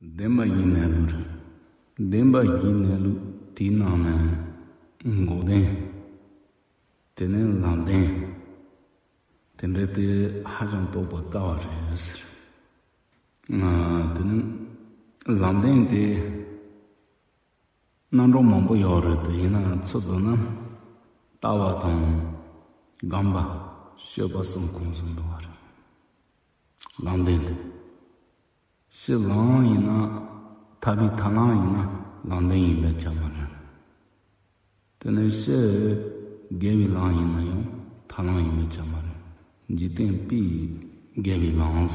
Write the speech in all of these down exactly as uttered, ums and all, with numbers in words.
བདེན་པ་བཞིའི་གནས་ལུགས་རེད། བདེན་པ་བཞིའི་གནས་ལུགས་དེའི་ནང་ནས་འགོག་བདེན། དེ་ནས་ལམ་བདེན། དེ་འདྲ་དེ་ཧ་ཅང་རྟོགས་པ་དཀའ་བ་རེད་ཟེར། ཨ། དེ་ནས་ལམ་བདེན་དེ་རྣམ་གྲངས་མང་པོ་ཡོད་རེད་དེ། ཡིན་ན་ཚུར་བསྡུ་ན་ལྟ་བ་དང་སྒོམ་པ་སྤྱོད་པ་གསུམ་ཁོངས་སུ་འདུ་བ་རེད། ལམ་བདེན་དེ། ཕྱི་ལམ་ཡིན་ན། ཐར་པའི་ཐར་ལམ་ཡིན་ན་ལམ་བདེན་ཡིན་པས་ཁྱབ་མ་རེད། དེ་ནས་ཕྱི་དགེ་བའི་ལམ་ཡིན་ན་ཡང་ཐར་ལམ་ཡིན་པས་ཁྱབ་མ་རེད། འཇིག་རྟེན་པའི་དགེ་བའི་ལམ།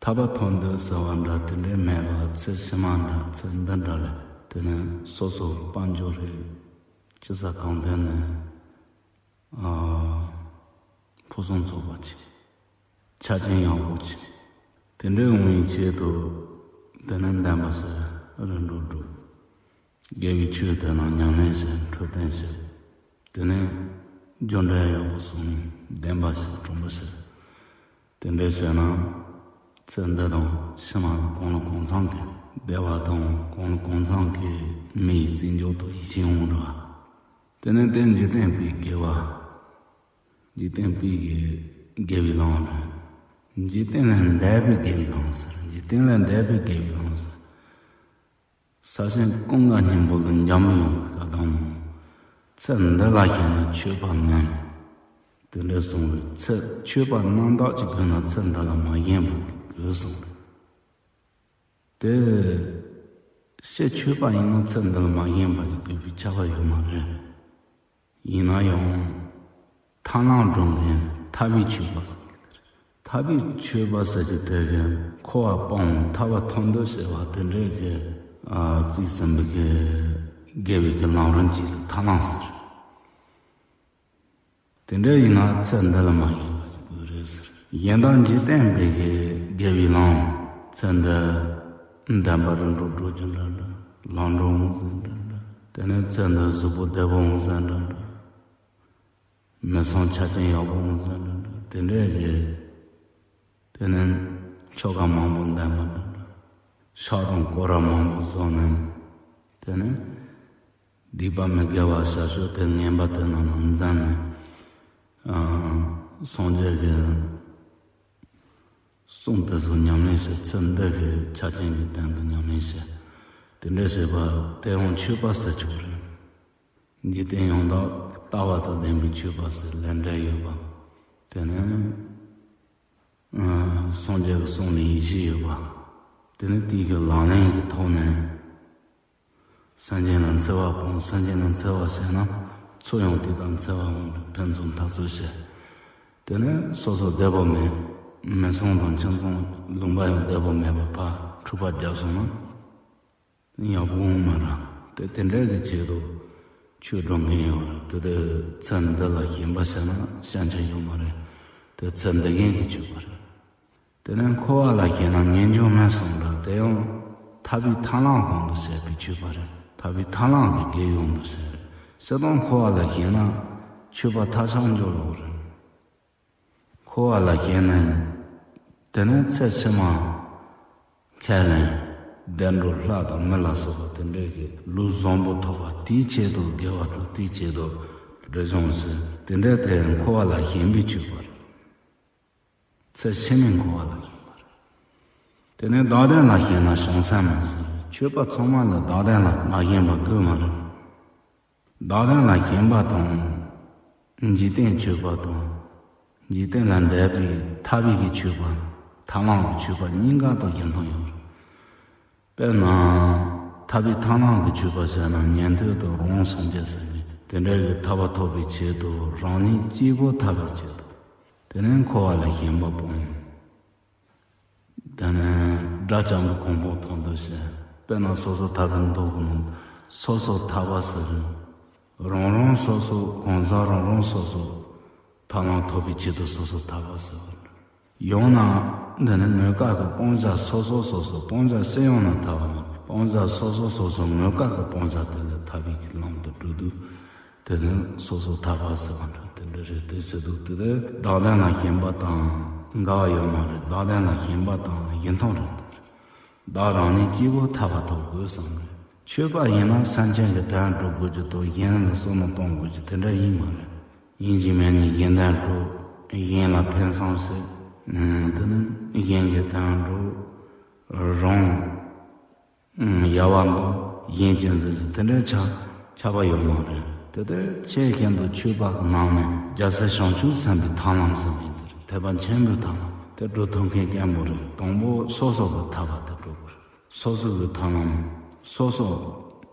ཐར་པ་ཐོབ་འདོད་ཟེར་བ་འདྲ་དེ་འདྲའི་མེད་པར་ཚེ་ཕྱི་མ་འདྲ་ཚེ་འདི་འདྲ་ལ་དེ་ནས་སོ་སོ་དཔལ་འབྱོར་རེད། ཅི་ཟ་གང་འདོད་ནས། ཨ། ཕུན་སུམ་ཚོགས་པ་ཅིག་ཆ་རྐྱེན་ཡག་པོ་ཅིག་དེ་འདྲའི་འོང་བའི་ཆེད་དུ། དེ་ནས་བདེན་པ་ཟེར་རིམ་གྲོ་སྒྲུབ། དགེ་བའི་ཆོས་དེ་རྣམས་ཉམས་ལེན་བྱེད། འཕྲོད་བསྟེན་བྱེད། དེ་ནས་རྒྱུ་འབྲས་ཡག་པོ་སོང་བདེན་པ་བྱེད། གྲུང་པོ་བྱེད། དེ་འདྲ་བྱས་ན་ཚེ་འདི་དང་ཕྱི་མ་གང་ལ་གང་འཚམ་གྱི་བདེ་བ་དང་གང་ལ་གང་འཚམ་གྱི་མིའི་རྩིས་འཇོག་ཏུ་ཡིད་ཆེས་འོང་འགྲོ། དེ་ནས་དེ་འཇིག་རྟེན་པའི་དགེ་བ། འཇིག་རྟེན་པའི་དགེ་བའི་ལམ་རེད། འཇིག་རྟེན་ལས་འདས་པའི་དགེ་བའི་ལམ་ཟེར། འཇིག་རྟེན་ལས་འདས་པའི་དགེ་བའི་ལམ་ཟེར། ས་ཞིང་ཀུན་དགའ་སྙིང་པོ་ལ་འཇམ་ཡོང་བའི་བཀའ་གདམས། ཚེ་འདི་ལ་ཞེན་ན་ཆོས་པ་ངན། དེ་འདྲ་གསུངས་པའི་ཚེ་ཆོས་པ་རྣམ་དག་ཅིག་དགོས་ན་ཚེ་འདི་ལ་མ་ཞེན་པ་དགོས་གསུངས་པས། དེ་ཕྱི་ཆོས་པ་ཡིན་ན་ཚེ་འདི་ལ་མ་ཞེན་པ་ཅིག་དགོས་པའི་ཁྱབ་པ་ཡོད་མ་རེད། ཡིན་ན་ཡང་ཐར་ལམ་སྒྲུབ་མཁན་ཐར་པའི་ཆོས་པ་ཟེར་གྱི་དེ་རེད། ཐར་པའི་ཆོས་པ་ཟེར་གྱི་དེ་གི་འཁོར་བ་སྤངས་ཐར་པ་ཐོབ་འདོད་ཟེར་བ་དེ་འདྲའི་གི། ཨ། རྩིས་ཟིན་པའི་གི་དགེ་བའི་གི་ལམ་རིམ་གཅིག་ལ་ཐར་ལམ་ཟེར། དེ་འདྲ་ཡིན་ན་ཚེ་འདི་ལ་མ་ཞེན་པ་ཞིག་དགོས་རེད་ཟེར། གཞན་དག་འཇིག་རྟེན་པའི་གི་དགེ་བའི་ལམ། ཚེ་འདི་བདེན་པ་རིམ་གྲོ་སྒྲུབ་རྒྱུ་འདྲ་འདྲ། ལམ་འགྲོ་འོང་ཟེར་འདྲ་འདྲ། དེ་ནས་ཚེ་འདི་གཟུགས་པོ་བདེ་པོ་འོང་ཟེར་འདྲ་འདྲ། མི་ཚང་ཆ་རྐྱེན་ཡག་པོ་འོང་ཟེར་འདྲ་འདྲ། དེ་འདྲའི་གི། དེ་ནས་ཆོ་ག་མང་པོ་འདོན་པ་འདྲ་འདྲ། ཕྱག་དང་སྐོར་ར་མང་པོ་བཟོ་ནས། དེ་ནས་སྡིག་པ་མི་དགེ་བ་བྱ་སྤྱོད་དེ་ངན་པ་དེ་རྣམས་ལ་འཛེམ་ནས། ཨ། སངས་རྒྱས་ཀྱི་གསུང་དེ་ཚོ་ཉམས་ལེན་བྱེད། ཚེ་འདི་གི་ཆ་རྐྱེན་གྱི་སྟེང་དུ་ཉམས་ལེན་བྱེད། དེ་འདྲ་བྱེད་པ་དེ་ཡང་ཆོས་པ་ཟེར་ཆོག་རེད། འཇིག་རྟེན་ཡང་དག་ལྟ་བ་དང་ལྡན་པའི་ཆོས་པ་ཟེར་ལས་འབྲས་ཡོད་པ། དེ་ནས། ཨ། སངས་རྒྱས་ཀྱི་གསུང་ལ་ཡིད་ཆེས་ཡོད་པ། དེ་ནས་དེའི་གི་ལག་ལེན་གྱི་ཐོག་ནས། སེམས་ཅན་ལ་འཚེ་བ་སྤོང་། སེམས་ཅན་ལ་འཚེ་བ་བྱས་ན་ཚུར་ཡང་དེ་དང་འཚེ་བ་འོང་བའི་ཕན་ཚུན་འཐབ་རྩོད་བྱེད། དེ་ནས་སོ་སོ་བདེ་པོ་མེད། མི་ཚང་དང་ཁྱིམ་ཚང་ལུང་པ་ཡང་བདེ་པོ་མེད་པ་ཕར་འཁྲུག་པ་བརྒྱབ་སོང་ན། ཡག་པོ་འོང་མ་རེད། དེ་དེ་འདྲ་གི་ཆེད་དུ་ཆོས་སྒྲུབ་མཁན་ཡོད་རེད། དེ་དེ་ཚེ་འདི་ལ་ཞེན་པ་བྱས་ན་ཞན་ཆ་ཡོད་མ་རེད། དེ་ཚེ་འདི་ཉིད་ཀྱི་ཆོས་པ་རེད། དེ་ནས་འཁོར་བ་ལ་ཞེན་ན་ངེས་འབྱུང་མིན་གསུངས་འདྲ། དེ་ཡང་ཐར་པའི་ཐར་ལམ་དབང་དུ་བྱས་པའི་ཆོས་པ་རེད། ཐར་པའི་ཐར་ལམ་གྱི་དགེ་ཡོང་དུ་བྱས་རེད། སྤྱིར་བཏང་འཁོར་བ་ལ་ཞེན་ན་ཆོས་པ་ཐལ་ཆགས་འགྱུར་ལོག་རེད། འཁོར་བ་ལ་ཞེན་ནས། དེ་ནས་ཚེ་ཕྱི་མ་ཁས་ལེན། བདེ་འགྲོ་ལྷ་དང་མི་ལ་སོགས་པ་དེ་འདྲའི་གི་ལུས་བཟང་པོ་ཐོབ་པ་དེའི་ཆེད་དུ་དགེ་བ་སྒྲུབ། དེའི་ཆེད་དུ་སྒྲིབ་སྦྱོང་བྱེད། དེ་འདྲའི་དེ་འཁོར་བ་ལ་ཞེན་པའི་ཆོས་པ་རེད། ཚེ་ཕྱི་མའི་འཁོར་བ་ལ་ཞེན་པ་རེད། དེ་ནས་བདག་ལྡན་ལ་ཞེན་ན་བྱང་སེམས་མིན་ཟེར། ཆོས་པ་ཚང་མ་ལ་བདག་ལྡན་ལ་མ་ཞེན་པ་དགོས་མ་རེད། བདག་ལྡན་ལ་ཞེན་པ་དང་། འཇིག་རྟེན་ཆོས་པ་དང་། འཇིག་རྟེན་ལས་འདས་པའི་ཐར་པའི་གི་ཆོས་པ། ཐར་ལམ་གྱི་ཆོས་པ་གཉིས་ཀ་དང་ཞེན་སྟངས་ཡོད་རེད། དཔེར་ན། ཐར་པའི་ཐར་ལམ་གྱི་ཆོས་པ་ཟེར་ན་ཉན་ཐོས་དང་རང་སངས་རྒྱས་ཟེར་ནས་དེ་འདྲ་གི་ཐར་པ་ཐོབ་པའི་ཆེད་དུ་རང་ཉིད་གཅིག་པུ་ཐར་པའི་ཆེད་དུ། དེ་ནས་འཁོར་བ་ལ་ཞེན་པ་སྤོང་། དེ་ནས་དགྲ་བཅོམ་པའི་གོ་འཕང་ཐོབ་འདོད་བྱེད། དཔེར་ན་སོ་སོ་ཐར་པའི་མདོ་གི་ནང་སོ་སོ་ཐར་པ་ཟེར། རང་རང་སོ་སོ་གང་ཟག་རང་རང་སོ་སོ་ཐར་ལམ་ཐོབ་པའི་ཆེད་དུ་སོ་སོ་ཐར་པ་ཟེར་བ་འདྲ། ཡང་ན་འདི་ནི་དངོས་སྐབས་ཀྱི་སྤང་བྱ་སོ་སོ་སོ་སོ་སྤང་བྱ་སུ་ཡིན་ན་ཐར་པ་མ་སྤང་བྱ་སོ་སོ་སོ་སོ་དངོས་སྐབས་ཀྱི་སྤང་བྱ་དེ་ལ་ཐར་པའི་གི་ལམ་དུ་འགྲོ་དུས། དེ་ནི་སོ་སོ་ཐར་པ་ཟེར་བ་འདྲ་དེ་འདྲ་རེད། དེ་ཟེར་དུས་དེ་དེ་བདག་ལྡན་ལ་ཞེན་པ་དང་འགལ་བ་ཡོད་མ་རེད། བདག་ལྡན་ལ་ཞེན་པ་དང་ཞེན་སྟངས་རེད། བདག་རང་ཉིད་སྐྱེ་བོ་ཐར་པ་ཐོབ་དགོས་བསམ་རེད། ཆོས་པ་ཡིན་ན་སེམས་ཅན་གྱི་དོན་སྒྲུབ་དགོས་ཀྱི་དང་གཞན་ལ་བསོད་ནམས་གཏོང་དགོས་ཀྱི་དེ་འདྲ་ཡིན་མ་རེད། ཡིན་གཅིག་མིན་གཉིས་གཞན་དོན་སྒྲུབ། གཞན་ལ་ཕན་སེམས་བྱེད། དེ་ནི་གཞན་གྱི་དོན་སྒྲུབ། རང་ཡལ་བ་འདུག་གཞན་གཅེས་འཛིན་གྱི་དེ་འདྲའི་ཆགས་ཆགས་པ་ཡོད་མ་རེད། དེ་ལྟར་ཆེས་གཞན་དུ་ཆོས་པ་གི་ནང་ནས་རྒྱལ་སྲས་བྱང་ཆུབ་སེམས་དཔའི་ཐར་ལམ་ཟེར་བའི་འདིར་ཐེག་པ་ཆེན་པོའི་ཐར་ལམ་དེ་སྒྲུབ་ཐུབ་མཁན་སྐམ་པོ་རེད། དང་པོ་སོ་སོ་གི་ཐར་པ་དེ་སྒྲུབ་དགོས་རེད། སོ་སོ་གི་ཐར་ལམ་སོ་སོ།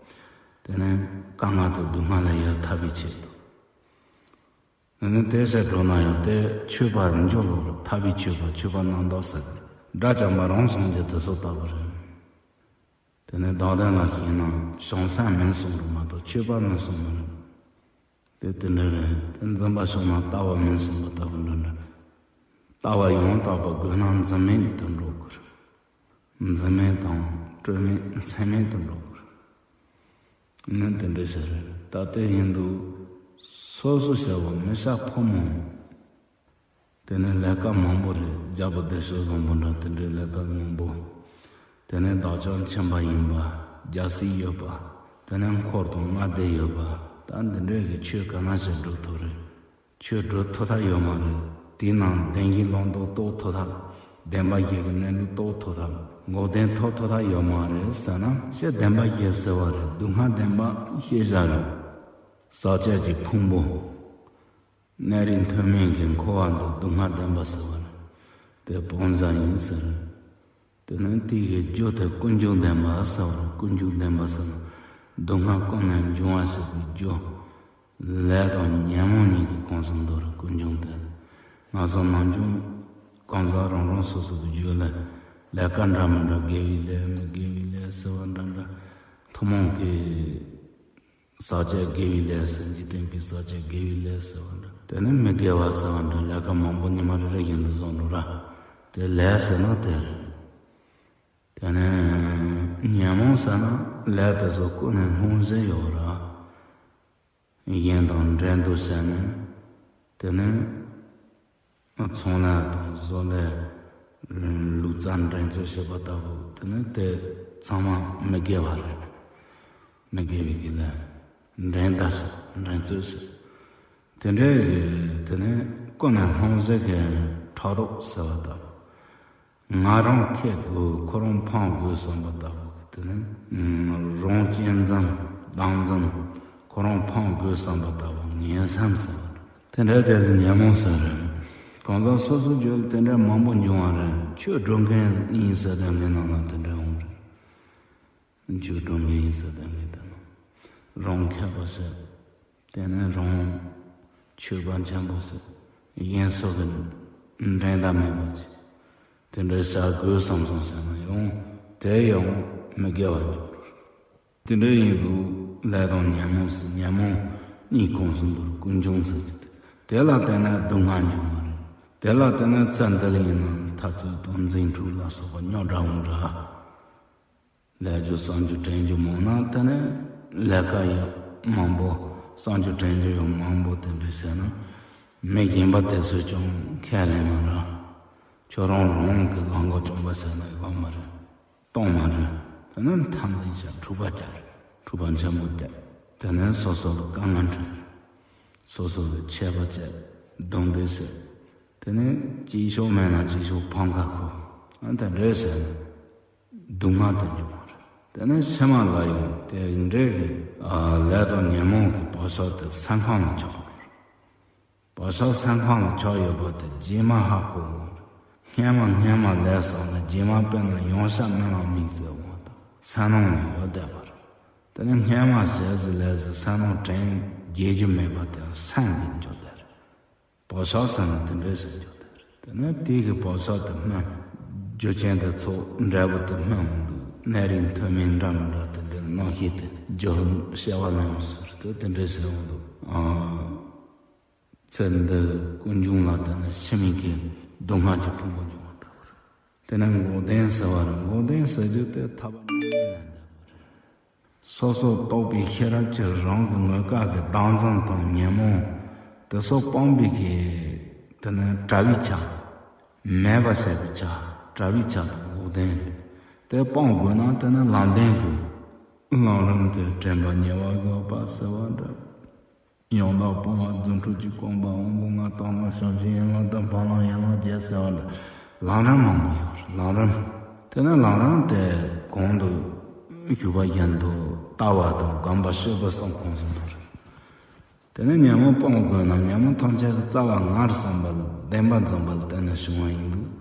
དེ་ནས་དཀའ་ངལ་དང་སྡུག་བསྔལ་ལས་ཡར་ཐར་བའི་ཆེད་དུ། དེ་ནས་དེ་ཟེར་འགྲོ་ན་ཡང་དེ་ཆོས་པ་འཇོག་ལོ་ཐར་པའི་ཆོས་པ་ཆོས་པ་རྣམ་དག་ཟེར་དགྲ་བཅོམ་པ་རང་སངས་རྒྱས་དེ་སོགས་ལྟ་བུ་རེད། དེ་ནས་བདག་དོན་ལ་ཞེན་ན་བྱང་སེམས་མིན་གསུངས་རུ་མ་གཏོགས་ཆོས་པ་མིན་གསུངས་མ་རེད། དེ་དེ་འདྲ་རེད། དེ་འཛིན་པ་ཕྱོགས་ན་ལྟ་བ་མིན་གསུངས་པ་ལྟ་བུ་འདྲ་འདྲ། ལྟ་བ་ཡང་དག་པ་དགོས་ན་འཛིན་མེད་དུ་འགྲོ་དགོས། འཛིན་མེད་དང་སྤྲོས་མེད་མཚན་མེད་དུ་འགྲོ་དགོས། ནི་དེ་འདྲ་ཞིག་རེད། ད་ལྟའི་ཡིན་དུས་སོ་སོ་བྱ་བ་མི་བྱ་ཕོ་མོ། དེ་ནས་ལས་ཀ་མང་པོ་རེད། རྒྱལ་པོ་བདེ་མཆོག་བཟང་པོ་འདྲ་དེ་འདྲའི་ལས་ཀ་མང་པོ། དེ་ནས་བདག་ཅག་མཁྱེན་པ་ཡིན་པ། རྒྱལ་སྲིད་ཡོད་པ། དེ་ནས་འཁོར་དང་མངའ་སྡེ་ཡོད་པ། ད་འདི་འདྲའི་གི་ཆོས་ག་ན་ཞིག་སྒྲུབ་ཐུབ་རེད། ཆོས་སྒྲུབ་ཐུབ་ཐབས་ཡོད་མ་རེད། དེའི་ནང་བདེན་བཞིའི་ལུང་རྟོགས་རྟོགས་ཐུབ་ཐབས། བདེན་པ་བཞི་གི་གནས་ལུགས་རྟོགས་ཐུབ་ཐབས། འགོག་བདེན་ཐོབ་ཐུབ་ཐབས་ཡོད་མ་རེད་ཟེར་ན། ཤེས་བདེན་པ་བཞི་ཟེར་བ་རེད། སྡུག་བསྔལ་བདེན་པ་ཤེས་བྱ་རེད། ཟག་བཅས་ཀྱི་ཕུང་པོ། གནས་རིས་མཐོ་དམན་གྱི་འཁོར་བ་འདི་སྡུག་བསྔལ་བདེན་པ་ཟེར་བ་རེད། དེ་སྤང་བྱ་ཡིན་ཟེར། དེ་ནས་དེ་གི་རྒྱུ་དེ་ཀུན་འབྱུང་བདེན་པ་ཟེར་བ་རེད། ཀུན་འབྱུང་བདེན་པ་ཟེར་ན། སྡུག་བསྔལ་ཀུན་ནས་འབྱུང་བ་ཟེར་བའི་རྒྱུ། ལས་དང་ཉོན་མོངས་གཉིས་ཀྱི་ཁོངས་སུ་འདུ་རུ་ཀུན་འབྱུང་སྟེ། ང་ཚོ་ནམ་རྒྱུན་གང་ཟག་རང་རང་སོ་སོ་གི་རྒྱུད་ལ་ལས་ཀ་འདྲ་མི་འདྲ་དགེ་བའི་ལས་མི་དགེ་བའི་ལས་ཟེར་བ་འདྲ་འདྲ། ཐུན་མོང་གི་ཟག་བཅས་དགེ་བའི་ལས་ཟེར། འཇིག་རྟེན་པའི་ཟག་བཅས་དགེ་བའི་ལས་ཟེར་བ་འདྲ། དེ་ནི་མི་དགེ་བ་ཟེར་བ་འདྲ་ལས་ཀ་མང་པོ་ཉི་མ་རེ་རེ་བཞིན་དུ་བཟོ་འགྲོ་ར། དེ་ལས་ཟེར་ན་དེ་རེད། དེ་ནས་ཉོན་མོངས་ཟེར་ན་ལས་དེ་ཚོ་ཀུན་ནས་སྣང་བཞིན་ཡོད་ར། གཞན་དང་འབྲེལ་འདུག་ཟེར་ནས། དེ་ནས་ཚོང་ལས་དང་བཟོ་ལས། ལུག་རྩལ་འགྲན་རྩོད་བྱེད་པ་ལྟ་བུ། དེ་ནས་དེ་ཚང་མ་མི་དགེ་བ་རེད། མི་དགེ་བའི་གི་ལས། འགྲན་ཟླ་བྱེད། འགྲན་རྩོད་བྱེད། དེ་འདྲའི་དེ་ནས་ཀུན་ནས་སྣང་བཞིན་གྱི་ཕྲག་དོག་ཟེར་བ་ལྟ་བུ། ང་རང་ཁེ་དགོས། ཁོ་རང་ཕམ་དགོས་བསམ་པ་ལྟ་བུ། དེ་ནི་རང་གཅེས་འཛིན་བདག་འཛིན། ཁོ་རང་ཕམ་དགོས་བསམ་པ་ལྟ་བུ་ངན་སེམས་ཟེར་བ་རེད། དེ་འདྲ་དེ་ལ་ཉོན་མོངས་ཟེར་རེད། གང་ཟག་སོ་སོའི་རྒྱུད་ལ་དེ་འདྲ་མང་པོ་འབྱུང་བ་རེད། ཆོས་སྒྲུབ་མཁན་ཡིན་ཟེར་དེ་འདྲའི་ནང་ལ་དེ་འདྲ་འོང་རེད། ཆོས་སྒྲུབ་མཁན་ཡིན་ཟེར་དེ་འདྲའི་དེ་ནང་རང་མཁས་པ་ཟེར། དེ་ནས་རང་ཆོས་པ་ཆེན་པོ་ཟེར། གཞན་སོགས་ཀྱི་འགྲན་ཟླ་མེད་པ་ཅིག་དེ་འདྲའི་བྱ་དགོས་བསམ་སོང་ཟེར་ན་ཡང་དེ་ཡང་མི་དགེ་བ་འགྱུར། དེ་འདྲ་ཡིན་དུས་ལས་དང་ཉོན་མོངས་ཟེར། ཉོན་མོངས་གཉིས་ཁོངས་སུ་འདུ་རུ་ཀུན་འབྱུང་ཟེར་གྱི་དེ། དེ་ལ་བརྟེན་ནས་སྡུག་བསྔལ་འབྱུང་བ་རེད། དེ་ལ་བརྟེན་ནས་ཚེ་འདི་ལ་ཡིན་ན་འཐབ་རྩོད་དང་འཛིང་འཁྲུག་ལ་སོགས་པ་རྙོག་དྲ་འོང་འདྲ། ལས་རྒྱུ་བསམ་རྒྱུ་དྲན་རྒྱུ་མང་ན་དེ་ནས་ལས་ཀ་ཡང་མང་པོ། བསམ་རྒྱུ་དྲན་རྒྱུ་ཡང་མང་པོ་དེ་འདྲ་བྱས་ན། མི་གཞན་པ་དེ་ཚོས་ཀྱང་ཁས་ལེན་མ་རེད། ཁྱོད་རང་རང་གི་ལག་འགོ་བཅོམ་པ་བྱས་ན་ཡག་མ་རེད། གཏོང་མ་རེད། དེ་ནས་འཐབ་འཛིང་བྱས་འཁྲུག་པ་རྒྱག་རེད། འཁྲུག་པ་ཆེན་པོ་བརྒྱབ། དེ་ནས་སོ་སོ་ལ་དཀའ་ངལ་འཕྲད། སོ་སོ་ལ་ཆད་པ་བཅད། རྡུང་རྡེག་བྱས། དེ་ནས་གཅིག་ཤོག་མེད་ན་གཅིག་ཤོག་ཕམ་ཁ་ཁུར། ཨ་ད་འདྲ་བྱས་ནས། སྡུག་བསྔལ་དུ་འགྱུར་བ་རེད། དེ་ནས་ཕྱི་མ་ལ་ཡང་དེ་འདྲའི་གི་ལས་དང་ཉོན་མོངས་ཀྱི་བག་ཆགས་དེ་སེམས་ཁམས་ལ་ཆགས་པ་རེད། བག་ཆགས་སེམས་ཁམས་ལ་ཆགས་ཡོད་པ་དེ་རྗེས་མ་ཧ་གོ་འོང་རེད། སྔན་མ་སྔན་མ་ལས་བསགས་ནས་རྗེས་མ་དཔེར་ན་ཡང་བསྐྱར་སྨོན་ལམ་དམིགས་བརྩེ་འོང་བ་དང་སེམས་ནང་ལ་ཡོད་བསྡད་པ་རེད། དེ་ནས་སྔན་མ་བྱས་ཟིན་ལས་ཟིན་སེམས་ནང་དྲན་བརྗེད་རྒྱུ་མེད་པ་དེ་སེམས་ཀྱིས་འཇོག་བསྡད་རེད། བག་ཆགས་ཟེར་ན་དེ་འདྲའི་ཟེར་རྒྱུ་དེ་རེད། དེ་ནས་དེའི་གི་བག་ཆགས་དེ་སྨོན། རྒྱུ་རྐྱེན་དེ་ཚོ་འབྲས་བུ་དེ་སྨོན་འོང་དུས་གནས་རིས་མཐོ་དམན་འདྲ་མི་འདྲ་དེ་འདྲའི་རྣམ་ཤེས་དེ་རྒྱུ་སྐྱེ་བ་ལེན་ཟེར་དེ་དེ་འདྲའི་ཟེར་འོང་དུས། ཨ། ཚེ་འདི་ཀུན་འབྱུང་ལ་བརྟེན་ནས་ཕྱི་མིག་གི་སྡུག་བསྔལ་གྱི་ཕུང་པོ་འབྱུང་བ་ལྟ་བུ་རེད། དེ་ནས་འགོག་བདེན་ཟེར་བ་རེད། འགོག་བདེན་ཟེར་རྒྱུ་དེ་ཐར་པ་དངོས་གནས་ལ་འདོད་པ་རེད། སོ་སོ་རྟོགས་པའི་ཤེས་རབ་ཀྱིས་རང་གི་དངོས་སྐལ་གྱི་བདག་འཛིན་དང་ཉོན་མོངས་དེ་ཚོ་སྤངས་པའི་གི་དེ་ནི་བྲལ་བའི་ཆ། མེད་པ་བྱས་པའི་ཆ། བྲལ་བའི་ཆ་དེ་འགོག་བདེན་རེད། དེ་སྤང་དགོས་ན་དེ་ནི་ལམ་བདེན་དགོས། ལམ་རིམ་དེ་དྲན་པ་ཉེ་བར་བཞག་པ་ཟེར་བ་འདྲ། ཡང་དག་སྤོང་བ་རྫུ་འཕྲུལ་གྱི་རྐང་པ་དབང་པོ་ལྔ་དང་ལྔ་ཞབས་ཀྱི་ཡན་ལག་དང་བར་ལམ་ཡན་ལག་བརྒྱད་ཟེར་བ་འདྲ། ལམ་རིམ་མང་པོ་ཡོད་རེད། ལམ་རིམ། དེ་ནི་ལམ་རིམ་དེ་གོང་དུ་ཞུས་པ་བཞིན་དུ་ལྟ་བ་དང་སྒོམ་པ་སྤྱོད་པ་གསུམ་གོང་གསུམ་དུ་རེད། དེ་ནས་ཉོན་མོངས་སྤོང་དགོས་ན་ཉོན་མོངས་ཐམས་ཅད་ཀྱི་རྩ་བ་ངར་བསམ་པ་ལ་བདེན་པ་འཛིན་པ་ལ་བརྟེན་ནས་བྱུང་བ་ཡིན་འདུག་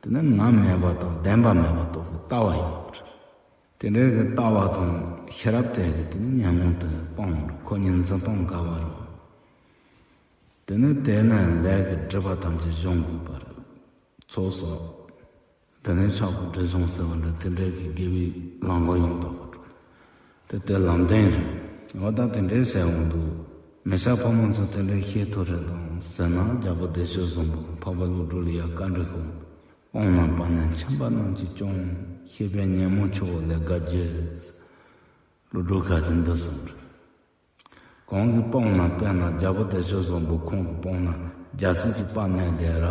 དེ་ནས་ངར་མེད་པ་དང་བདེན་པ་མེད་པ་རྟོགས་པའི་ལྟ་བ་ཡིན་པ་རེད། དེ་འདྲའི་གི་ལྟ་བ་དང་ཤེས་རབ་དེ་གིས་དེ་ནས་ཉོན་མོངས་དེ་སྤོང་བར་ཁོ་གཉིས་འཛིན་སྟངས་འགལ་བ་རེད། དེ་ནས་དེ་ནས་ལས་ཀྱི་སྒྲིབ་པ་ཐམས་ཅད་སྦྱོང་དགོས་པ་རེད། ཚོགས་གསོག་དེ་ནས་ཕྱག་དཔེ་སྒྲིབ་སྦྱོང་ཟེར་བ་འདྲ་དེ་འདྲའི་གི་དགེ་བའི་ལམ་ཁ་ཡང་དག་པ་འགྲོ། དེ་དེ་ལམ་བདེན་རེད། འོ་ད་དེ་འདྲའི་ཟེར་འོང་འདུག་མི་སྐྱ་ཕོ་མོ་ཚོ་དེ་འདྲའི་ཤེས་ཐུབ་རེད་དང་ཟེར་ན་རྒྱལ་པོ་བདེ་སྤྱོད་བཟང་པོ་འཕགས་པ་ཀླུ་སྒྲུབ་ལ་ཡ་བཀའ་འདྲི་ཁོ། སྤོང་ན་སྤང་ནས་མཁྱེན་པ་རྣམས་ཀྱིས་སྐྱོང་། ཤེས་པས་ཉོན་མོངས་ཆུ་བོ་ལས་བསྒལ་གྱིས། ཀླུ་སྒྲུབ་ཁ་ཅིག་འདི་གསུངས་རེད། གང་གིས་སྤངས་ན་དཔེར་ན་རྒྱལ་པོ་བདེ་སྤྱོད་བཟང་པོ་ཁོང་གིས་སྤངས་ན་རྒྱལ་སྲིད་ཀྱི་དཔལ་གནས་དེ་ར།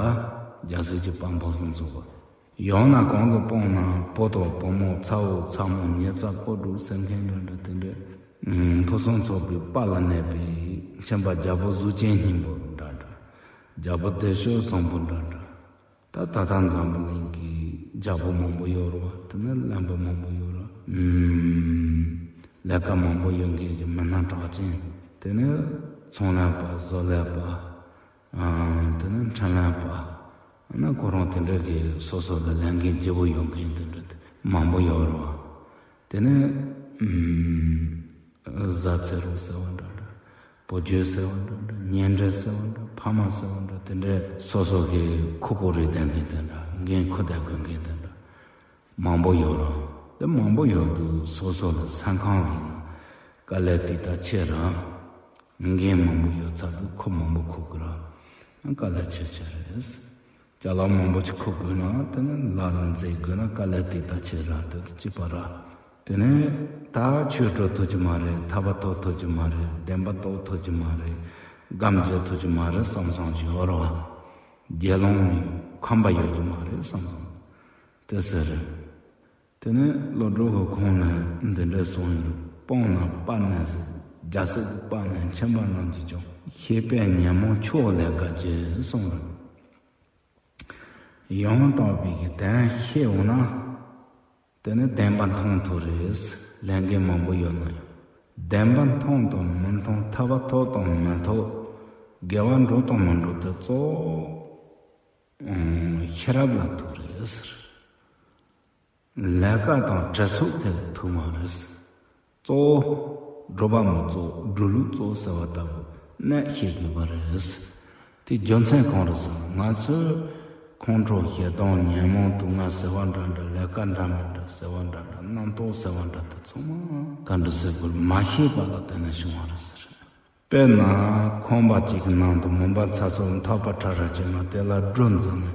རྒྱལ་སྲིད་ཀྱི་དཔལ་ཕུན་སུམ་ཚོགས་པ། ཡང་ན་གང་གིས་སྤངས་ན་བུ་དང་བུ་མོ་ཚ་བོ་ཚ་མོ་ཉེ་ཚ་སྤུ་གྲོགས་སེམས་མཁན་འདྲ་འདྲ་དེ་འདྲའི་ཕུན་སུམ་ཚོགས་པའི་དཔལ་ལ་གནས་པའི་མཁྱེན་པ་རྒྱལ་པོ་གཟུགས་ཅན་སྙིང་པོ་འདྲ་འདྲ། རྒྱལ་པོ་བདེ་སྤྱོད་བཟང་པོ་འདྲ་འདྲ། ད་ད་ལྟ་འཛམ་བུ་གླིང་གི་རྒྱལ་པོ་མང་པོ་ཡོད་རེད་བ། དེ་ནས་བློན་པོ་མང་པོ་ཡོད་རེད་བ། ཨུམ། ལས་ཀ་མང་པོ་ཡོད་མཁན་གྱི་མི་སྣ་གྲགས་ཅན། དེ་ནས་ཚོང་ལས་པ་བཟོ་ལས་པ། ཨ། དེ་ནས་འཕྲིན་ལས་པ། ཨ་ན་ཁོ་རང་དེ་འདྲ་གི་སོ་སོ་ལ་ལས་འགན་ལྗིད་པོ་ཡོད་མཁན་དེ་འདྲ་དེ་མང་པོ་ཡོད་རེད་བ། དེ་ནས་ཨུམ། བཟའ་ཚེ་རོགས་ཟེར་བ་འདྲ་འདྲ། བུ་རྒྱུད་ཟེར་བ་འདྲ་འདྲ། ཉེ་འབྲེལ་ཟེར་བ་འདྲ། ཕ་མ་ཟེར་བ་འདྲ། དེ་འདྲའི་སོ་སོ་གི་ཁུར་པོ་རེ་ལྡན་མཁན་དེ་འདྲ། འགན་ཁུར་བསྡད་དགོས་མཁན་དེ་འདྲ་མང་པོ་ཡོད་རེད། དེ་མང་པོ་ཡོད་དུས་སོ་སོ་ལ་སེམས་ཁམས་ཡིན་ན་དཀའ་ལས་དེ་ལྟར་ཆེ་རེད། འགན་མང་པོ་ཡོད་ཚར་དུས་ཁུར་མང་པོ་ཁུར་དགོས་རེད། དཀའ་ལས་ཆེ་ཆེ་རེད། ཅ་ལག་མང་པོ་ཅིག་ཁུར་དགོས་ན་དེ་ནི་ལ་ལ་འཛེག་དགོས་ན་དཀའ་ལས་དེ་ལྟར་ཆེ་ར། དེ་དུ་གཅིག་པ་ར། དེ་ནས་ད་ཆོས་སྒྲུབ་ཐུབ་ཀྱི་མ་རེད། ཐར་པ་ཐོབ་ཐུབ་ཀྱི་མ་རེད། བདེན་པ་རྟོགས་ཐུབ་ཀྱི་མ་རེད། སྒོམ་རྒྱག་ཐུབ་ཀྱི་མ་རེད་བསམ་བསམ་ཞིག་ཡོད་རེད་བ། དགེ་སློང་ཁམས་པ་ཡོད་ཀྱི་མ་རེད་བསམ་བསམ། དེ་ཟེར་རེད། དེ་ནས་བློ་གྲོས་ཁོ་ཁོང་ནས་འདི་འདྲ་གསུངས་ཡོད་རེད། སྤངས་ན་སྤར་ནས་ཟེར། རྒྱལ་སྲིད་ཀྱི་སྤར་ནས་མཁྱེན་པ་རྣམས་ཀྱིས་ཀྱང་། ཤེས་པས་ཉོན་མོངས་ཆུ་བོ་ལས་བསྒལ་གྱིས་གསུངས་རེད། ཡང་དག་པའི་གི་དོན་ཤེས་འོང་ན། དེ་ནི་བདེན་པ་མཐོང་ཐུབ་རེད། ལས་འགན་མང་པོ་ཡོད་ན་ཡང་། བདེན་པ་མཐོང་དང་མི་མཐོང་། ཐར་པ་ཐོབ་དང་མི་ཐོབ། དགེ་བ་འགྲུབ་དང་མི་འགྲུབ་དེ་གཙོ་བོ་ཤེས་རབ་ལ་ཐུག་རེད་ཟེར། ལས་ཀ་དང་གྲོས་ཚོགས་དེ་ལ་ཐུག་མ་རེད། གཙོ་བོ་སྒྲུབ་པ་མི་གཙོ་བོ་སྒྲུབ་ལུགས་གཙོ་བོ་ཟེར་བ་ལྟ་བུ་གནད་ཤེས་དགོས་པ་རེད། དེ་རྒྱུ་མཚན་གང་རེད་ཟེར་ན། ང་ཚོས་ཁོང་ཁྲོ་ཞེ་སྡང་ཉོན་མོངས་དུག་ལྔ་ཟེར་བ་འདྲ་འདྲ། ལས་ཀ་འདྲ་མི་འདྲ་ཟེར་བ་འདྲ་འདྲ། རྣམ་རྟོག་ཟེར་བ་འདྲ་དེ་ཚང་མ་ག་འདྲ་ཟེར་དགོས་མ་ཤེས་པ་ལ་བརྟེན་ནས་བྱུང་བ་རེད་ཟེར། དཔེར་ན་ཁང་པ་གཅིག་གི་ནང་དུ་མུན་པ་ཚ་ཚོ་ཐག་པ་ཁྲ་ར་བྱས་ན་དེ་ལ་སྒྲོ་འཛིན་ནས་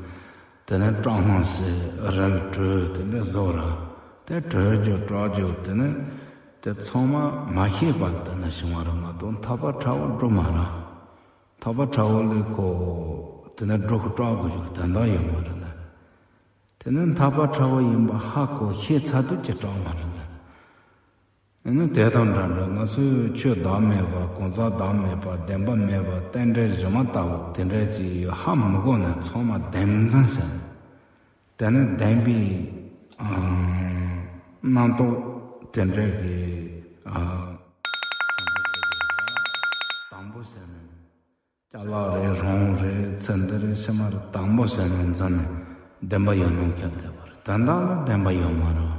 དེ་ནས་སྐྲག་སྣང་ཞིག་རལ་གྲོལ་དེ་འདྲ་བཟོ་ར། དེ་གྲོལ་རྒྱུ་སྐྲག་རྒྱུ་དེ་ནི་དེ་ཚང་མ་མ་ཤེས་པ་ལ་བརྟེན་ནས་བྱུང་བ་རེད་མ་གཏོགས་ཐག་པ་ཁྲ་བོ་སྒྲོ་མ་རེད། ཐག་པ་ཁྲ་བོ་ལས་ཁོ་དེ་ནས་སྒྲོ་ཁོ་སྐྲག་དགོས་རྒྱུ་དོན་དག་ཡོད་མ་རེད་ལ། དེ་ནི་ཐག་པ་ཁྲ་བོ་ཡིན་པ་ཧ་གོ་ཤེས་ཚར་དུས་ཀྱི་སྐྲག་མ་རེད་ལ། ཨ་ནི་དེ་དང་འདྲ་འདྲ་ང་ཚོས་ཆོས་བདག་མེད་པ། གང་ཟག་བདག་མེད་པ། བདེན་པ་མེད་པ། རྟེན་འབྲེལ་སྒྱུ་མ་ལྟ་བུ་དེ་འདྲ་ཅིག་ཧ་མི་གོ་ནས་ཚང་མ་བདེན་འཛིན་བྱས། དེ་ནི་བདེན་པའི་ཨ་རྣམ་རྟོག་དེ་འདྲ་གི་ཨ་དང་པོ་བྱས་ནས། ཅ་ལག་རེད། རང་རེད། ཚེ་འདི་རེད། ཕྱི་མ་རེད། དང་པོ་ཟེར་ནས་འཛིན་ནས་བདེན་པ་ཡོད་ནོ་ཁྱབ་བསྡད་པ་རེད། དོན་དག་ལ་བདེན་པ་ཡོད་མ་རེད།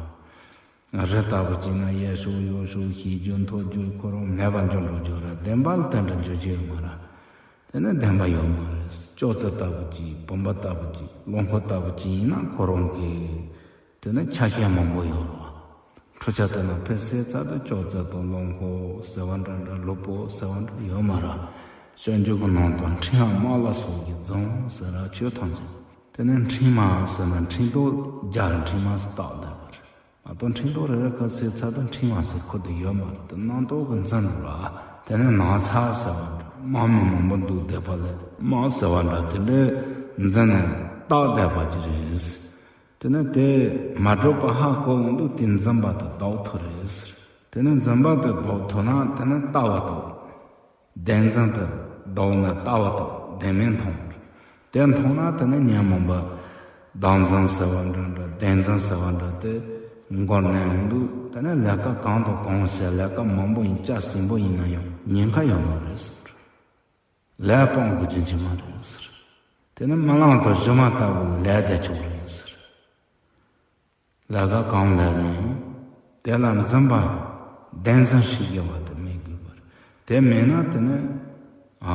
རི་ལྟ་བུ་བྱས་ན་ཡལ་ཤོག་གཡུག་ཤོག་ཤེས་རྒྱུ་མཐོང་རྒྱུ་ཁོ་རང་མེད་པ་འགྱུར་འགྲོ་རྒྱུ་རེད། བདེན་པ་ལ་དེ་འདྲ་འགྱུར་རྒྱུ་ཡོད་མ་རེད། དེ་ནི་བདེན་པ་ཡོད་མ་རེད། ཅོག་ཙེ་ལྟ་བུ་བྱས། བུམ་པ་ལྟ་བུ་བྱས། རླངས་འཁོར་ལྟ་བུ་བྱས་ཡིན་ན་ཁོ་རང་གི་དེ་ནི་ཆ་ཤས་མང་པོ་ཡོད་རེད། འཕྲུལ་ཆས་དེ་ནང་ཕེབས་ཟེར་ཚར་དུས་ཅོག་ཙེ་དང་རླངས་འཁོར་ཟེར་བ་འདྲ་འདྲ། གློག་པོ་ཟེར་བ་འདྲ་ཡོད་མ་རེད། སྤྱོད་འཇུག་གི་ནང་དུ་འཕྲིན་ཡང་དམག་ལ་སོགས་ཀྱིས་བཟུང་ཟེར་ར། ཆོས་ཐམས་ཅད་དེ་ནས་འཕྲིན་མ་ཟེར་ན་འཕྲིན་ཐོག་རྒྱ་ར་འཕྲིན་མ་ཟེར་བཏགས་བསྡད་པ་རེད་མ་གཏོགས། འཕྲིན་ཐོག་རེ་རེ་ཁ་ཟེར་ཚར་དུས་འཕྲིན་མ་ཟེར་ཁུལ་དུ་ཡོད་མ་རེད། དེ་རྣམ་རྟོག་གི་འཛིན་འགྲོ་ར། དེ་ནས་ནགས་ཚལ་ཟེར་བ་འདྲ། དམག་མི་མང་པོ་འདུག་བསྡད་པ་ལས་དམག་ཟེར་བ་འདྲ་དེ་འདྲའི་འཛིན་ནས་བཏགས་བསྡད་པ་ཅིག་རེད། དེ་ནས་དེ་མ་གྲུབ་པ་ཧ་གོ་ཡོང་དུས་དེ་འཛིན་པ་དེ་ལྡོག་ཐུབ་རེད་ཟེར། དེ་ནས་འཛིན་པ་དེ་ལྡོག་ཐུབ་ན་དེ་ནས་ལྟ་བ་ལྡོག་བདེན་འཛིན་དེ་ལྡོག་ནས་ལྟ་བ་ལྡོག་བདེན་མེད་མཐོང་། དེ་མཐོང་ན་དེ་ནས་ཉོན་མོངས་པ་བདག་འཛིན་ཟེར་བ་འདྲ་འདྲ་བདེན་འཛིན་ཟེར་བ་འདྲ་དེ་འགོར་ནས་ཡོང་དུས། དེ་ནས་ལས་ཀ་གང་དང་གང་བྱས། ལས་ཀ་མང་པོ་ཡིན། སྐྱ་སེང་པོ་ཡིན་ན་ཡང་ཉེན་ཁ་ཡོད་མ་རེད་ཟེར། ལས་སྤང་དགོས་རྒྱུ་ཅིག་མ་རེད་ཟེར། དེ་ནི་རྨི་ལམ་དང་སྒྱུ་མ་ལྟ་བུའི་ལས་དེ་ཆོག་རེད་ཟེར། ལས་ཀ་གང་ལས་ན་ཡང་དེ་ལ་འཛིན་པ་བདེན་འཛིན་ཧྲིལ་གྱི་བ་དེ་མེད་དགོས་པ་རེད། དེ་མེད་ན་དེ་ནི་ཨ་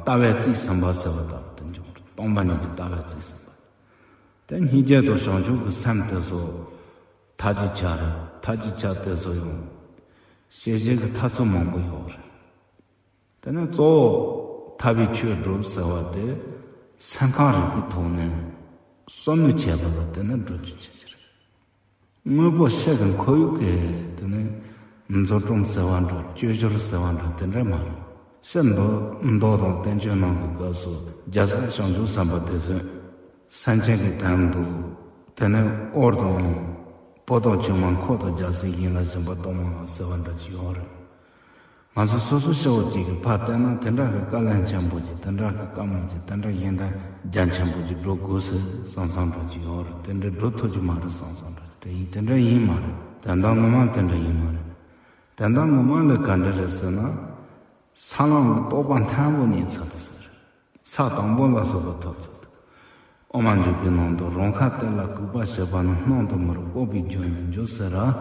ལྟ་བའི་རྩིས་ཟིན་པ་ཟེར་བ་ལྟ་བུ་དེ་འབྱུང་རེད། སྟོང་པ་ཉིད་ཀྱི་ལྟ་བའི་རྩིས་ཟིན་པ། དེ་སྙིང་རྗེ་དང་བྱང་ཆུབ་ཀྱི་སེམས་དེ་ཚོ་ཐབས་ཀྱི་ཆ་རེད། ཐབས་ཀྱི་ཆ་དེ་ཚོ་ཡང་ཤེས་བྱའི་གི་ཐབས་ཚུལ་མང་པོ་ཡོད་རེད། དེ་ནས་གཙོ་བོ་ཐར་པའི་ཆོས་སྒྲུབ་ཟེར་བ་དེ་སེམས་ཁམས་རིག་པའི་ཐོག་ནས་བསམ་མནོ་བྱས་པ་ལ་དེ་ནས་སྒྲུབ་རྒྱུ་བྱེད་ཀྱི་རེད། དངོས་པོ་ཕྱི་གི་ཁོར་ཡུག་གི་དེ་ནས་འཛུགས་སྐྲུན་ཟེར་བ་འདྲ། བཅོས་བསྒྱུར་ཟེར་བ་འདྲ་དེ་འདྲ་མ་རེད། ཕྱི་མདོ་མདོ་དང་བསྟན་བཅོས་ནང་གི་སྐབས་སུ་རྒྱལ་སྲས་བྱང་ཆུབ་སེམས་དཔའ་དེ་ཚོས་སེམས་ཅན་གྱི་དོན་དུ་དེ་ནས་འོར་དང་པོ་དང་ཆུང་མ་འཁོར་དང་རྒྱལ་སྲས་གཞན་ལ་སྦྱིན་པ་གཏོང་བ་ཟེར་བ་འདྲ་ཅིག་ཡོད་རེད། ང་ཚོ་སོ་སོ་སྐྱེ་བོ་གཅིག་གིས་ཕར་བལྟས་ན་དེ་འདྲ་གི་དཀའ་ལས་ཆེན་པོ་ཅིག་དེ་འདྲ་གི་དཀའ་མོ་ཅིག་དེ་འདྲ་གཞན་དོན་རྒྱ་ཆེན་པོ་ཅིག་སྒྲུབ་དགོས་ཟེར་བསམ་བསམ་འདྲ་ཅིག་ཡོད་རེད། དེ་འདྲ་སྒྲུབ་ཐུབ་ཀྱི་མ་རེད་བསམ་བསམ་འདྲ་ཅིག་དེ་ཡིན་དེ་འདྲ་ཡིན་མ་རེད། དོན་དག་ངོ་མ་དེ་འདྲ་ཡིན་མ་རེད། དོན་དག་ངོ་མ་ལ་ག་འདྲ་རེད་ཟེར་ན། ས་ལམ་གྱི་རྟོགས་པ་མཐོན་པོ་ཉིད་ཚར་དུ་ཟེར། ས་དང་པོ་ལ་སོགས་པ་ཐོབ་ཚར་དུ། དབུ་མ་འཇུག་པའི་ནང་དུ་རང་ཁ་དེ་ལ་ལྐུགས་པ་བྱེད་པ་ནི། སྣང་དུ་མི་རུང་སྤོབས་པའི་རྒྱུན་ཡང་འཇུག་ཟེར་ར།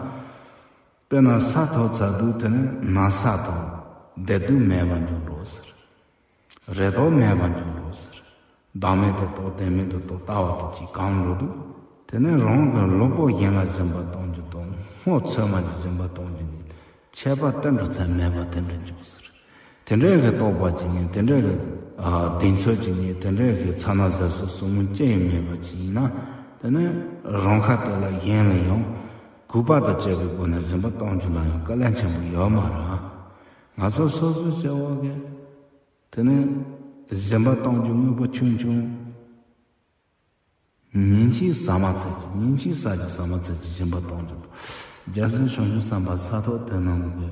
དཔེར་ན་ས་ཐོབ་ཚར་དུས་དེ་ནི་ན་ཚ་དང་བདེ་སྡུག་མེད་པར་འགྱུར་འགྲོ་ཟེར། རེ་དོགས་མེད་པར་འགྱུར་འགྲོ་ཟེར། བདག་མེད་དུ་རྟོགས་བདེན་མེད་དུ་རྟོགས་ལྟ་བ་དེ་གཅིག་གང་འགྲོ་འདུག་དེ་ནས་རང་གི་ལུས་པོ་གཞན་ལ་སྦྱིན་པ་གཏོང་རྒྱུ་དང་སྔོ་ཚོད་མ་གི་སྦྱིན་པ་གཏོང་རྒྱུ་གཉིས་ཁྱད་པར་ཏིལ་འབྲུ་ཚད་མེད་པ་དེ་འདྲ་འཇོག་ཟེར། དེ་འདྲའི་གི་རྟོགས་པ་ཅིག་ནི་དེ་འདྲའི་གི་ཨ་གདེང་ཚོད་ཅིག་ནི་དེ་འདྲའི་གི་ཚ་ན་ཟ་སོགས་ཟུག་རྔུ་ཅི་ཡང་མེད་པ་ཅིག་ཡིན་ན། དེ་ནི་རང་ཁ་དེ་ལ་གཞན་ལ་ཡང་གུས་པ་དང་བཅས་པའི་སྒོ་ནས་སྦྱིན་པ་གཏོང་རྒྱུ་ལ་ཡང་དཀའ་ལས་ཆེན་པོ་ཡོད་མ་རེད། ང་ཚོ་སོ་སོའི་སྐྱེ་བོ་གི་དེ་ནི་སྦྱིན་པ་གཏོང་རྒྱུ་དངོས་པོ་ཆུང་ཆུང་ཉིན་གཅིག་ཟ་མ་ཚད་ཀྱི་ཉིན་གཅིག་ཟ་རྒྱུ་ཟ་མ་ཚད་ཀྱི་སྦྱིན་པ་གཏོང་རྒྱུ་དང་། རྒྱལ་སྲས་བྱང་ཆུབ་སེམས་དཔའ་ས་ཐོབ་དེ་རྣམས་ཀྱི་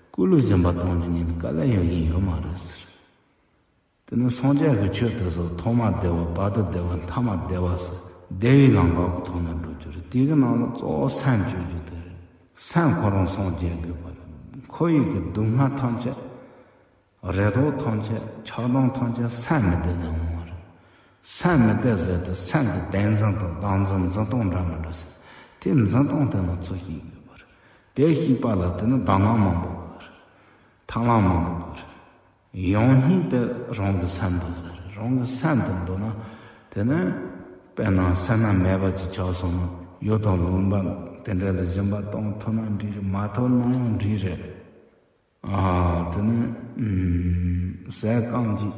སྐུ་ལུས་སྦྱིན་པ་གཏོང་རྒྱུ་གཉིས་དཀའ་ལས་ཡོད་ཀྱི་ཡོད་མ་རེད་ཟེར། དེ་ནི་སངས་རྒྱས་ཀྱི་ཆོས་དེ་ཚོ་ཐོག་མ་བདེ་བ། བར་དུ་བདེ་བ། མཐའ་མ་བདེ་བ་ཟེར་བདེ་བའི་ལམ་ཁ་གི་ཐོག་ནས་འགྲོ་རྒྱུ་རེད། དེ་གི་ནང་ལ་གཙོ་བོ་སེམས་བཅོས་རྒྱུ་དེ་རེད། སེམས་ཁོ་རང་སངས་རྒྱས་དགོས་པ་རེད། ཁོ་ཡི་གི་སྡུག་བསྔལ་ཐམས་ཅད། རེ་དོགས་ཐམས་ཅད། ཆགས་སྡང་ཐམས་ཅད་སེམས་མི་བདེ་ནས་འོང་བ་རེད། སེམས་མི་བདེ་ཟེར་དེ་སེམས་ཀྱི་བདེན་འཛིན་དང་བདག་འཛིན་འཛིན་སྟངས་འདྲ་མི་འདྲ་ཟེར། དེ་འཛིན་སྟངས་དེ་ནི་ཚུར་ཤེས་དགོས་པ་རེད། དེ་ཤེས་པ་ལ་དེ་ནི་གདམས་ངག་མང་པོ་དགོས་རེད། ཐབས་ལམ་མང་པོ་དགོས་རེད། ཡང་སྙིང་དེ་རང་གི་སེམས་དུ་ཟེར། རང་གི་སེམས་དུ་འདུག་ན། དེ་ནི་དཔེར་ན་སེར་སྣ་མེད་པ་ཅིག་ཆགས་སོང་ན་ཡུལ་དང་ལུང་པ་དེ་འདྲ་ལ་སྦྱིན་པ་གཏོང་ཐུབ་ན་འགྲིག་རེད། མ་ཐུབ་ན་ཡང་འགྲིག་རེད། ཨ། དེ་ནི་ཟས་རྐང་གཅིག་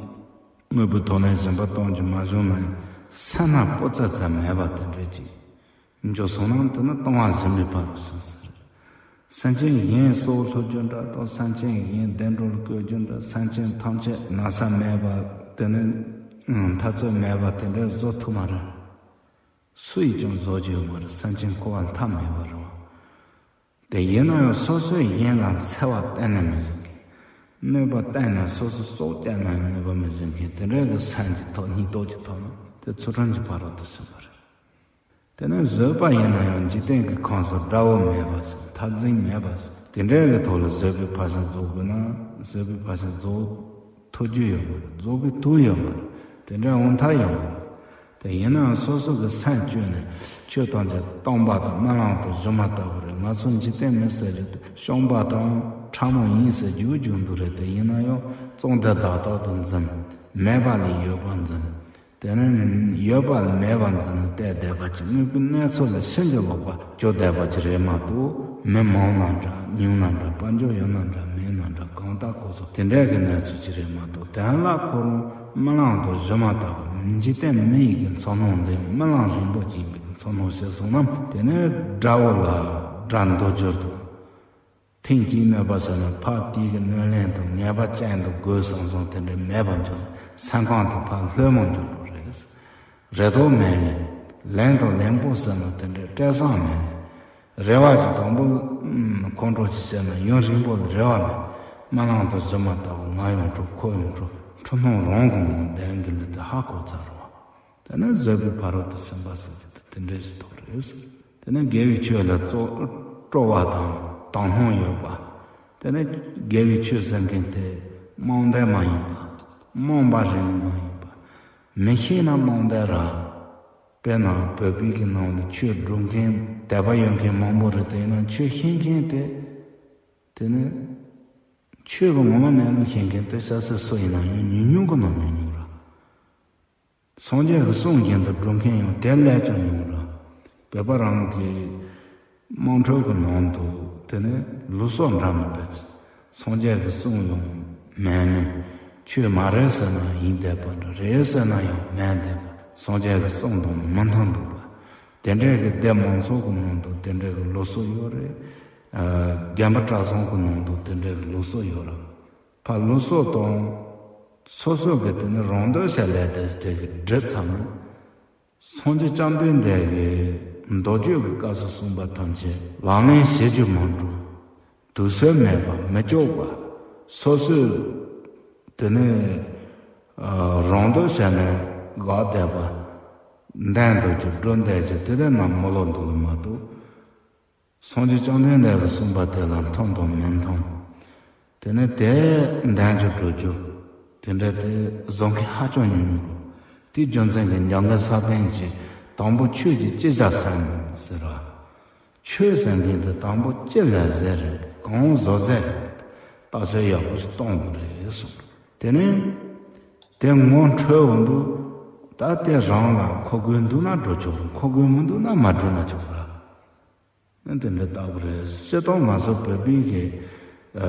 དངོས་པོའི་ཐོག་ནས་སྦྱིན་པ་གཏོང་རྒྱུ་མ་བྱུང་ན་ཡང་སེར་སྣ་སྤུ་རྩ་ཙམ་མེད་པ་དེ་འདྲ་ཅིག་འགྱུར་སོང་ན་དེ་ནི་ལྟུང་བ་ཟིན་པའི་བར་དུ་ཟིན་ཟེར། སེམས་ཅན་གཞན་སྲོག་བླུ་རྒྱུ་འདྲ་དང་། སེམས་ཅན་གཞན་བདེ་འགྲོར་བཀོད་རྒྱུ་འདྲ། སེམས་ཅན་ཐམས་ཅད་ན་ཚ་མེད་པ། དེ་ནི་འཐབ་རྩོད་མེད་པ་དེ་འདྲ་བཟོ་ཐུབ་མ་རེད། སུ་ཡིས་ཀྱང་བཟོ་རྒྱུ་ཡོད་མ་རེད། སེམས་ཅན་འཁོར་བ་མཐའ་མེད་པ་རེད་བ། དེ་ཡིན་ན་ཡང་སོ་སོས་གཞན་ལ་འཚེ་བ་གཏན་ནས་མི་བྱེད་མཁན། གནོད་པ་གཏན་ནས་སོ་སོ་སྲོག་བཅད་ན་ཡང་གནོད་པ་མི་བྱེད་མཁན་དེ་འདྲ་གི་སེམས་ཀྱི་ཐོག་སྙིང་སྟོབས་ཀྱི་ཐོག་ནས་དེ་ཚུལ་ཁྲིམས་ཀྱི་ཕ་རོལ་ཏུ་ཕྱིན་པ་རེད། དེ་ནས་བཟོད་པ་ཡིན་ན་ཡང་འཇིག་རྟེན་གྱི་ཁམས་སུ་དགྲ་བོ་མེད་པ་ཞིག་འཐབ་འཛིང་མེད་པ་ཞིག་དེ་འདྲ་གི་ཐོག་ལ་བཟོད་པའི་ཕར་ཕྱིན་རྫོགས་དགོས་ན་བཟོད་པའི་ཕར་ཕྱིན་རྫོགས་ཐུབ་རྒྱུ་ཡོད་མ་རེད། རྫོགས་པའི་དུས་ཡོད་མ་རེད། དེ་འདྲ་འོང་ཐབས་ཡོད་མ་རེད། དེ་ཡིན་ནའང་སོ་སོ་གི་སེམས་བཅོས་ནས་ཆོས་ཐམས་ཅད་སྟོང་པ་དང་རྨི་ལམ་དང་སྒྱུ་མ་ལྟ་བུ་རེད། ང་ཚོ་འཇིག་རྟེན་མི་ཟེར་རྒྱུ་དེ་བྱམས་པ་དང་ཕྲ་མོ་ཡིན་ཟེར་རྒྱུ་རྒྱུ་འདུག་རེད། དེ་ཡིན་ན་ཡང་བཙོག་འདི་བདག་རྟག་ཏུ་འཛིན། མེད་པ་ལས་ཡོད་པ་འཛིན། དེ་ནི་ཡོད་པ་ལས་མེད་པ་འཛིན་ནས་བལྟས་བསྡད་པ་ཅིག་དངོས་པོའི་གནས་ཚུལ་ལ་ཕྱིན་ཅི་ལོག་པ་སྐྱོ་བསྡད་པ་ཅིག་རེད་མ་གཏོགས། མི་མང་ན་འདྲ་ཉུང་ན་འདྲ་དཔལ་འབྱོར་ཡོད་ན་འདྲ་མེད་ན་འདྲ་གང་ལྟར་ཁོ་ཚོ་དེ་འདྲ་གི་གནས་ཚུལ་ཅིག་རེད་མ་གཏོགས། དོན་ལ་ཁོ་རང་རྨི་ལམ་དང་སྒྱུ་མ་ལྟ་བུ། འཇིག་རྟེན་མི་ཡི་གི་ཚོར་སྣང་འདི་ཡང་རྨི་ལམ་རིང་པོ་ཅིག་ཡིན་པའི་གི་ཚོར་སྣང་བྱས་སོང་ན། དེ་ནི་དགྲ་བོ་ལ་དགྲ་འདོད་འགྱུར་དང་། ཐེངས་གཅིག་གནོད་པ་བྱས་ན་ཕར་དེའི་གི་གནོད་ལན་དང་ཉེས་པ་ཅན་དུ་དགོས་བསམ་བསམ་དེ་འདྲ་མེད་པར་འགྱུར་ནས་སེམས་ཁམས་དེ་ཕར་ལྷོད་མོ་འགྱུར་འགྲོ་རེད། རེ་དོགས་མེད་ནས་ ལན་དང་ལན་པོ་ཟེར་ན་དེ་འདྲའི་སྤྲད་བསམ་མེད། རེ་བ་གྱི་དང་པོ་ཁོང་ཁྲོ་ཅིག་བྱས་ན་ཡུན་རིང་པོ་ལ་རེ་བ་མེད། རྨི་ལམ་དང་གཞི་མ་ལྟ་བུ་ང་ཡང་འགྲོ་ཁོ་ཡང་འགྲོ། འཁྲུལ་སྣང་རང་གི་ངང་བདེན་གྱི་ལུས་དེ་ཧ་གོ་ཚར་བ། དེ་ནས་བཟོད་པའི་ཕ་རོལ་ཏུ་ཕྱིན་པ་ཟེར་གྱི་དེ་དེ་འདྲའི་ཞིག་ཐོག་རེད། དེ་ནས་དགེ་བའི་ཆོས་ལ་སྤྲོ་བ་དང་དག་སྣང་ཡོད་པ། དེ་ནས་དགེ་བའི་ཆོས་ཟེར་མཁན་དེ་རྨོངས་དད་མ་ཡིན་པ། རྨོངས་པ་རེད་མ་ཡིན་པ། མི་ཤེས་ན་རྨོངས་དད་ར། དཔེར་ན་བོད་པའི་གི་ནང་ལ་ཆོས་སྒྲུབ་མཁན་དད་པ་ཡོད་མཁན་མང་པོ་རེད། དེ་ཡིན་ན་ཆོས་ཤེས་མཁན་དེ། དེ་ནི་ཆོས་ཀྱི་ངོ་མ་གནས་ལུགས་ཤེས་མཁན་དེ་ཤ་ཟད་སུ་ཡིན་ན་ཡང་ཉུང་ཉུང་གི་ནང་ཉུང་ཉུང་ར། སངས་རྒྱས་ཀྱི་གསུང་རྒྱུན་དུ་སྒྲུབ་མཁན་ཡང་དེ་ལས་ཀྱང་ཉུང་ར། བོད་པ་རང་གི་དམངས་ཁྲོད་ཀྱི་ནང་དུ་དེ་ནི་ལུགས་སྲོལ་འདྲ་མི་འདྲ་ཅིག་སངས་རྒྱས་ཀྱི་གསུང་ཡང་མེད་མིན། ཆོས་མ་རེད་ཟེར་ན་ཡིན་བསྡད་པ་འདྲ། རེད་ཟེར་ན་ཡང་མེད་བསྡད་པ། སངས་རྒྱས་ཀྱི་གསུང་དང་མི་མཐུན་འདུག་པ། དེ་འདྲའི་གི་སྡེ་མང་ཚོགས་ཀྱི་ནང་དུ་དེ་འདྲའི་གི་ལུགས་སྲོལ་ཡོད་རེད། ཨ། རྒན་པ་གྲྭ་ཚང་གི་ནང་དུ་དེ་འདྲའི་གི་ལུགས་སྲོལ་ཡོད་རེད། ཕར་ལུགས་སྲོལ་དང་སོ་སོ་གི་དེ་ནི་རང་འདོད་བྱས་ལས་དེ་དེ་གི་སྒྲུབ་ཚར་ན། སངས་རྒྱས་བཅོམ་ལྡན་འདས་ཀྱིས་མདོ་རྒྱུད་ཀྱི་སྐབས་སུ་གསུངས་པ་ཐམས་ཅད་ལག་ལེན་བྱེད་རྒྱུ་མང་དུ། དུག་སེལ་མེད་པ་མི་སྐྱོ་བ། སོ་སོས་དེ་ནི་ཨ་རང་འདོད་བྱས་ནས་འགག་བསྡད་པ། འདོན་འདོད་ཀྱི་སྒྲུབ་འདོད་ཀྱི་དེ་འདྲ་རྣམས་མི་ལོ་འདུག་གི་མ་གཏོགས། སངས་རྒྱས་བཅོམ་ལྡན་འདས་ཀྱིས་གསུངས་པ་དེ་ལ་མཐུན་དང་མི་མཐུན། དེ་ནས་དེ་འདོན་རྒྱུ་སྒྲུབ་རྒྱུ། དེ་འདྲ་དེ་བཟོ་མཁན་ཧ་ཅང་ཉུང་ཉུང་། དེའི་རྒྱུ་མཚན་གྱིས་འཇམ་མགོན་ས་པཎ་གྱིས་དང་པོ་ཆོས་ཀྱི་སྤྱི་བྱ་གསན་ཟེར་བ། ཆོས་ཟེར་མཁན་དེ་དང་པོ་སྤྱི་ལ་ཟེར་རེད། གང་བཟོ་ཟེར་རེད། བརྟག་དཔྱད་ཡག་པོ་ཞིག་གཏོང་དགོས་རེད་གསུངས། དེ་ནས་དེ་ངོ་འཕྲོད་འོང་དུས། ད་དེ་རང་ལ་མཁོ་དགོས་འདུག་ན་འགྲོ་ཆོག་མཁོ་དགོས་མི་འདུག་ན་མ་འགྲོ་ན་ཆོག་ར། ཨ། དེ་འདྲ་ལྟ་བུ་རེད། སྤྱིར་བཏང་ང་ཚོ་བོད་པའི་གི་ཨ་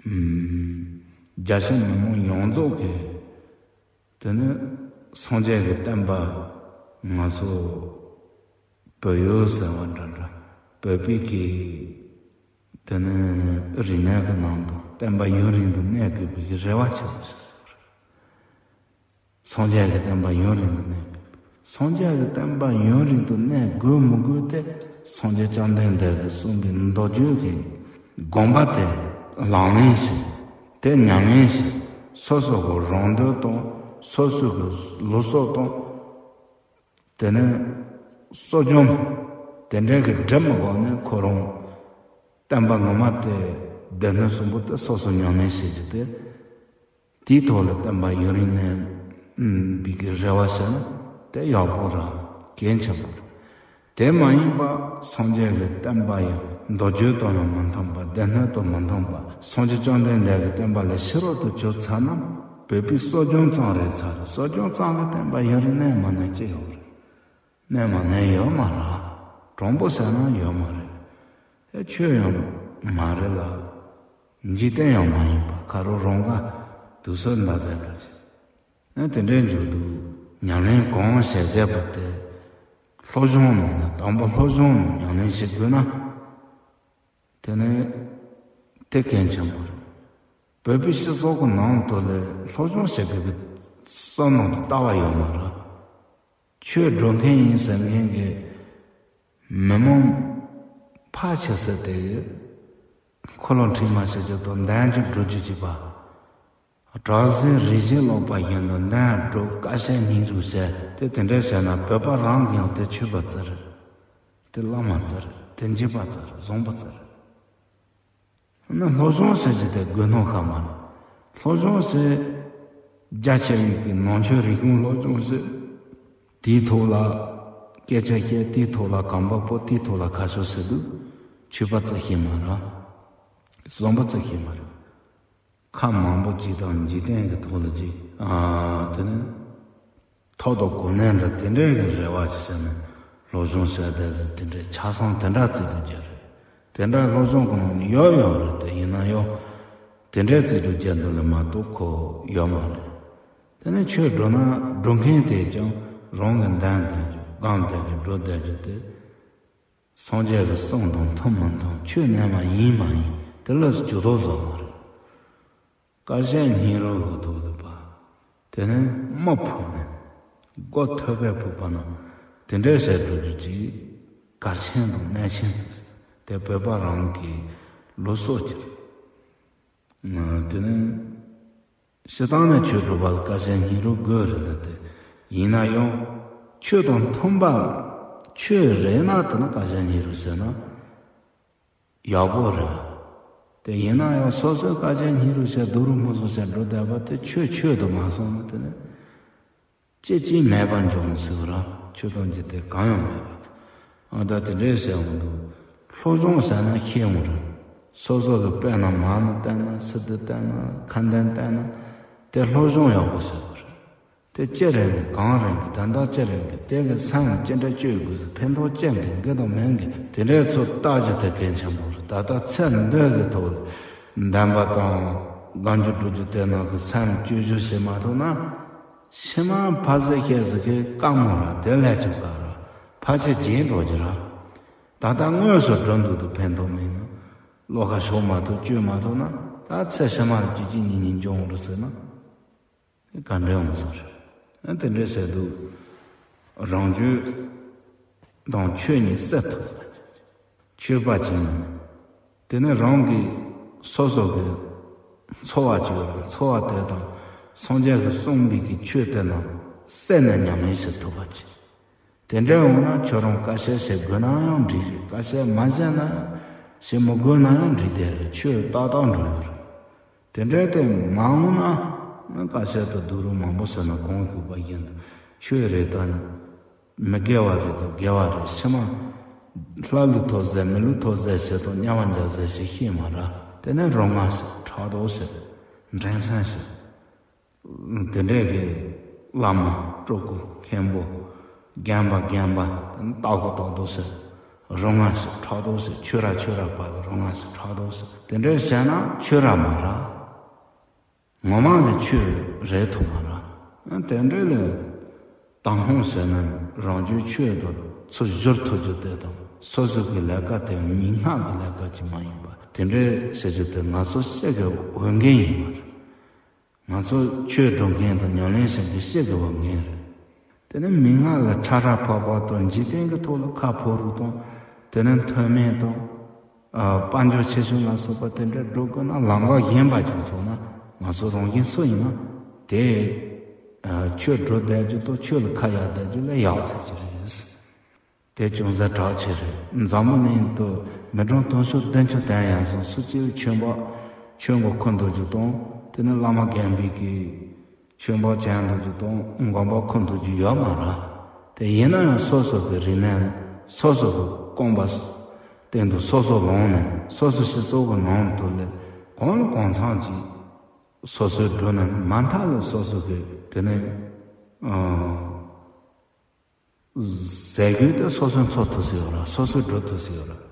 ཨམ་རྒྱ་ཆེ་མི་མང་ཡོངས་རྫོགས་ཀྱི་དེ་ནི་སངས་རྒྱས་ཀྱི་བསྟན་པ། ང་ཚོ་བོད་ཡུལ་ཟེར་བ་འདྲ་འདྲ། བོད་པའི་གི་དེ་ནི་རིག་གནས་ཀྱི་ནང་དུ་བསྟན་པ་ཡུན་རིང་དུ་གནས་དགོས་པའི་གི་རེ་བ་ཆེན་པོ་ཞིག་ཟེར་བ་རེད། སངས་རྒྱས་ཀྱི་བསྟན་པ་ཡུན་རིང་དུ་གནས་དགོས། སངས་རྒྱས་ཀྱི་བསྟན་པ་ཡུན་རིང་དུ་གནས་དགོས་མི་དགོས་དེ། སངས་རྒྱས་བཅོམ་ལྡན་འདས་ཀྱིས་གསུངས་པའི་མདོ་རྒྱུད་ཀྱི་དགོངས་པ་དེ་ལག་ལེན་བྱས། དེ་ཉམས་ལེན་བྱས། སོ་སོ་གི་རང་འདོད་དང་། སོ་སོ་གི་ལུགས་སྲོལ་དང་། དེ་ནས་གསོ་སྦྱོང་། དེ་འདྲའི་གི་སྒྲིབ་མི་དགོས་ནས་ཁོ་རང་བསྟན་པ་ངོ་མ་དེ་སྡེ་སྣོད་གསུམ་པོ་དེ་སོ་སོ་ཉམས་ལེན་བྱེད་རྒྱུ་དེ། དེའི་ཐོག་ལ་བསྟན་པ་ཡུན་རིང་གནས་པའི་གི་རེ་བ་བྱས་ན་དེ་ཡག་པོ་ར་གལ་ཆེན་པོ་རེད། དེ་མ་ཡིན་པ་སངས་རྒྱས་ཀྱི་བསྟན་པ་ཡང་མདོ་རྒྱུད་དང་ཡང་མི་མཐུན་པ། སྡེ་སྣོད་དང་མི་མཐུན་པ། སངས་རྒྱས་བཅོམ་ལྡན་འདས་ཀྱི་བསྟན་པ་ལས་ཕྱི་རོལ་དུ་གྱུར་ཚར་ན་བོད་པའི་གསོ་སྦྱོང་ཙམ་རེད་ཚར་རེད། གསོ་སྦྱོང་ཙམ་གྱི་བསྟན་པ་ཡུན་རིང་གནས་མ་གནས་ཅི་ཡོད་རེད། གནས་མ་གནས་ཡོད་མ་རེད། དྲང་པོ་བཤད་ན་ཡོད་མ་རེད། ཨེ་ཆོས་ཡང་མ་རེད་ལ། འཇིག་རྟེན་ཡང་མ་ཡིན་པ། ཁ་རོག་རང་ག་དུས་ཚོད་འདའ་ཟེར་འདྲ་ཅིག་ཨེ་དེ་འདྲའི་མཇུག་ཏུ་ཉམས་ལེན་གང་བྱས་བྱས་པ་དེ། སློབ་སྦྱོང་ནང་ན་དང་པོ་སློབ་སྦྱོང་ནང་ཉམས་ལེན་བྱེད་དགོས་ན། དེ་ནི་དེ་གལ་ཆེན་པོ་རེད། བོད་པའི་སྤྱི་ཚོགས་ཀྱི་ནང་དུ་ལས་སློབ་སྦྱོང་བྱེད་དགོས་པའི་བསམ་བློ་དང་ལྟ་བ་ཡོད་མ་རེད། ཆོས་སྒྲུབ་མཁན་ཡིན་ཟེར་མཁན་གྱི་མི་མང་ཕལ་ཆེ་ས་དེ་འཁོར་ལོ་ཁྲིད་མ་བྱེད་རྒྱུ་དང་འདོན་རྒྱུ་སྒྲུབ་རྒྱུ་བྱེད་པ། གྲགས་འཛིན་རིག་བྱེད་ཀློག་པ་བཞིན་དུ་འདོན་སྒྲུབ་བཀའ་བཤད་སྙིང་རུས་བྱས་ཏེ། དེ་འདྲ་བྱས་ན་བོད་པ་རང་གི་ཡང་དེ་ཆོས་པ་བརྩི་རེད། དེ་བླ་མ་བརྩི་རེད། དེ་འཇིགས་པ་བརྩི་རེད། བཟང་པོ་བརྩི་རེད། ནི་སློབ་སྦྱོང་བྱེད་རྒྱུ་དེ་དགོས་སྣང་ཤ་མ་རེད། སློབ་སྦྱོང་བྱེད། རྒྱ་ཆེ་བའི་གི་ནང་ཆོས་རིག་གཞུང་སློབ་སྦྱོང་བྱེད། དེའི་ཐོག་ལ་སྐད་ཆ་བཤད། དེའི་ཐོག་ལ་གོམ་པ་སྤོ། དེའི་ཐོག་ལ་ཁ་ཕྱོགས་བྱེད་དུས་ཆོས་པ་བརྩི་ཤེས་མ་རེད། བཟང་པོ་བརྩི་ཤེས་མ་རེད། ཁ་མང་པོ་ཅིག་དང་འཇིག་རྟེན་གྱི་ཐོག་ལ་ཅིག་ཨ་དེ་ནི། ཐོབ་དང་གོ་གནས་འདྲ་དེ་འདྲའི་གི་རེ་བ་ཞིག་བྱས་ནས་སློབ་སྦྱོང་བྱས་བསྡད་ཟེར། དེ་འདྲའི་ཆ་ཚང་དེ་འདྲ་རྩིས་སྤྲོད་རྒྱག་རེད། དེ་འདྲ་སློབ་སྦྱོང་གི་ནང་ནས་ཡོད་ཡོད་རེད། དེ་ཡིན་ན་ཡང་དེ་འདྲའི་རྩིས་སྤྲོད་རྒྱག་འདུག་ལ་མ་གཏོགས་ཁོ་ཡོད་མ་རེད། དེ་ནས་ཆོས་སྒྲུབ་ན་སྒྲུབ་མཁན་དེས་ཀྱང་རང་གི་འདོན་བསྡད་རྒྱུ། སྒོམ་བསྡད་རྒྱུ། སྒྲུབ་བསྡད་རྒྱུ་དེ། སངས་རྒྱས་ཀྱི་གསུང་དང་མཐུན་མི་མཐུན། ཆོས་གནས་མ་ཡིན་མ་ཡིན་དེ་ལ་ཇུས་གཏོགས་བཟོ་མ་རེད། བཀའ་བཤད་སྙིང་རུས་ཀྱི་ཐོག་ལ་པ། དེ་ནས་མི་ཕམ་ནས། སྒོ་ཐོད་པས་ཕུག་པ་ན་དེ་འདྲའི་ཟེར་འགྲོ་རྒྱུ་ཅིག་གལ་ཆེན་དང་གནད་ཆེན་ཟེར། དེ་བོད་པ་རང་གི་ལུགས་སྲོལ་གྱི་དེ་ནི་སྤྱི་བཏང་ནས་ཆོས་སྒྲུབ་པ་ལ་བཀའ་བཞིན་སྙིང་རུས་དགོས་རེད་ལ། དེ་ཡིན་ན་ཡང་ཆོས་དང་མཐུན་པ་ཆོས་རེད་ན་དེ་ནི་བཀའ་བཞིན་སྙིང་རུས་ཟེར་ན་ཡག་པོ་རེད། དེ་ཡིན་ན་ཡང་སོ་སོའི་བཀའ་བཞིན་སྙིང་རུས་བྱས་སྡུག་རུས་མུ་ཟུག་བྱས་འགྲོ་བསྡད་པ་དེ་ཆོས་ཆོས་དུ་མ་སོང་ན་དེ་ནི་ཅི་ཅི་མེད་པར་འགྱུར་ཟེར་བ་ར། ཆོས་དང་འཇིག་རྟེན་གང་ཡང་མེད་པ། ཨ་ད་དེ་འདྲའི་ཟེར་འོང་དུས་སློབ་སྦྱོང་ཟེར་ན་ཤེས་འོང་རེད། སོ་སོ་གི་དཔེར་ན་མ་ཎི་བསྟན་ན་སིདྡྷི་བསྟན་ན་མཁའ་ལྡིང་བསྟན་ན་དེ་སློབ་སྦྱོང་ཡག་པོ་བྱེད་དགོས་རེད། དེ་ཅི་རེད་གང་རེད་གདམ་དག་ཅི་རེད་དེ་གི་སེམས་ཅི་འདྲ་བཅོས་དགོས་ཟེར་ཕན་ཐོགས་ཅི་འདྲ་གི་དང་མིན་གི་དེ་འདྲའི་ཚོ་ལྟ་རྒྱུ་དེ་གལ་ཆེན་པོ་རེད། ད་ལྟ་ཚེ་འདི་གི་ཐོག་ལ་བདེན་པ་དང་གང་རྒྱུ་སྒྲུབ་རྒྱུ་དེ་ནང་གི་སེམས་བཅོས་བཅོས་བྱེད་མ་ཐུབ་ན། ཕྱི་མ་ཕ་ཟེ་ཤེས་ཟེ་གི་དཀའ་མོ་ར་དེ་ལས་ཀྱང་དཀའ་ར། ཕལ་ཆེར་རྗེས་འགྲོ་རྒྱུ་ར། ད་ལྟ་དངོས་སུ་འགྲོ་འདུག་ཏུ་ཕན་ཐོགས་མེད་ན། བློ་ཁ་ཞོག་མ་ཐུབ་བཅོས་མ་ཐུབ་ན་ད་ཚེ་ཕྱི་མ་ལ་གཅིག་གཅིག་གཉིས་གཉིས་འབྱུང་རུ་ཟེར་ན་ག་འདྲ་འོང་ས་རེད། ཨ་དེ་འདྲ་བྱས་འདུག་རང་རྒྱུད་དང་ཆོས་གཉིས་བསྲེ་ཐུབ་ས། ཆོས་པ་བྱས་ན། དེ་ནི་རང་གི་སོ་སོ་གི་འཚོ་བ་བྱེད་ཡོད་རེད། འཚོ་བ་དེ་དང་སངས་རྒྱས་ཀྱིས་གསུངས་པའི་གི་ཆོས་དེ་རྣམས་བསྲེས་ནས་ཉམས་ལེན་བྱེད་ཐུབ་པ་བྱེད། དེ་འདྲ་ཡོང་ན་ཁྱོད་རང་ཀ་ཤས་བྱེད་དགོས་ན་ཡང་འགྲིག་རེད། ཀ་ཤས་མ་བྱས་ན་ཡང་བྱེད་མི་དགོས་ན་ཡང་འགྲིག་དེ་རེད། ཆོས་ཏག་ཏག་འགྲོ་ཡོད་རེད། དེ་འདྲ་དེ་མ་འོང་ན་ཀ་ཤས་དང་སྡུག་རུས་མང་པོ་ཟེར་ན་གོང་ཞུས་པ་བཞིན་དུ་ཆོས་རེད་དང་། མི་དགེ་བ་རེད་དང་དགེ་བ་རེད། ཕྱི་མ་ལྷ་ལུས་ཐོབ་ཟེར་མི་ལུས་ཐོབ་ཟེར་ཞེས་དང་དམྱལ་བ་འཇལ་ཟེར་ཞེས་ཤེས་མ་ར། དེ་ནས་རོ་མངར་ཞིག་ཕྲག་དོག་ཞིག་འགྲན་སེམས་ཞིག་དེ་འདྲས་ཀྱི་བླ་མ་སྤྲུལ་སྐུ་མཁན་པོ་རྒན་པ་རྒན་པ་དེ་ནས་ལྟག་ཁོ་ཏོག་ཏོག་ཞིག་རོ་མངར་ཞིག་ཕྲག་དོག་ཞིག་ཆོས་ར་ཆོས་ར་བར་དུ་རོ་མངར་ཞིག་ཕྲག་དོག་ཞིག་དེ་འདྲས་བྱས་ན་ཆོས་ར་མ་ར། ངོ་མ་ལ་ཆོས་རེད་ཐུབ་མ་ར། དེ་འདྲ་ལས་དང་ཧོང་ཟེར་ན་རང་རྒྱུད་ཆོས་དང་ཚུར་སྦྱོར་ཐུབ་རྒྱུ་དེ་དང་སོ་སོ་གི་ལས་ཀ་དེ་མི་སྔགས་ཀྱི་ལས་ཀ་ཅིག་མ་ཡིན་པ་དེ་འདྲ་ཟེར་རྒྱུ་དེ་ང་ཚོ་སེམས་ཀྱི་འོས་འགན་ཡིན་པ་རེད། ང་ཚོ་ཆོས་སྒྲུབ་མཁན་དང་ཉམས་ལེན་བྱེད་མཁན་སེམས་ཀྱི་འོས་འགན་རེད། དེ་ནས་མི་སྔགས་ལ་ཁྲ་ཁྲ་ཕག་ཕག་དང་འཇིག་རྟེན་གྱི་ཐོག་ལ་ཁ་ཕོ་རུ་དང་དེ་ནས་མཐོ་དམན་དང་། ཨ་དཔལ་འབྱོར་ཆེ་ཆུང་ལ་སོགས་པ་དེ་འདྲ་སྒྲུབ་དགོས་ན་ལམ་ཁ་གཞན་པ་ཅིག་འཚོལ་ན་ང་ཚོ་རང་བཞིན་སུ་ཡིན་ན་དེ་ཨ་ཆོས་སྒྲུབ་བསྡད་རྒྱུ་དང་ཆོས་ལ་ཁ་གཡར་བསྡད་རྒྱུ་ལས་ཡག་ཚད་ཅིག་རེད། དེ་ཅུང་ཟད་གྲགས་ཆེ་རེད། འཛམ་བུ་གླིང་དུ་མི་གྲངས་དུང་ཕྱུར་བདུན་ཅུ་དོན་ཡན་ཞིང་སུ་གཅིག་ཆོས་འབག་ཆོས་འགོ་ཁུར་འདུག་རྒྱུ་དང་དེ་ནས་བླ་མ་རྒན་པའི་གི་ཆོས་འབག་ཅན་འདུག་རྒྱུ་དང་དགོན་པ་ཁུར་འདུག་རྒྱུ་ཡོད་མ་རེད། དེ་ཡིན་ན་ཡང་སོ་སོ་གི་རིག་གནས་སོ་སོ་གི་རྐང་པ་སྟེང་དུ་སོ་སོ་ལངས་ནས་སོ་སོ་སྤྱི་ཚོགས་ཀྱི་ནང་དུ་ལས་གང་ལ་གང་འཚམ་གྱིས་སོ་སོའི་འགྲོ་ན་མ་མཐའ་ལ་སོ་སོ་གི་དེ་ནས་ཨ། ཟས་གོས་དེ་སོ་སོས་འཚོ་ཐུབ་ས་ཡོད་ར། སོ་སོས་སྒྲུབ་ཐུབ་ས་ཡོད་ར།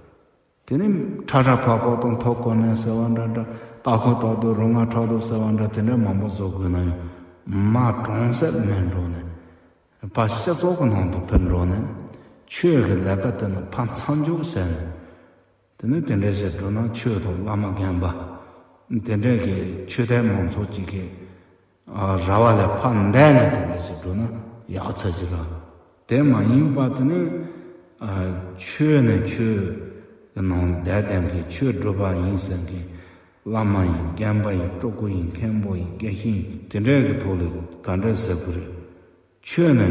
དེ་ནི་ཁྲ་ཁྲ་ཕག་ཕག་དང་ཐོག་ཀོ་ནན་ཟེར་བ་འདྲ་འདྲ་ལྟག་ཁོ་ཏོག་ཏོ་རོ་མངར་ཕྲག་དོག་ཟེར་བ་འདྲ་དེ་འདྲ་མང་པོ་བཟོ་དགོས་ན་ཡང་མ་གྲོང་གསེབ་མི་འགྲོ་ནས་ཕ་སྤྱི་ཚོགས་ཀྱི་ནང་དུ་ཕེབས་འགྲོ་ནས་ཆོས་ཀྱི་ལས་ཀ་དེ་ནི་ཕ་མཚམས་འཇོག་བྱས་ནས། དེ་ནས་དེ་འདྲ་ཞིག་འགྲོ་ན་ཆོས་དང་བླ་མ་རྒན་པ། དེ་འདྲ་གི་ཆོས་དད་མང་ཚོགས་ཅིག་གི་ཨ་ར་བ་ལས་ཕར་འདས་ནས་དེ་འདྲ་ཞིག་འགྲོ་ན་ཡག་ཚ་ཅིག་ར། དེ་མ་ཡིན་པ་དེ་ནི་ཨ་ཆོས་ནས་ཆོས་ཀྱི་ནང་བསྡད་ལྡན་གི་ཆོས་སྒྲུབ་པ་ཡིན་ཟེར་གི་བླ་མ་ཡིན་རྒན་པ་ཡིན་སྤྲུལ་སྐུ་ཡིན་མཁན་པོ་ཡིན་དགེ་བཤེས་ཡིན་དེ་འདྲ་གི་ཐོག་ལ་ག་འདྲ་ཟེར་དགོས་རེད། ཆོས་ནི་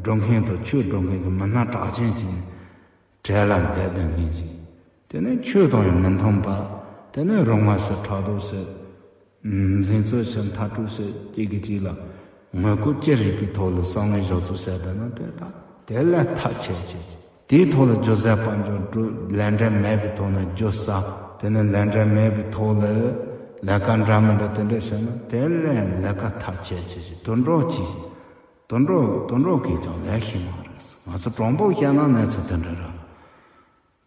སྒྲུབ་མཁན་དང་ཆོས་སྒྲུབ་མཁན་གྱི་མི་སྣ་གྲགས་ཅན་ཅིག་ནི་གྲལ་ལ་བསྡད་བསྡད་མཁན་ཅིག་དེ་ནས་ཆོས་དང་ཡང་མི་མཐུན་པ། དེ་ནས་རོ་མངར་ཟེར་ཕྲག་དོག་ཟེར། འཛིང་རྩོད་ཟེར་མཐའ་གྲུག་ཟེར་གཅིག་གིས་གཅིག་ལ་ངོ་རྒོལ་ཅི་རིགས་པའི་ཐོག་ལ་བསམ་བློའི་བཞག་ཚུལ་ཟེར་བསྡད་ན་དེ་དག་དེ་ལས་ཐག་ཆད་ཆད་ཅིག་དེའི་ཐོག་ལ་སྒྱུ་རྩལ་དཔལ་འབྱོར་སྒྲུབ་ལས་འབྲས་མེད་པའི་ཐོག་ནས་རྒྱུ་བསགས། དེ་ནས་ལས་འབྲས་མེད་པའི་ཐོག་ལ་ལས་ཀ་འདྲ་མི་འདྲ་དེ་འདྲ་བྱས་ན་དེ་ལས་ལས་ཀ་ཐག་ཆད་ཆད་ཅིག་དུད་འགྲོ་གཅིག་དུད་འགྲོ་དུད་འགྲོ་གིས་ཀྱང་ལས་ཤེས་མ་རེད། ང་ཚོ་དྲང་པོ་བཤད་ན་གནས་ཚུལ་དེ་འདྲ་རེད།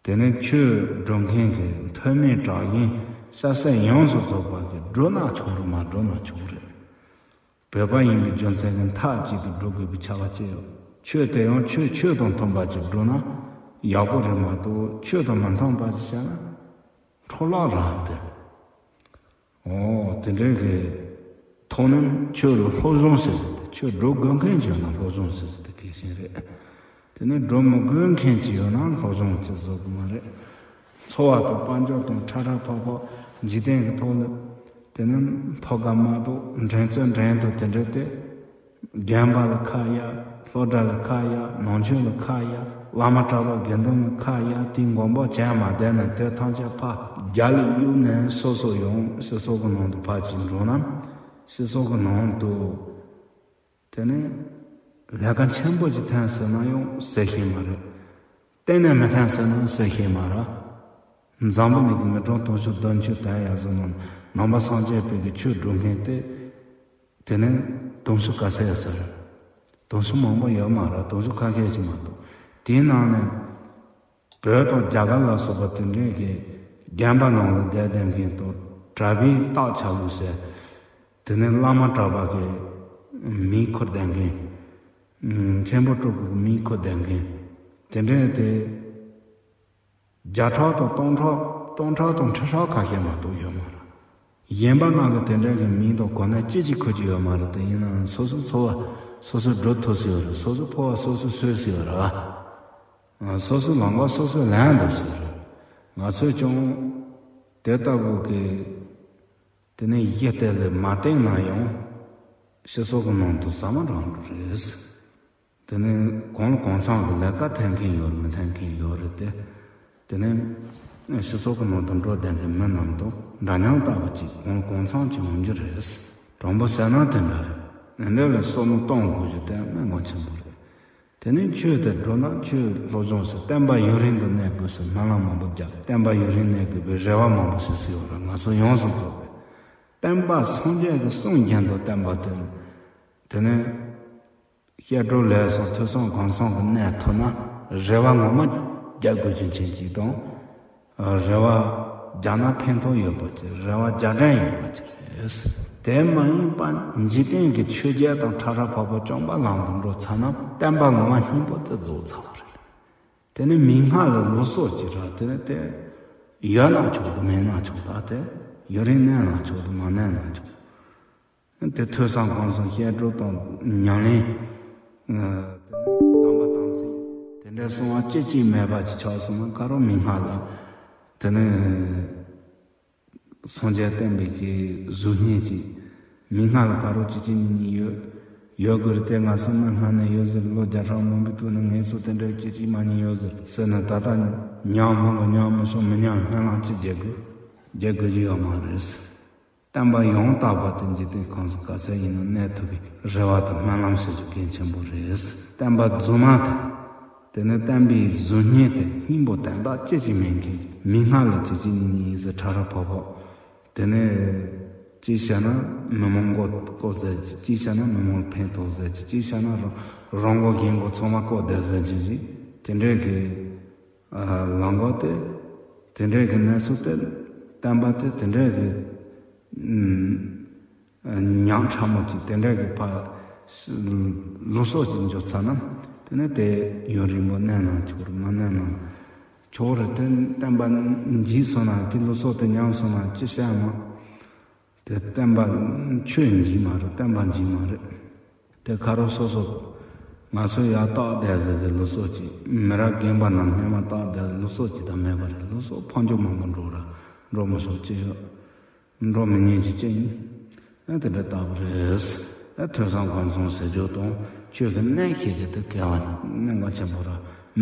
དེ་ནས་ཆོས་སྒྲུབ་མཁན་གྱི་མཐོ་དམན་གྲགས་ཅན་ཤ་ཟད་ཡོངས་སུ་རྫོགས་པ་གིས་སྒྲུབ་ན་ཆོག་རེད་མ་སྒྲུབ་ན་ཆོག་རེད། བོད་པ་ཡིན་པའི་རྒྱུ་མཚན་གྱིས་མཐའ་གཅིག་ཏུ་སྒྲུབ་དགོས་པའི་ཁྱབ་པ་ཅི་ཡོད། ཆོས་དེ་ཡང་ཆོས་ཆོས་དང་མཐུན་པ་ཅིག་སྒྲུབ་ན་ཡག་པོ་རེད་མ་གཏོགས་ཆོས་དང་མི་མཐུན་པ་ཅིག་བྱས་ན་འཕྲོ་བརླག་རང་དེ། འོ་དེ་འདྲའི་གི་ཐོག་ནས་ཆོས་ལ་སློབ་སྦྱོང་བྱེད་དགོས་ཏེ་ ཁྱོད་འགྲོ་དགོས་མཁན་ཅིག་ཡོད་ན་སློབ་སྦྱོང་བྱེད་རྒྱུ་དེ་གལ་ཆེན་རེད། དེ་ནས་འགྲོ་མི་དགོས་མཁན་ཅིག་ཡོད་ན་སློབ་སྦྱོང་བྱེད་བཟོ་གི་མ་རེད། འཚོ་བ་དང་དཔལ་འབྱོར་དང་ཁྲ་ཁྲ་ཕག་ཕག་འཇིག་རྟེན་གྱི་ཐོག་ལ། དེ་ནས་ཐོག་ཁ་མ་གཏོགས་འགྲན་རྩོད་འགྲན་དང་དེ་འདྲ་དེ། རྒན་པ་ལ་ཁ་གཡར། སློབ་གྲྭ་ལ་ཁ་གཡར། ནང་ཆོས་ལ་ཁ་གཡར། བླ་མ་གྲྭ་པ་དགེ་འདུན་ལ་ཁ་གཡར། དེའི་མགོན་པོ་བྱས་མ་བསྡད་ན་དེ་ཐམས་ཅད་ཕར་རྒྱ་ལ་གཡུགས་ནས་སོ་སོ་ཡང་སྤྱི་ཚོགས་ཀྱི་ནང་དུ་ཕར་ཅིག་འགྲོ་ན། སྤྱི་ཚོགས་ཀྱི་ནང་དུ། དེ་ནས་ལས་ཀ་ཆེན་པོ་ཅིག་འཐེན་ཟེར་ན་ཡང་ཟེར་ཤེས་མ་རེད། གཏན་ནས་མི་འཐེན་ཟེར་ན་ཟེར་ཤེས་མ་རེད། འཛམ་བུ་གླིང་གི་མི་གྲངས་དུང་ཕྱུར་བདུན་ཅུ་དེ་ཡར་སོང་ན་ནང་པ་སངས་རྒྱས་པའི་གི་ཆོས་སྒྲུབ་མཁན་དེ། དེ་ནས་དུང་ཕྱུར་ག་ཚད་ཡོད་ས་རེད། དུང་ཕྱུར་མང་པོ་ཡོད་མ་རེད། དུང་ཕྱུར་ཁ་ཤས་ཅིག་མ་གཏོགས། དེའི་ནང་ནས། བོད་དང་རྒྱ་གར་ལ་སོགས་པ་དེ་འདྲའི་གི་རྒན་པ་ནང་ལ་བསྡད་བསྡད་མཁན་དང་གྲྭ་པའི་སྟག་ཆ་ལུགས་ཟེར། དེ་ནས་བླ་མ་གྲྭ་པ་གི་མིང་འཁུར་བསྡད་མཁན། མཁན་པོ་སྤྲུལ་སྐུ་གི་མིང་འཁུར་བསྡད་མཁན། དེ་འདྲའི་དེ། བརྒྱ་ཕྲག་དང་སྟོང་ཕྲག་སྟོང་ཕྲག་དང་ཁྲི་ཕྲག་ཁ་ཤས་མ་གཏོགས་ཡོད་མ་རེད། གཞན་པ་རྣམས་ཀྱི་དེ་འདྲ་གི་མིང་དང་གོ་གནས་ཅི་ཅིག་འཁུར་གྱི་ཡོད་མ་རེད་དེ། ཡིན་ནའང་སོ་སོའི་འཚོ་བ་སོ་སོས་སྒྲུབ་ཐུབ་སྲིད་ཡོད་རེད། སོ་སོའི་འཕོ་བ་སོ་སོས་གསོས་སྲིད་ཡོད་རེད་བ། སོ་སོའི་ལམ་ཁ་སོ་སོས་ལེན་ཐུབ་སྲིད་ཡོད་རེད། ང་ཚོས་ཀྱང་དེ་ལྟ་བུ་གི་དེ་ནས་གཞི་གཏད་ལ་མ་བརྟེན་ན་ཡང་སྤྱི་ཚོགས་ཀྱི་ནང་དུ་ཟ་མ་འགྲོ་འགྲོ་རེད། དེ་ནས་གང་ལ་གང་འཚམ་གྱི་ལས་ཀ་འཐེན་མཁན་ཡོད་རེད། མི་འཐེན་མཁན་ཡོད་རེད་དེ། དེ་ནས་སྤྱི་ཚོགས་ཀྱི་ནང་དུ་འགྲོ་བསྡད་མཁན་མི་རྣམས་དང་འདྲ་མཉམ་ལྟ་བུ་ཅིག་གང་ལ་གང་འཚམ་ཅིག་འོང་རྒྱུ་རེད། དྲང་པོ་ཟེར་ན་དེ་འདྲ་རེད། འདི་འདྲ་ལ་བསམ་བློ་གཏོང་དགོས་རྒྱུ་དེ་གནད་འགག་ཆེན་པོ་རེད། དེ་ནས་ཆོས་དེ་འགྲོ་ན་ཆོས་སློབ་སྦྱོང་ཟེར། བསྟན་པ་ཡུན་རིང་དུ་གནས་དགོས་ཟེར་སྨོན་ལམ་མང་པོ་རྒྱབ། བསྟན་པ་ཡུན་རིང་གནས་དགོས་པའི་རེ་བ་མང་པོ་བྱེད་སྲིད་ཡོད་རེད། ང་ཚོ་ཡོངས་སུ་རྫོགས་པའི་བསྟན་པ་སངས་རྒྱས་ཀྱི་གསུང་རྒྱན་དུ་བསྟན་པ་དེ། དེ་ནས་བཤད་སྒྲུབ་ལས་གསུམ་ཐོས་བསམ་སྒོམ་གསུམ་གྱི་གནས་ཐུབ་ན་རེ་བ་ངོ་མ་རྒྱག་དགོས་རྒྱུ་མཁན་ཅིག་དང་། རེ་བ་རྒྱག་ན་ཕན་ཐོགས་ཡོད་པ་ཅིག་རེ་བ་རྒྱག་འདྲ་ཡོད་པ་ཅིག་རེད། དེ་མ་ཡིན་པ་འཇིག་རྟེན་གྱི་ཆོས་བརྒྱད་དང་ཁྲ་ཁྲ་ཕག་ཕག་བཅོམ་པ་ལམ་དུ་འགྲོ་ཚར་ན་བསྟན་པ་ངོ་མ་སྙིང་པོ་དེ་རྫོགས་ཚར་བ་རེད། དེ་ནི་མིག་སྔ་ལ་ལུགས་སྲོལ་ཅིག་རེད། དེ་ནི་དེ་ཡོད་ན་ཆོག་གི། མེད་ན་ཆོག་ད་དེ་ཡུན་རིང་གནས་ན་ཆོག་གི། མ་གནས་ན་ཆོག་དེ་ཐོས་བསམ་སྒོམ་གསུམ་བཤད་སྒྲུབ་དང་ཉམས་ལེན། ཨ། དེ་ནས་དམ་པ་དམ་ཚིག་དེ་འདྲའི་གསང་བ་ཅི་གཅིག་མེད་པ་ཅིག་ཆགས་སོང་ན། ག་རེ་མིག་སྔ་ལ་དེ་ནས་སངས་རྒྱས་བསྟན་པའི་གི་གཟུགས་བརྙན་ཅིག་མིག་སྔ་ལ་ག་རེ་གཅིག་གཅིག་གཉིས་གཉིས་ཡོད། ཡོད་དགོས་རེད་དེ། ང་ཚོ་གནའ་སྔ་ནས་ཡོད་ཟེར། ལོ་བརྒྱ་ཕྲག་མང་པོའི་སྟེང་ནས་ངས་ཚོ་དེ་འདྲའི་གཅིག་གཅིག་མ་གཉིས་ཡོད་ཟེར་ཟེར་ནས། ད་ལྟ་ཉམས་མི་ལོ་ཉམས་མི་སོང་མི་ཉམས་སྨོན་ལམ་ཅིག་རྒྱག་དགོས་རྒྱག་དགོས་ཀྱི་ཡོད་མ་རེད། བསྟན་པ་ཡང་དག་པ་དེ་འཇིག་རྟེན་ཁམས་སུ་ག་ཚད་ཡིན་ན་གནས་ཐུབ་པའི་རེ་བ་དང་སྨོན་ལམ་ཞུ་རྒྱུ་གལ་ཆེན་པོ་རེད། བསྟན་པ་རྫུན་མ་དེ། དེ་ནི་བསྟན་པའི་གཟུགས་བརྙན་དེ་སྙིང་པོ་དོན་དག་ཅི་ཞིག་མེད་མཁན་གྱི། མིག་སྔ་ལ་གཅིག་གཅིག་གཉིས་གཉིས་ཡིན་ཟེར་ཁྲ་ཁྲ་ཕོ་ཕོ། དེ་ནས་གཅིག་བྱས་ན་མི་མང་མགོ་སྐོར་ཟེར་གྱི། གཅིག་བྱས་ན་མི་མང་ཕན་ཐོགས་ཟེར་གྱི། གཅིག་བྱས་ན་རང་རང་མགོ་གཞན་མགོ་ཚང་མ་སྐོར་བསྡད་ཟེར་གྱི་རེད། དེ་འདྲའི་གི་ལམ་ཁ་དེ། དེ་འདྲའི་གི་གནས་ཚུལ་དེ། བསྟན་པ་དེ་དེ་འདྲའི་གི་ཉག་ཕྲ་མོ་ཅིག་དེ་འདྲའི་གི་ཕ་ལུགས་སྲོལ་ཅིག་འཇོག་ཚར་ན། དེ་ནས་དེ་ཡུན་རིང་པོ་གནས་ན་ཆོག་རེད། མ་གནས་ན་ཆོག་རེད། དེ་བསྟན་པ་འཇིག་སོང་ན། དེ་ལུགས་སྲོལ་དེ་ཉམས་སོང་ན་ཅི་བྱ་མ། དེ་བསྟན་པ་ཆོས་འཇིག་མ་རེད། བསྟན་པ་འཇིག་མ་རེད། དེ་ཁ་རོག་སོ་སོ་ང་ཚོ་ཡར་བཏགས་བསྡད་ཟེར་གི་ལུགས་སྲོལ་གྱི་མི་རབས་རྒན་པ་རྣམས་སྔོན་མ་བཏགས་བསྡད་ལུགས་སྲོལ་གྱི་ད་མེད་པ་རེད། ལུགས་སྲོལ་འཕོ་འགྱུར་མང་པོ་འགྲོ་ར་འགྲོ་མི་ཤོག་ཅི་ཡོད། འགྲོ་མི་ཉན་གྱི་ཅི་ཡིན། ཨ་དེ་འདྲ་ལྟ་བུ་རེད། ཨ་ཐོས་བསམ་སྒོམ་གསུམ་ཟེར་རྒྱུ་དང་ཆོས་ཀྱི་གནད་ཤེས་རྒྱུ་དེ་གལ་བ་གནད་འགག་ཆེན་པོ་ར།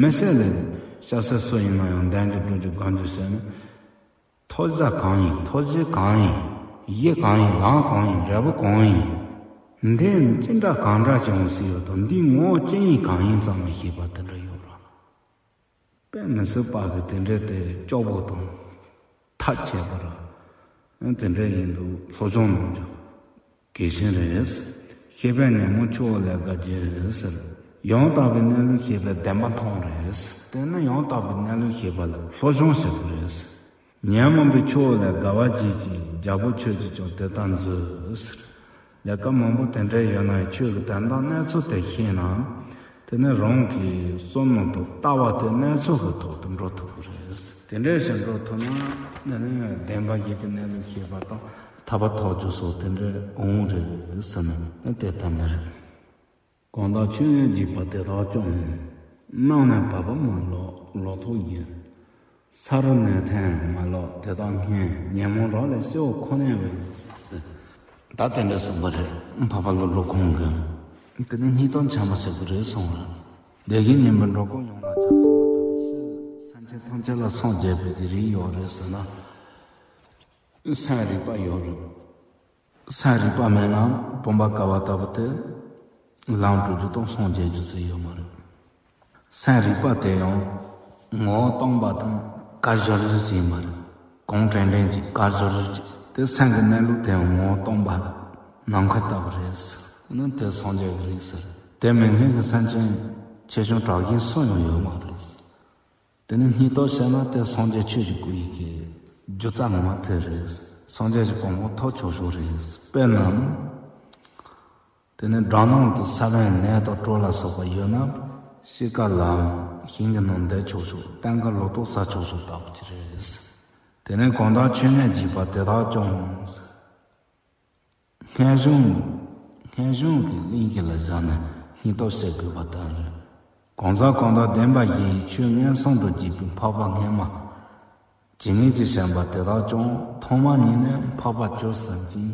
མི་སེར་ལས་སྐྱ་སེར་སུ་ཡིན་ན་ཡང་འདོན་རྒྱུ་སྒྲུབ་རྒྱུ་སྒོམ་རྒྱུ་ཟེར་ན། ཐོབ་བྱ་གང་ཡིན། ཐོབ་བྱེད་གང་ཡིན། གཞི་གང་ཡིན། ལམ་གང་ཡིན། འབྲས་བུ་གང་ཡིན། འདི་ནི་ཅི་འདྲ་གང་འདྲ་ཅིག་འོང་སྲིད་ཡོད་དང་། འདིའི་ངོ་བོ་ཅི་ཡིན་གང་ཡིན་ཙམ་ལ་ཤེས་པ་དེ་འདྲ་ཡོད་ར། དཔེ་མི་སྲིད་པ་གི་དེ་འདྲའི་དེ་སྐྱོ་པོ་དང་ཐབས་ཆད་པ་ར། དེ་འདྲ་ཡིན་དུས་སློབ་སྦྱོང་གནང་རྒྱུ་གལ་ཆེན་རེད། ཤེས་པས་ཉོན་མོངས་ཆུ་བོ་ལས་དགའ་བྱེད་ཟེར། ཡང་དག་པའི་གནས་ལུགས་ཤེས་པས་བདེན་པ་མཐོང་རེད། དེ་ནི་ཡང་དག་པའི་གནས་ལུགས་ཤེས་པ་ལ་སློབ་སྦྱོང་ཟེར་གི་རེད། ཉོན་མོངས་པའི་ཆུ་བོ་ལས་དགའ་བ་བྱེད་ཅིང་། རྒྱལ་པོ་ཁྱོད་ཀྱིས་ཀྱང་དེ་ལྟར་མཛོད་ཟེར། ལས་ཀ་མང་པོ་དེ་འདྲ་ཡོད་ན་ཡང་ཆོས་ཀྱི་དོན་དག་གནས་ཚུལ་དེ་ཤེས་ན། དེ་ནི་རང་གི་བསམ་བློ་དང་ལྟ་བ་དེ་གནས་ཚུལ་གྱི་ཐོག་ཏུ་འགྲོ་ཐུབ་ཀྱི་རེད། དེ་འདྲ་ཞིག་འགྲོ་ཐུབ་ན་ནི་བདེན་པ་བཞི་གི་གནས་ལུགས་ཤེས་པ་དང་ཐར་པ་ཐོབ་རྒྱུ་སོགས་དེ་འདྲ་འོང་རེད་ཟེར་ན་ནི་དེ་ལྟ་མ་རེད། གང་དག་ཆོས་ལྔའི་འཇིགས་པ་དེ་དག་ཀྱང་། རྣམས་ནི་བབ་པ་མ་ལོག་ལོག་རྟོག་ཡིན། ས་རུ་ནི་ཐོན་མ་ལོག་དེ་དག་སྔོན། ཉོན་མོངས་རོ་ལས་སྐྱེ་བོ་ཁོ་ནའི་དབང་། ཟེར། ད་དེ་འདྲ་གསུངས་པ་རེད། འཕགས་པ་ཀླུ་སྒྲུབ་ཁོང་གིས། དེ་ནི་སྙིང་སྟོབས་ཆེན་པོ་ཞིག་རེད་གསུངས་རེད། བདེ་གཤེགས་སྙིང་པོས་འགྲོ་ཀུན་ཡོངས་ལ་ཕྱག་གསུངས་པ་ལྟ་བུ་ཞིག་སེམས་ཅན་ཐམས་ཅད་ལ་སངས་རྒྱས་པའི་གི་རིགས་ཡོད་རེད་ཟེར་ན། སེམས་རིག་པ་ཡོད་རེད། སེམས་རིག་པ་མེད་ན་བུམ་པ་བཀལ་བ་ལྟ་བུ་དེ་ལམ་འགྲོ་རྒྱུ་དང་སངས་རྒྱས་རྒྱུ་ཟེར་ཡོད་མ་རེད། སེམས་རིག་པ་དེ་ཡང་ངོ་བོ་སྟོང་པ་དང་དགག་སྦྱོར་རིགས་ཡིན་པ་རེད། གང་དྲན་དྲན་གྱི་དགག་སྦྱོར་རིགས་དེ་སེམས་ཀྱི་གནས་ལུགས་དེ་ཡང་ངོ་བོ་སྟོང་པ་ནམ་མཁའ་ལྟ་བུ་རེད། ནི་དེ་སངས་རྒྱས་ཀྱི་རིགས་ཟེར། དེ་མིན་མཁན་གྱི་སེམས་ཅན་ཆེ་ཆུང་གྲགས་ཅན་སུ་ཡང་ཡོད་མ་རེད། དེ་ནི་སྙིང་སྟོབས་ཆེ་ན་དེ་སངས་རྒྱས་ཆོས་ཀྱི་སྐུ་ཡི་གེ་སྒྱུ་རྩལ་ངོ་མ་དེ་རེད། སངས་རྒྱས་ཀྱི་གོ་འཕང་ཐོབ་ཆོག་ཆོག་རེད། དཔེར་ན། དེ་ནི་དགྲ་ནང་དུ་ས་བོན་ནད་དང་གྲོད་ལ་སོགས་པ་ཡོད་ན་ཤི་ཁ་ལ་ཞིང་གི་ནང་བསྡད་ཆོག་ཆོག་སྟོན་ཁ་ལོ་ཏོག་ཟ་ཆོག་ཆོག་ལྟ་བུ་ཅིག་རེད། དེ་ནི་གང་དག་ཆོས་ལྔའི་འཇིགས་པ་དེ་དག་ཀྱང་། སྔོན་བྱུང་། སྔོན་བྱུང་གི་གླིང་གི་ལ་བཞག་ནས་སྙིང་སྟོབས་བྱེད་དགོས་པ་དང་། གང་ཟག་གང་དག་བདེན་པ་བཞི་ཡི་ཆོས་མངོན་སུམ་དུ་བརྒྱུད་པའི་འཕགས་པ་སྔོན་མ། ཇི་སྙེད་ཅིག་བྱོན་པ་དེ་དག་ཀྱང་ཐོག་མ་ཉིད་ནས་འཕགས་པ་གྱུར་ཟིན་ཅིང་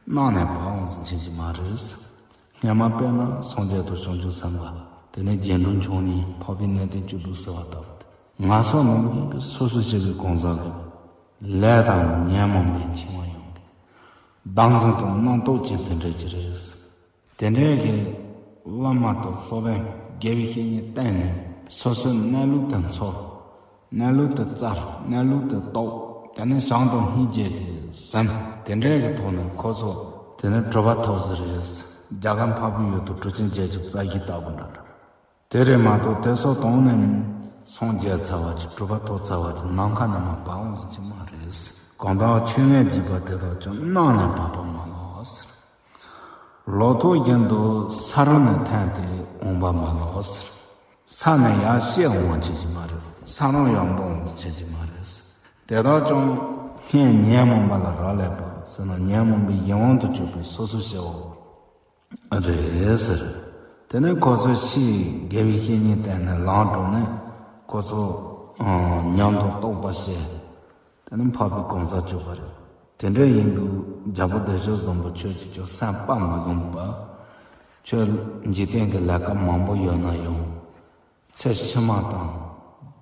རྣམས་ནས་བབ་འོང་ཟིན་ཅིག་མ་རེད། སྔོན་མ་དཔེར་ན་སངས་རྒྱས་དང་བྱང་ཆུབ་སེམས་དཔའ། དེ་ནས་རྒྱན་དྲུག་མཆོག་གཉིས། འཕགས་པའི་གནས་བརྟན་བཅུ་དྲུག་ཟེར་བ་ལྟ་བུ་སྟེ། ངན་སོང་རྣམས་ཀྱི་སོ་སོ་སྐྱེ་བོའི་གང་ཟག་གི་ལས་དང་ཉོན་མོངས་པའི་འཆིང་བ་ཡོང་གི། བདག་འཛིན་དང་རྣམ་རྟོག་ཅན་དེ་འདྲ་ཅིག་རེད། དེ་འདྲའི་གི་བླ་མ་དང་སློབ་དཔོན་དགེ་བའི་བཤེས་གཉེན་བསྟེན་ནས་སོ་སོའི་གནས་ལུགས་དེ་འཚོལ། གནས་ལུགས་དེ་བཙལ། གནས་ལུགས་དེ་རྟོགས། དེ་ནས་བྱམས་དང་སྙིང་རྗེ་གི་ཟིན། དེ་འདྲའི་གི་ཐོག་ནས་ཁོ་ཚོ་དེ་ནས་གྲུབ་པ་ཐོབ་ཟེར་རེད། རྒྱ་གར་འཕགས་པའི་ཡུལ་དུ་གྲུབ་ཆེན་བརྒྱད་ཅུ་རྩ་བཞི་ལྟ་བུ་འདྲ་འདྲ། དེ་རེད་མ་གཏོགས་དེ་སོགས་དོང་ནས་སངས་རྒྱས་ཚར་བ་ཅིག་གྲུབ་པ་ཐོབ་ཚར་བ་ཅིག་ནམ་མཁའ་ནས་མར་བབས་འོང་ཟེར་གྱི་མ་རེད། གང་དག་ཆོས་ལྔའི་འཇིགས་པ་དེ་དག་ཀྱང་རྣམས་ནས་བབ་པ་མ་ལོག་ཟེར། ལོ་ཐོག་བཞིན་དུ་ས་རུ་ནས་ཐོན་ཏེ་འོང་བ་མ་ལོག་ཟེར། ས་ནས་ཡར་བཤད་འོང་བ་བྱེད་ཀྱི་མ་རེད། ས་རུ་ཡང་འབབ་འོང་ཟེར་བྱེད་ཀྱི་མ་རེད། དེ་དག་ཀྱང་སྔོན་ཉོན་མོངས་པ་ལ་རག་ལས་པ་ཟེར་ན་ཉོན་མོངས་པའི་གཞན་དབང་དུ་གྱུར་པའི་སོ་སོ་སྐྱེ་བོ། རེད་ཟེར། དེ་ནས་ཁོ་ཚོས་ཕྱིས་དགེ་བའི་བཤེས་གཉེན་བསྟེན་ནས་ལམ་འགྲོ་ནས་ཁོ་ཚོ་ཨ་ཉམས་དང་རྟོགས་པ་བྱས། དེ་ནས་འཕགས་པའི་གང་ཟག་གྱུར་པ་རེད། དེ་འདྲ་ཡིན་དུས་རྒྱལ་པོ་བདེ་སྤྱོད་བཟང་པོ་ཁྱོད་ཀྱིས་ཀྱང་སེམས་དཔའ་མི་དགོངས་པར། ཁྱོད་འཇིག་རྟེན་གྱི་ལས་ཀ་མང་པོ་ཡོད་ན་ཡང་། ཚེ་ཕྱི་མ་དང་།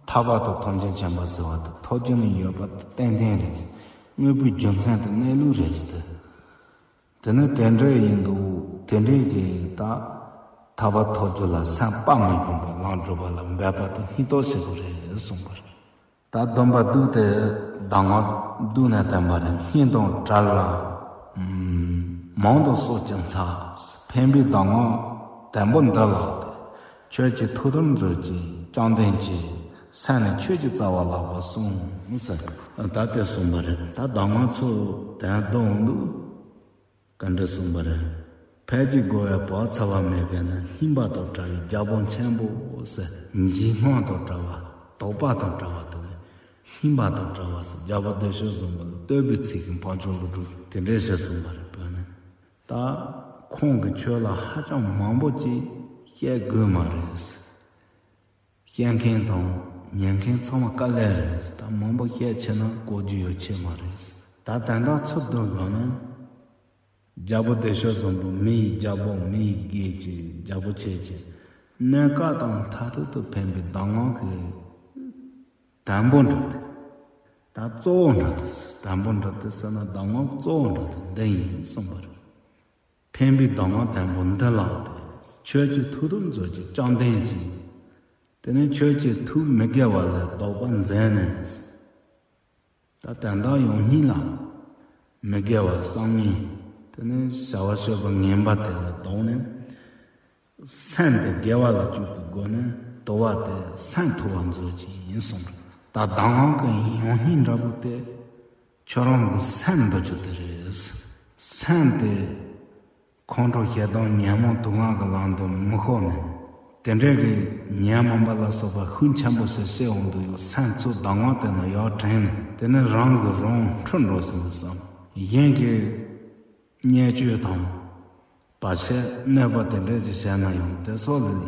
ཐར་པ་དང་ཐམས་ཅད་མཁྱེན་པ་ཟེར་བ་དེ་ཐོབ་རྒྱུ་ནི་ཡོད་པ་དེ་ཏན་ཏན་རེད། དངོས་པོའི་རྒྱུ་མཚན་དེ་གནས་ལུགས་རེད་ཟེར་ཏེ། དེ་ནི་དེ་འདྲ་ཡིན་དུས་དེ་འདྲའི་གི་ད་ཐར་པ་ཐོབ་རྒྱུ་ལ་སེམས་དཔའ་མི་དགོས་པར་ལམ་སྒྲུབ་པ་ལ་འབད་པ་དེ་སྙིང་སྟོབས་ཆེན་པོ་རེད་གསུངས་པ་རེད། ད་སྡོམ་པ་བདུན་དེ་གདམས་ངག་བདུན་ནས་བསྟན་པ་རེད། སྙིང་དང་བྲལ་ལ་མང་དུ་གསོག་ཅིང་འཚལ། ཕན་པའི་གདམས་ངག་དང་པོ་འདི་ལགས་ཏེ། ཁྱོད་ཀྱི་ཐུགས་དམ་མཛོད་ཅིག་བཅོམ་ལྡན་གྱིས། སེམས་ནི་ཆོས་ཀྱི་རྩ་བ་ལགས་པར་གསུངས་ཟེར། ད་དེ་གསུངས་པ་རེད། ད་གདམས་ངག་ཚོ་དོན་བསྡུ་འོང་དུས། ག་འདྲ་གསུངས་པ་རེད། ཕལ་གྱི་རྒོལ་བས་བག་ཚ་བ་མེད་པས་ན། སྙིང་པ་དང་བྲལ་བའི་རྒྱལ་པོ་ཆེན་པོ་ཟེར། འཇིགས་སྣང་དང་བྲལ་བ། དོགས་པ་དང་བྲལ་བ་དང་། སྙིང་པ་དང་བྲལ་བ་ཟེར། རྒྱལ་པོ་བདེ་སྤྱོད་བཟང་པོ་ལ་བསྟོད་པའི་ཚིག་གིས་འཕགས་མཆོག་ཀླུ་སྒྲུབ་དེ་འདྲས་ཞེས་གསུངས་པ་རེད། བོད་ནས་ད་ཁོང་གིས་ཁྱོད་ལ་ཧ་ཅང་མང་པོ་ཅིག་བཤད་དགོས་མ་རེད། བཤད་མཁན་དང་ཉན་མཁན་ཚང་མ་དཀའ་ལས་རེད། ད་མང་པོ་བཤད་ཆེ་ན་གོ་རྒྱུ་ཡོད་ཆེ་མ་རེད། ད་དོན་དག་ཚུར་བསྡུ་དགོས་ན། རྒྱལ་པོ་བདེ་སྤྱོད་བཟང་པོ་མི་ཡི་རྒྱལ་པོ། མི་ཡི་དགེ་ཅིག་རྒྱལ་པོ་ཆེ་ཅིག་གནས་སྐབས་དང་མཐར་ཐུག་ཏུ་ཕན་པའི་གདམས་ངག་གི་དང་པོ་འདྲ་སྟེ། ད་གཙོ་བོ་འདྲ་སྟེ། དང་པོ་འདྲ་སྟེ་ཟེར་ན་གདམས་ངག་གཙོ་བོ་འདྲ་སྟེ་འདི་ཡིན་གསུངས་པ་རེད། ཕན་པའི་གདམས་ངག་དང་པོ་འདི་ལགས་ཏེ། ཁྱོད་ཀྱི་ཐུགས་དམ་མཛོད་ཅིག་བཅོམ་ལྡན་གྱིས། དེ་ནས་ཁྱོད་ཀྱི་ཐུགས་མི་དགེ་བ་ལས་ལྡོག་པར་མཛད་ནས། ད་དོན་དག་ཡོང་སྙིང་ལ། མི་དགེ་བ་བསམ་ངན། དེ་ནས་བྱ་བ་སྤྱོད་པ་ངན་པ་དེ་ལས་ལྡོག་ནས། སེམས་དེ་དགེ་བ་ལ་བཅུག་པའི་སྒོ་ནས་དུལ་བ་དེ་སེམས་དུལ་བ་མཛོད་ཅིག་ཡིན་གསུངས། ད་གདམས་ངག་གི་ཡོང་སྙིང་འདྲ་པོ་དེ། ཁྱོད་རང་གི་སེམས་འདུལ་རྒྱུ་དེ་རེད། སེམས་དེ་ཁོང་ཁྲོ་ཞེ་སྡང་ཉོན་མོངས་དུག་ལྔ་གི་ལམ་དུ་མི་ཤོར་ནས། དེ་འདྲའི་གི་ཉོན་མོངས་པ་ལ་སོགས་པ་ཤུགས་ཆེན་པོ་ཞིག་སྐྱེ་འོང་དུས་ཡང་སེམས་ཚུར་གདམས་ངག་དེ་ནང་ཡར་དྲན་ནས། དེ་ནས་རང་གིས་རང་འཁྲུད་འགྲོ་ཟིན་པའི་བསམ། གཞན་གྱི་བརྙས་བཅོས་དང་། བར་ཆད་གནོད་པ་དེ་འདྲ་ཅིག་བྱས་ན་ཡང་དེ་སོགས་ལ་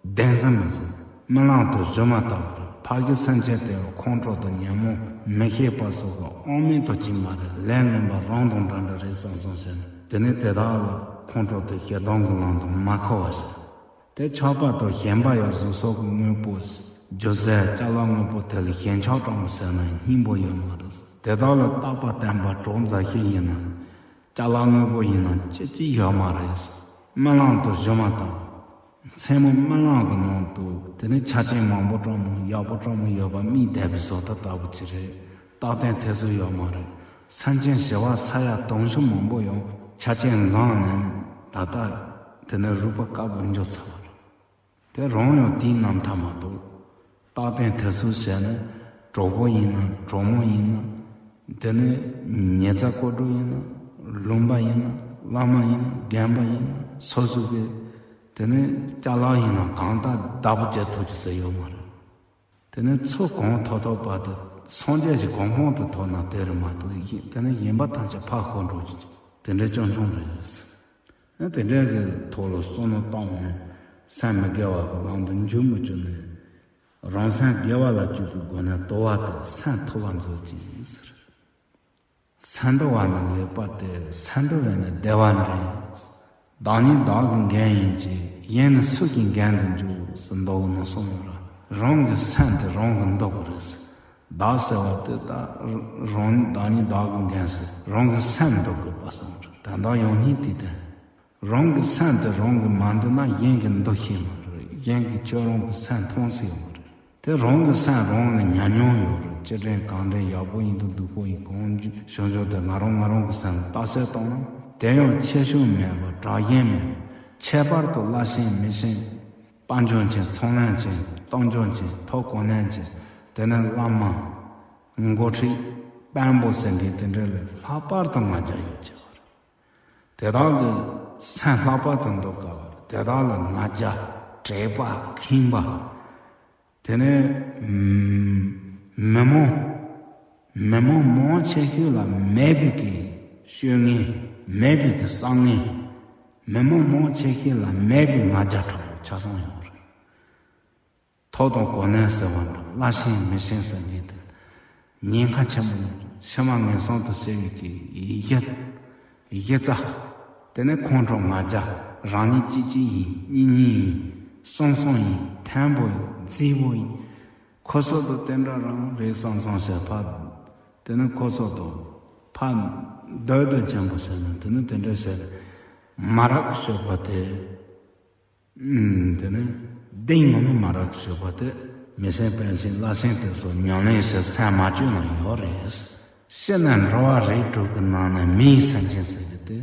བདེན་འཛིན་མི་བྱེད། རྨི་ལམ་དུ་བཞུ་མ་ལྟ་བུར་ཕ་གི་སེམས་ཅན་དེ་ཁོང་ཁྲོ་དང་ཉོན་མོངས་མི་ཤེས་པ་སོགས་ཀྱི་དབང་མེད་དུ་བྱིན་པ་རེད། ལས་ངན་པ་རང་དང་འདྲ་འདྲ་རེད་བསམ་བསམ་བྱས་ནས་དེ་ནས་དེ་དག་ལ་ཁོང་ཁྲོ་དེ་ཞེ་སྡང་གི་ལམ་དུ་མ་འཁོར་བ་བྱེད། དེ་ཆགས་པ་དང་ཞེན་པ་ཡང་གཟུགས་སོགས་ཀྱི་དངོས་པོ། རྒྱུ་ཟས་ཅ་ལག་དངོས་པོ་དེ་ལ་ཞེན་ཆགས་སྤྲང་པོ་ཟེར་ན་སྙིང་པོ་ཡོད་མ་རེད། དེ་དག་ལ་རྟག་པ་བརྟན་པ་གྲོགས་མཛའ་བཤེས་ཡིན་ན། ཅ་ལག་དངོས་པོ་ཡིན་ན་ཅི་ཅི་ཡོད་མ་རེད། རྨི་ལམ་དུ་བཞུ་མ་ལྟ་བུ། མཚན་མོ་རྨི་ལམ་གྱི་ནང་དུ་དེ་ནི་ཆ་རྐྱེན་མང་པོ་སྤྲང་མོ་ཡག་པོ་སྤྲང་མོ་ཡོད་པ་རྨིས་བསྡད་པའི་བཟོ་ལྟ་ལྟ་བུ་ཅིག་རེད། རྟག་བརྟན་ཐེར་ཟུག་ཡོད་མ་རེད། སེམས་ཅན་ཞི་བ་ས་ཡ་དུང་ཕྱུར་མང་པོ་ཡང་ཆ་རྐྱེན་འཛོམས་ནས་ད་ལྟ་དེ་ནི་རུས་པ་དཀར་པོ་འགྱུར་ཚར་བ་རེད། དེ་རང་ཡང་དེའི་རྣམ་ཐར་མ་གཏོགས། རྟག་བརྟན་ཐེར་ཟུག་བྱས་ནས་གྲོགས་པོ་ཡིན་ན་གྲོགས་མོ་ཡིན་ན། དེ་ནས་ཉེ་ཚ་ཀོ་གྲུ་ཡིན་ན། ལུང་པ་ཡིན་ན་བླ་མ་ཡིན་ན་རྒན་པ་ཡིན་ན་སོ་སོ་གི། དེ་ནས་ཅ་ལག་ཡིན་ན་གང་ལྟར་བདག་པོ་བྱེད་ཐུབ་ཀྱི་ཟེར་ཡོད་མ་རེད། དེ་ནས་ཚུར་གང་ཐོབ་ཐོབ་པ་དེ་སངས་རྒྱས་ཀྱི་གོ་འཕང་དུ་ཐོབ་ན་དེ་རེད་མ་གཏོགས་ཡིན། དེ་ནས་ཡིན་པ་ཐམས་ཅད་ཕར་ཤོར་འགྲོ་གི་དེ་འདྲའི་སྐྱོན་ཆུང་རེད། ཨ་དེ་འདྲའི་གི་ཐོག་ལ་བསམ་བློ་བཏང་ནས་སེམས་མི་དགེ་བ་གི་ལམ་དུ་འཇུག་མི་བཅུག་ནས། རང་སེམས་དགེ་བ་ལ་བཅུག་པའི་སྒོ་ནས་དུལ་བ་དེ་སེམས་ཐུལ་བ་མཛོད་ཅིག་ཟེར། སེམས་དུལ་བ་ནི་ལེགས་པ་སྟེ། སེམས་དུལ་བས་ནི་བདེ་བ་འདྲེན། བདག་ཉིད་བདག་གི་འགན་ཡིན་གྱི། གཞན་ནི་སུ་ཞིག་འགན་དུ་འཇུག་ཟེར་མདོ་གི་ནང་གསུངས་ཡོད་ར། རང་གི་སེམས་དེ་རང་གིས་འདུལ་དགོས་རེད། བདག་ཟེར་བ་དེ་ད་རང་བདག་ཉིད་བདག་གི་འགན་ཟེར་རང་གི་སེམས་འདུལ་དགོས་པ་གསུངས་རེད། ད་ལྟ་ཡང་སྙིང་དེ་དེ། རང་གི་སེམས་དེ་རང་གིས་མ་འདུལ་ན་གཞན་གྱིས་འདུལ་ཤེས་མ་རེད། གཞན་གྱིས་ཁྱོད་རང་གི་སེམས་མཐོང་སྲིད་ཡོད་མ་རེད། དེ་རང་གི་སེམས་རང་ལ་ཉམས་མྱོང་ཡོད་རེད། ཅི་དྲན་གང་དྲན་ཡག་པོ་ཡིན་འདུག་སྡུག་པོ་ཡིན་གང་བྱུང་བྱུང་དེ་ང་རང་ང་རང་གི་སེམས་ལ་བརྟག་དཔྱད་བཏང་ན་དེ་ཡང་ཆེ་ཆུང་མེད་པ་དྲག་ཞན་མེད་པ་ཁྱད་པར་དུ་བླ་ཆེན་མི་ཆེན། དཔལ་འབྱོར་ཅན་ཚོང་ལས་ཅན་སྟོབས་འབྱོར་ཅན་མཐོ་གོ་གནས་ཅན། དེ་ནས་བླ་མ། འགོ་ཁྲིད། དཔོན་པོ་ཟེར་མཁན་དེ་འདྲ་ལས་ལྷག་པར་དུ་ང་རྒྱལ་ཡོད་ཅེས་པ་རེད། དེ་དག་གི་སེམས་ལྷག་པར་དུ་འདུལ་དཀའ་བ་རེད། དེ་དག་ལ་ང་རྒྱལ། དྲེགས་པ། ཁེངས་པ། དེ་ནས་མི་མང་མི་མང་མང་ཆེ་ཤོས་ལ་མེད་པའི་གི་སྤྱོད་ངན། མེད་པའི་གི་བསམ་ངན། མི་མང་མང་ཆེ་ཤོས་ལ་མེད་པའི་ང་རྒྱལ་འཁྲབ་པ་ཆ་ཚང་ཡོད་རེད། མཐོ་དང་གོ་གནས་ཟེར་བ་འདྲ། བླ་ཆེན་མི་ཆེན་ཟེར་མཁན་དེ་ཉེན་ཁ་ཆེན་པོ་ཡོད་རེད། ཕྱི་མ་ངན་སོང་དུ་སྐྱེ་བའི་གི་གཞི་གཞི་རྩ། དེ་ནས་ཁོང་ཁྲོ་ང་རྒྱལ། རང་ཉིད་གཅིག་གཅིག་ཡིན། གཉིས་གཉིས་ཡིན། གསུམ་གསུམ་ཡིན། མཐོན་པོ་ཡིན། རྫིག་པོ་ཡིན། ཁོ་ཚོ་དང་དེ་འདྲ་རང་རེད་བསམ་བསམ་བྱས་ཕར། དེ་ནས་ཁོ་ཚོ་དང་ཕར་འདོད་འདོད་ཆེན་པོ་བྱས་ན་དེ་ནས་དེ་འདྲ་བྱས་མ་རབས་སྤྱོད་པ་དེ། ཨུམ། དེ་ནས་གདེང་ངོ་མ་མ་རབས་སྤྱོད་པ་དེ་མི་ཆེན་དཔོན་ཆེན་བླ་ཆེན་དེ་ཚོ་ཉམས་ལེན་བྱེད་སེམས་མ་བཅོས་ན་ཡོད་རེད། སྤྱིར་ན་འགྲོ་བ་རིགས་དྲུག་གི་ནང་ནས་མིའི་སེམས་ཅན་ཟེར་རྒྱུ་དེ།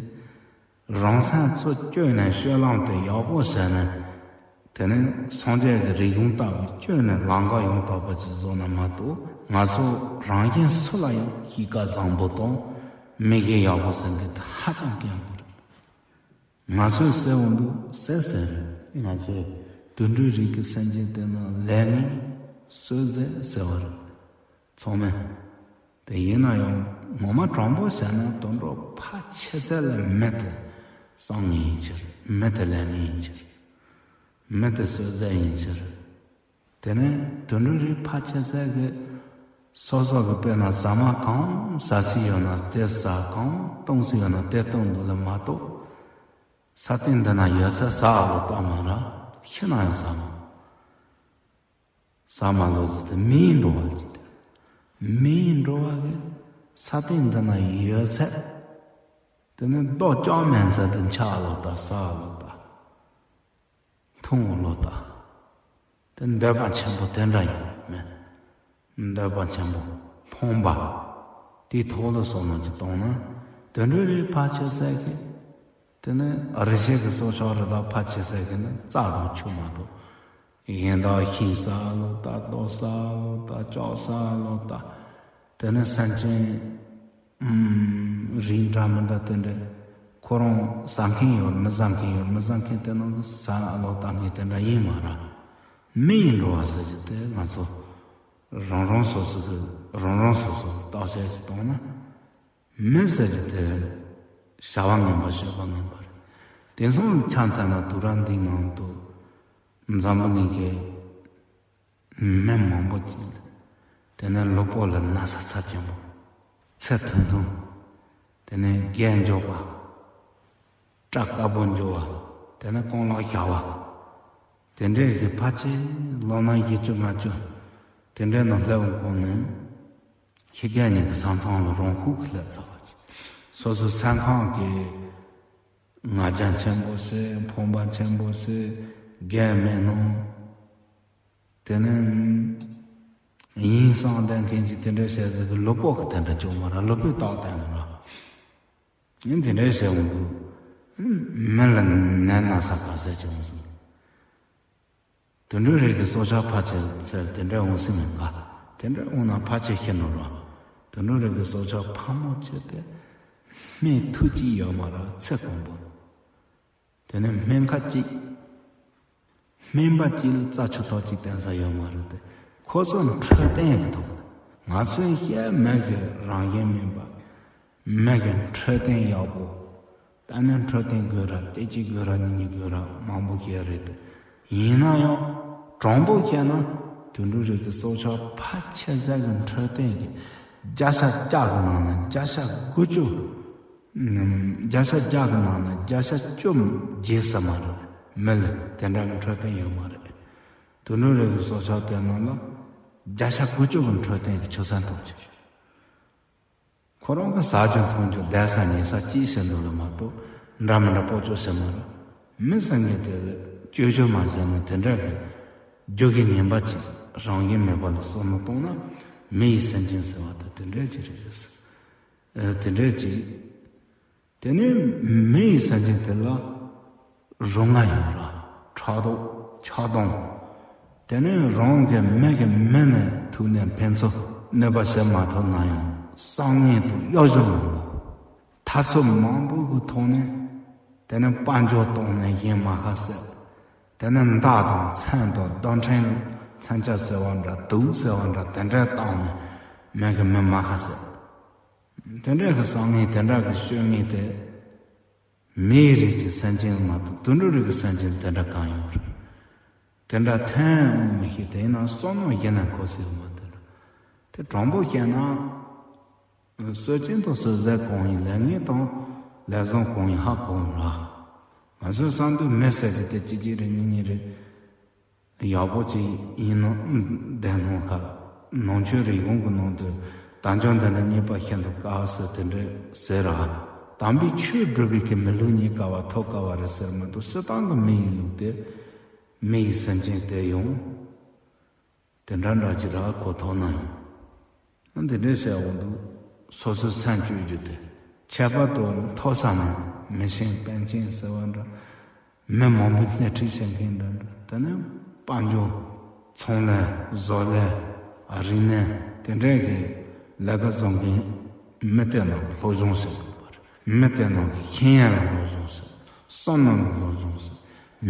རང་སེམས་ཚུར་བཅོས་ནས་སྤྱོད་ལམ་དེ་ཡག་པོ་བྱས་ནས། དེ་ནས་སངས་རྒྱས་ཀྱི་རིགས་ལམ་ལྟ་བུ་བཅོས་ནས་ལམ་ཁ་ཡང་དག་པ་ཅིག་བཟོ་ན་མ་གཏོགས་ང་ཚོ་རང་གཞན་སུ་ལ་ཡང་གཤིས་ཀ་བཟང་པོ་དང་མི་གཞན་ཡག་པོ་ཟེར་མཁན་དེ་ཧ་ཅང་དཀོན་པོ་རེད། ང་ཚོས་ཟེར་འོང་དུས་ཟེར་ཟེར་རེད། ང་ཚོས་དུད་འགྲོའི་རིགས་ཀྱི་སེམས་ཅན་དེ་ནི་ལས་ངན་གསོད་ཟེར་ཟེར་བ་རེད། ཚང་མས། དེ་ཡིན་ན་ཡང་ངོ་མ་དྲང་པོ་བཤད་ན་དུད་འགྲོ་ཕལ་ཆེ་ཚད་ལ་མི་དེ་བསམ་ངན་ཡིན་ཕྱིར། མི་དེ་ལས་ངན་ཡིན་ཕྱིར། མི་དེ་གསོད་ཟེར་ཡིན་ཕྱིར། དེ་ནས་དུད་འགྲོའི་རིགས་ཕལ་ཆེ་ཚད་ཀྱིས་སོ་སོ་གི་དཔེར་ན་ཟ་མ་གང་ཟ་སྲིད་ཡོད་ན་དེ་ཟ། གང་བཏུང་སྲིད་ཡོད་ན་དེ་བཏུང་འདུག་ལ་མ་གཏོགས། ས་སྟེང་འདི་ན་ཡོད་ཚད་ཟ་ཨ་ལོ་ལྟ་མ་ར་ཤི་ན་ཡང་ཟ་མ། ཟ་མ་ལོ་ཟེར་ཏེ་མིའི་འགྲོ་བ་ལ་ཅི་སྟེ། མིའི་འགྲོ་བ་གི་ས་སྟེང་འདི་ན་ཡོད་ཚད། དེ་ནི་རྡོ་ལྕགས་མིན་ཚད་དེ་འཆའ་ཨ་ལོ་ལྟ། ཟ་ཨ་ལོ་ལྟ། འཐུང་ཨ་ལོ་ལྟ། དེ་འདོད་པ་ཆེན་པོ་དེ་འདྲ་ཡོད་མེད། འདོད་པ་ཆེན་པོ་ཕོངས་པ། དེའི་ཐོག་ལ་བསམ་བློ་ཅིག་བཏང་ན། དུད་འགྲོའི་རིགས་ཕལ་ཆེ་ཚད་ཀྱིས། དེ་ནི་རི་སྐྱེས་ཀྱི་སྲོག་ཆགས་རི་དྭགས་ཕལ་ཆེ་ཚད་ཀྱིས་ནི་རྩྭ་དང་ཆུ་མ་གཏོགས། གཞན་དག་ཤིང་ཟ་ཨ་ལོ་ལྟ། རྡོ་ཟ་ཨ་ལོ་ལྟ། ལྕགས་ཟ་ཨ་ལོ་ལྟ། དེ་ནི་སེམས་ཅན། ཨུམ། རིགས་འདྲ་མི་འདྲ་དེ་འདྲ། ཁོ་རང་ཟ་མཁན་ཡོད་མི་ཟ་མཁན་ཡོད། མི་ཟ་མཁན་དེ་ནང་གི་ཟ་ཨ་ལོ་ལྟ་མཁན་དེ་འདྲ་ཡིན་མ་ར། མི་ཡི་འགྲོ་བ་ཟེར་རྒྱུ་དེ་ང་ཚོ་རང་རང་སོ་སོ་གི་རང་རང་སོ་སོ་བརྟག་དཔྱད་ཅིག་བཏང་ན། མི་ཟེར་རྒྱུ་དེ་བྱ་བ་ངན་པ་སྤྱོད་པ་ངན་པ་རེད། དེང་སང་ཆ་མཚོན་ན་དུས་རབས་འདིའི་ནང་དུ་འཛམ་བུ་གླིང་གི་མི་མང་པོ་ཅིག་དེ་ནས་གློ་བུར་ལ་ན་ཚ་ཚབས་ཆེན་པོ། ཚེ་ཐུང་ཐུང་། དེ་ནས་རྒས་འགྲོ་བ། སྐྲ་དཀར་པོ་འགྲོ་བ། དེ་ནས་རྐང་ལག་ཞ་བ། དེ་འདྲའི་གི་ཕལ་ཆེར་ལོ་ན་བཞི་བཅུ་ལྔ་བཅུ་དེ་འདྲའི་ནང་སླེབས་འོང་གོང་ནས་ཁྱི་རྒན་གཉིས་ཀྱི་ས་མཚམས་ལ་རང་ཤུགས་ཀྱིས་སླེབས་ཚར་བ་ཅིག། སོ་སོའི་སེམས་ཁམས་ཀྱི་ང་རྒྱལ་ཆེན་པོ་ཟེར། ཕོངས་པ་ཆེན་པོ་ཟེར། རྒན་མེད་ནོ། དེ་ནས་ཡིན་བསམ་བསྡད་མཁན་གྱི་དེ་འདྲའི་བྱས་ཟིག་གི་གློ་བུར་གྱི་དེ་འདྲ་བྱུང་མ་ར། གློ་བུར་རྟགས་བསྟན་མ་ར། ཡིན་དེ་འདྲའི་བྱས་འོང་དུས་མི་ལ་ནད་ན་ཚ་ག་ཚད་བྱུང་སོང་། དུད་འགྲོའི་རིགས་ཀྱི་སྲོག་ཆགས་ཕལ་ཆེར་ཚེ་དེ་འདྲ་འོང་སྲིད་མིན་ག། དེ་འདྲ་འོང་ན་ཕལ་ཆེར་ཤི་ནོ་ར། དུད་འགྲོའི་རིགས་ཀྱི་སྲོག་ཆགས་ཕལ་མོ་ཆེ་དེ་སྨན་མཐུ་ཅིག་ཡོད་མ་ར། ཚེ་གང་པོ། དེ་ནས་སྨན་ཁབ་ཅིག་སྨན་པ་གཅིག་ལ་རྩ་ཆུ་ཐོག་གཅིག་བསྟེན་ས་ཡོད་མ་རེད་དེ། ཁོ་ཚོ་འཕྲོད་བསྟེན་གྱི་ཐོག་ང་ཚོའི་ཤ་མི་གི་རང་བཞིན་མིན་པ། མི་གི་འཕྲོད་བསྟེན་ཡག་པོ། ད་ནི་འཕྲོད་བསྟེན་དགོས་ར། སྐད་ཅིག་དགོས་ར། གཉིས་གཉིས་དགོས་ར། མང་པོ་ཤེས་རེད་དེ། ཡིན་ན་ཡང་དྲང་པོ་བཤད་ན་དུད་འགྲོ་རིགས་ཀྱི་སྲོག་ཆགས་ཕལ་ཆེ་ས་གི་འཕྲོད་བསྟེན་གྱི་བརྒྱ་ཆ་བརྒྱ་གི་ནང་ནས་བརྒྱ་ཆ་དགུ་བཅུ། བརྒྱ་ཆ་བརྒྱ་གི་ནང་ནས་བརྒྱ་ཆ་བཅོ་བརྒྱད་ཙམ་མ་རེད། མི་ལ་དེ་འདྲ་གི་འཕྲོད་བསྟེན་ཡོད་མ་རེད། དུད་འགྲོ་རིགས་ཀྱི་སྲོག་ཆགས་དེ་རྣམས་ལ་བརྒྱ་ཆ་དགུ་བཅུ་གི་འཕྲོད་བསྟེན་གྱི་ཆུ་ཚན་ཐོགས་ཀྱི་རེད། ཁོ་རང་གི་ཟ་རྒྱུ་འཐུང་རྒྱུ་བསྡད་ས་ཉལ་ས་ཅིའི་ཕྱིར་འདུག་ལ་མ་གཏོགས་འདྲ་མི་འདྲ་སྤོ་ཆོག་ཟེར་མ་རེད། མི་སེམས་ཅན་དེ་ལ་བཅོས་བཅོས་མ་བྱས་ན་དེ་འདྲ་གི་རྒྱུ་གི་ངན་པ་ཅིག་རང་གིས་མེད་པ་ལ་བསམ་བློ་གཏོང་ན་མི་ཡི་སེམས་ཅན་ཟེར་བ་དེ་དེ་འདྲ་ཅིག་རེད། ཨ། དེ་འདྲ་ཅིག། དེ་ནས་མི་ཡི་སེམས་ཅན་དེ་ལ་རོ་མངར་ཡོད་ར། ཕྲག་དོག་ཆགས་སྡང་། དེ་ནས་རང་གི་མི་གི་མི་ནས་ཐུག་ནས་ཕན་ཚུན་གནོད་པ་བྱེད་མ་ཐུབ་ན་ཡང་བསམ་ངན་དང་གཡོ་ཟོལ་མང་པོ། འཐབ་རྩོད་མང་པོ་གི་ཐོག་ནས་དེ་ནས་དཔལ་འབྱོར་བཏང་ནས་གཞན་མ་ཁ་བསད། དེ་ནས་མདའ་དང་མཚོན་དང་རྡུལ་ཕྲན་མཚོན་ཆ་ཟེར་བ་འདྲ། དུག་ཟེར་བ་འདྲ། དེ་འདྲ་བཏང་ནས་མི་གི་མི་མ་ཁ་བསད། དེ་འདྲ་གི་བསམ་ངན་དེ་འདྲ་གི་སྤྱོད་ངན་དེ། མིའི་རིགས་ཀྱི་སེམས་ཅན་མ་གཏོགས་དུད་འགྲོ་རིགས་ཀྱི་སེམས་ཅན་དེ་འདྲ་གང་ཡོད་རེད། དེ་འདྲ་ཐོན་འོང་མི་ཤེས། དེ་ཡིན་ན་བསམ་བློ་གཞན་ན་འཁོར་སྲིད་ཡོད་མ་རེད། དེ་དྲང་པོ་བཤད་ན། སྲོལ་རྒྱུན་དང་སྲོལ་ཟད་གང་ཡིན། ལས་ངན་དང་ལས་བཟང་གང་ཡིན་ཧ་གོ་འོང་ར། ང་ཚོའི་བསམ་དུས་མི་ཟེར་གྱི་དེ་གཅིག་གཅིག་རེད། གཉིས་གཉིས་རེད། ཡག་པོ་ཅིག་ཡིན་ནོ་བདེན་ནོ་ཁ། ནང་ཆོས་རིག་གཞུང་གི་ནང་དུ་དལ་འབྱོར་འདི་ནི་རྙེད་པ་ཤིན་ཏུ་དཀའ་ཟེར་དེ་འདྲ་ཟེར་ར། དམ་པའི་ཆོས་སྒྲུབ་པའི་གི་མི་ལུས་རྙེད་དཀའ་བ་ཐོབ་དཀའ་བ་རེད་ཟེར་མ་གཏོགས། སྤྱིར་བཏང་གི་མི་ཡི་ལུས་དེ། མི་ཡི་སེམས་ཅན་དེ་ཡང་དེ་འདྲ་འདྲ་ཅིག་ར་གོ་ཐོག་ན་ཡང་། འདི་འདྲའི་བཤད་འོང་དུས་སོ་སོའི་སེམས་བཅོས་རྒྱུ་དེ། ཁྱད་པར་དུ་མཐོ་ས་ནས་མི་ཤེས་པཎ་ཆེན་ཟེར་བ་འདྲ། མི་མང་པོའི་སྣེ་ཁྲིད་བྱེད་མཁན་འདྲ་འདྲ། དེ་ནས་དཔལ་འབྱོར། ཚོང་ལས། བཟོ་ལས། རིག་གནས། དེ་འདྲའི་གི་ལས་ཀ་བཟོ་མཁན་མི་དེ་རྣམས་སློབ་སྦྱོང་བྱེད་དགོས་པ་རེད། མི་དེ་རྣམས་ཀྱི་ཤེས་ཡོན་ལ་སློབ་སྦྱོང་བྱེད། བསམ་བློ་ལ་སློབ་སྦྱོང་བྱེད།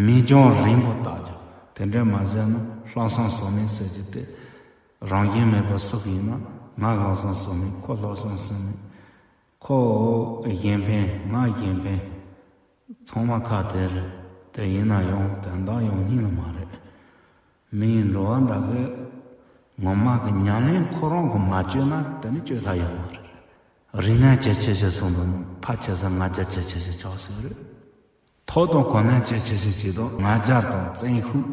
མིག་རྒྱང་རིང་པོ་བལྟ་རྒྱུ། དེ་འདྲ་མ་བྱས་ན་ལྷག་བསམ་ཟོལ་མེད་ཟེར་རྒྱུ་དེ། རང་བཞིན་མེད་པ་སུ་ཡིན་ན། ང་ལྷག་བསམ་ཟོལ་མེད། ཁོ་ལྷག་བསམ་ཟོལ་མེད། ཁོ་གཞན་ཕན། ང་གཞན་ཕན། ཚང་མ་ཁ་དེ་རེད། དེ་ཡིན་ན་ཡང་དོན་དག་ཡང་སྙིང་ལ་མ་རེད། མི་ཡི་འགྲོ་བ་འདྲ་གི་ངོ་མ་གི་ཉམས་ལེན་ཁོ་རང་གི་མ་བཅོས་ན་དེ་ནི་བཅོས་ཐབས་ཡོད་མ་རེད། རིག་གནས་ཇེ་ཆེ་ཞིག་སོང་དུས་ནི་ཕལ་ཆེ་ས་ང་རྒྱལ་ཇེ་ཆེ་ཞིག་ཆགས་སྲིད་རེད། ཐོབ་དང་གོ་གནས་ཇེ་ཆེ་ཞིག་བྱེད་དུས་ང་རྒྱལ་དང་བཙན་ཤུགས།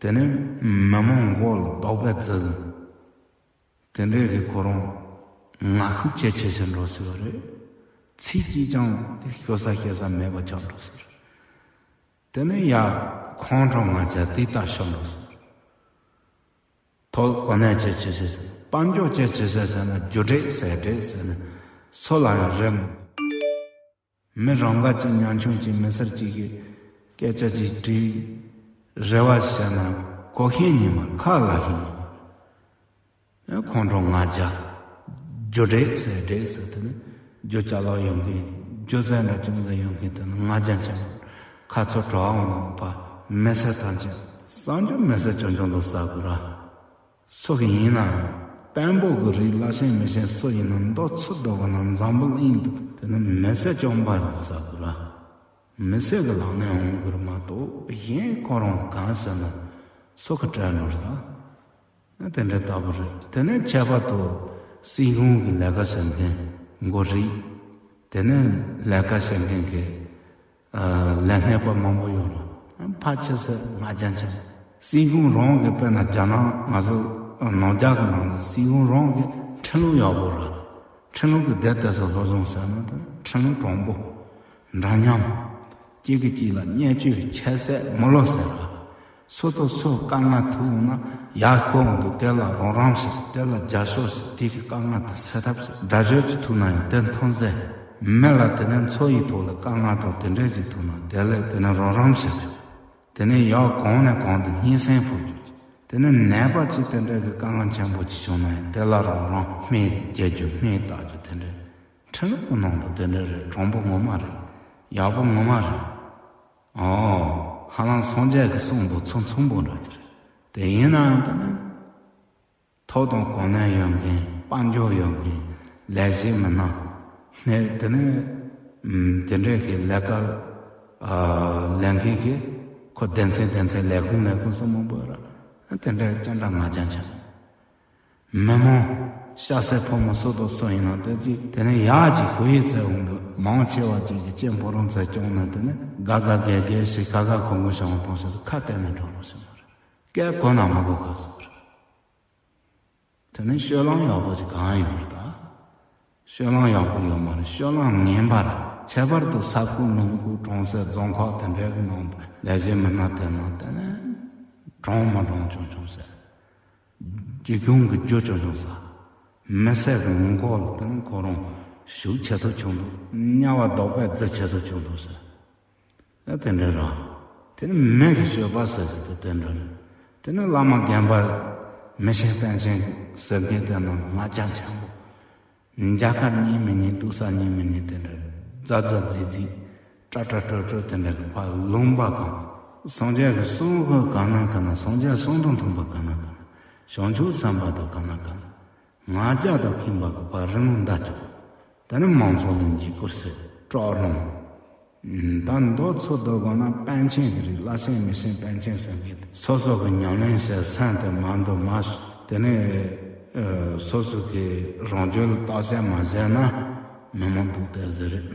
དེ་ནི་མི་མང་མགོ་ལ་རྡོག་པས་བརྫིས། དེ་འདྲའི་གི་ཁོ་རང་ང་ཤུགས་ཇེ་ཆེ་ཞིག་འགྲོ་སྲིད་པ་རེད། ཚིག་གཅིག་ཀྱང་ཤོད་ས་བཤད་ས་མེད་པ་ཆགས་འགྲོ་སྲིད་རེད། དེ་ནས་ཡ་ཁོང་ཁྲོ་ང་རྒྱལ་དེ་ལྟར་ཤོར་འགྲོ་སྲིད་རེད། ཐོབ་གོ་གནས་ཇེ་ཆེ་ཞིག། དཔལ་འབྱོར་ཇེ་ཆེ་ཞིག་ཟེར་ན་རྒྱུ་འབྲས་ཟད་འགྲོ་ཟེར་ནས་སུ་ལ་ཡང་རེ་མི། མི་རང་དགའ་གཅིག་ཉམ་ཆུང་གཅིག་མི་སེར་གཅིག་གིས་སྐད་ཆ་གཅིག་དྲིས། རེ་བ་བྱས་ན་གོ་ཤེས་ཉི་མ་ཁ་ལ་ཤེས་ཉི་མ། ཁོང་ཁྲོ་ང་རྒྱལ། རྒྱུ་འབྲས་ཟད་འགྲོ་ཟེར། དེ་ནི་རྒྱུ་ཅ་ལག་ཡོད་མཁན། རྒྱུ་ཟད་འདྲ་ཅུང་ཟད་ཡོད་མཁན་དེ་ནི་ང་རྒྱལ་ཆེན་པོ། ཁ་ཚུར་བྲོ་བ་འོང་བ། མི་སེར་ཐམས་ཅད་བསམ་རྒྱུ་མི་སེར་ཆུང་ཆུང་དུ་ཟ་དགོས་ར། སུ་གི་ཡིན་ན་ཡང་དཔོན་པོ་གི་རིགས་བླ་ཆེན་མི་ཆེན་སུ་ཡིན་ན་མདོ་ཚུར་བཟློག་གི་ན་འཛམ་བུ་གླིང་དུ་དེ་ནི་མི་སེར་བཅོམ་པ་རེད་ཟ་དགོས་ར། མི་སེར་གྱི་ལག་ནས་འོང་གི་རེད་མ་གཏོགས། གཞན་ཁོ་རང་གང་ཟེར་ན་སུ་གི་སྤྲད་ནོ་རེད་ད། དེ་འདྲ་ལྟ་བུ་རེད། དེ་ནས་ཁྱད་པར་དུ་སྲིད་གཞུང་གི་ལས་ཀ་བྱེད་མཁན་འགོ་ཁྲིད། དེ་ནས་ལས་ཀ་བྱེད་མཁན་གྱི་ཨ་ལས་སྣེ་པ་མང་པོ་ཡོད་རེད། ཕལ་ཆེར་ཟེར་ང་རྒྱལ་ཆེ། སྲིད་གཞུང་རང་གི་དཔེར་ན་རྒྱ་ནག་ང་ཚོ་ནང་རྒྱ་གི་ནང་ལ་སྲིད་གཞུང་རང་གི་ཁྲིམས་ལུགས་ཡག་པོ་རེད། ཁྲིམས་ལུགས་ཀྱི་སྡེ་དེ་ཚོ་སློབ་སྦྱོང་ཟེར་ན་དེ་ཁྲིམས་ལུགས་དྲང་པོ། འདྲ་མཉམ། གཅིག་གིས་གཅིག་ལ་བརྙས་བཅོས་ཁྱད་བསད་མི་སློབ་ཟེར་བ། སུ་དང་སུ་དཀའ་ངལ་ཐུག་འོང་ན་ཡར་ཤོག་འོང་དུ་དེ་ལ་རོགས་རམ་བྱེད། དེ་ལ་རྒྱབ་སྐྱོར་བྱེད། དེ་གི་དཀའ་ངལ་དེ་སེལ་ཐབས་བྱེད། དགྲ་གཅོད་ཅིག་ཐུག་ན་ཡང་དེ་མཐོང་ཟེར། མི་ལ་དེ་ནས་འཚོ་ཡི་ཐོག་ལ་དཀའ་ངལ་དང་དེ་འདྲས་ཅིག་ཐུག་ན་དེ་ལ་དེ་ནས་རོགས་རམ་བྱེད། དེ་ནས་ཡར་གོང་ནས་གོང་དུ་སྙན་སེང་ཕུལ་རྒྱུ། དེ་ནས་ནད་པ་ཅིག་དེ་འདྲ་གི་དཀའ་ངལ་ཆེན་པོ་ཅིག་བྱུང་ན་ཡང་དེ་ལ་རང་རང་སྨན་རྒྱག་རྒྱུ་སྨན་བཏགས་རྒྱུ་དེ་འདྲ། ཁྲིམས་ལུགས་ཀྱི་ནང་དུ་དེ་འདྲ་རེད། དྲང་པོ་ངོ་མ་རེད། ཡག་པོ་ངོ་མ་རེད། ཨོ། ཧ་ལམ་སངས་རྒྱས་ཀྱི་གསུང་དང་ཚུར་མཚུངས་པོ་འདྲ་ཅིག་རེད། དེ་ཡིན་ན་ཡང་དེ་ནས་ཐོབ་དང་གོ་གནས་ཡོད་མཁན། དཔལ་འབྱོར་ཡོད་མཁན། ལས་བྱེད་མི་སྣ། ནས་དེ་ནས་ཨམ་དེ་འདྲས་ཀྱི་ལས་ཀ་ཨ་ལས་མཁན་གྱི་ཁོ་སྡེ་ཚན་སྡེ་ཚན་ལས་ཁུངས་ལས་ཁུངས་སུ་མང་པོ་ཡོད་ར། དེ་འདྲས་ཅན་འདྲ་ང་རྒྱལ་ཆེ། མི་མང་ཤ་ཟད་ཕོ་མོ་སུ་དང་སུ་ཡིན་ན་དེ་གཅིག་དེ་ནས་ཡག་ཅིག་གོ་ཡི་ཚེ་འོང་དུ་མང་ཆེ་བ་ཅིག་གི་སྐྱེ་འཕོ་རང་ཚད་སྐྱོང་ན་དེ་ནས་དགའ་དགའ་དགེ་དགེ་ཞིག་དགའ་དགའ་གོ་གོ་ཞང་བ་གཏོང་ས་ཁ་གཏད་ནས་འགྲོ་རོགས་ཞིག་མ་རེད། སྐད་གོ་ན་མ་གོ་ག་སོགས་རེད། དེ་ནས་སྤྱོད་ལམ་ཡག་པོ་ཅིག་གང་ཡོད་རེད་ད། སྤྱོད་ལམ་ཡག་པོ་ཡོད་མ་རེད། སྤྱོད་ལམ་ངན་པ་རེད། ཁྱད་པར་དུ་ས་ཁུལ་ལུང་ཁུལ་གྲོང་གསེབ་རྫོང་ཁག་དེ་འདྲའི་གི་ནང་དུ་ལས་བྱེད་མི་སྣ་དེ་ནང་དེ་ནས་དྲང་མི་དྲང་ཆུང་ཆུང་ཟེར། རྒྱུ་གཞུང་གི་རྒྱུ་ཆུང་ཆུང་ཟེར། མི་སེར་གི་མགོ་ལ་དེ་ནས་ཁོ་རང་ཞུགས་ཆེ་ཐུབ་ཆུང་དུ། དམྱལ་བ་བདོག་པའི་རྫི་ཆེ་ཐུབ་ཆུང་དུ་ཟེར། ཨ་དེ་འདྲ་རེད། དེ་ནི་མི་གི་སྤྱོད་པ་ཟེར་གྱི་དེ་དེ་འདྲ་རེད། དེ་ནི་བླ་མ་རྒན་པ་མི་ཆེན་པཎ་ཆེན་ཟེར་མཁན་དེ་རྣམས་ང་རྒྱལ་ཆེན་པོ། རྒྱ་གར་གཉིས་མི་གཉིས། ཏུ་ས་གཉིས་མི་གཉིས། དེ་འདྲ་རྫ་རྫ་རྫི་རྫི། ཏྲ་ཏྲ་ཏྲོ་ཏྲོ། དེ་འདྲ་གི་ཕར་ལུང་པ་གང་། སངས་རྒྱས་ཀྱི་གསུང་གི་ག་ན་ག་ན། སངས་རྒྱས་གསུང་དང་མཐུན་པ་ག་ན་ག་ན། བྱང་ཆུབ་སེམས་དཔའ་དང་ག་ན་ག་ན། ང་རྒྱལ་དང་ཁེངས་པ་གི་བར་རིང་ལ་འདའ་ཆོག་དེ་ནི་མང་ཚོགས་ལ་འཇིགས་སྐུལ་ཟེར། སྲོག་རུང་། ད་མདོ་ཚུར་བསྡུ་དགོས་ན་པཎ་ཆེན་གྱི་རིགས། བླ་ཆེན་མི་ཆེན་པཎ་ཆེན་ཟེར་མཁན་དེ་སོ་སོ་གི་ཉམས་ལེན་བྱེད་སེམས་དེ་མ་འདུག་མ། དེ་ནས་ཨ་སོ་སོ་གི་རང་རྒྱུད་ལ་བརྟག་དཔྱད་མ་བྱས་ན་མི་མང་སྡུག་དེ་ཟེར་རེད།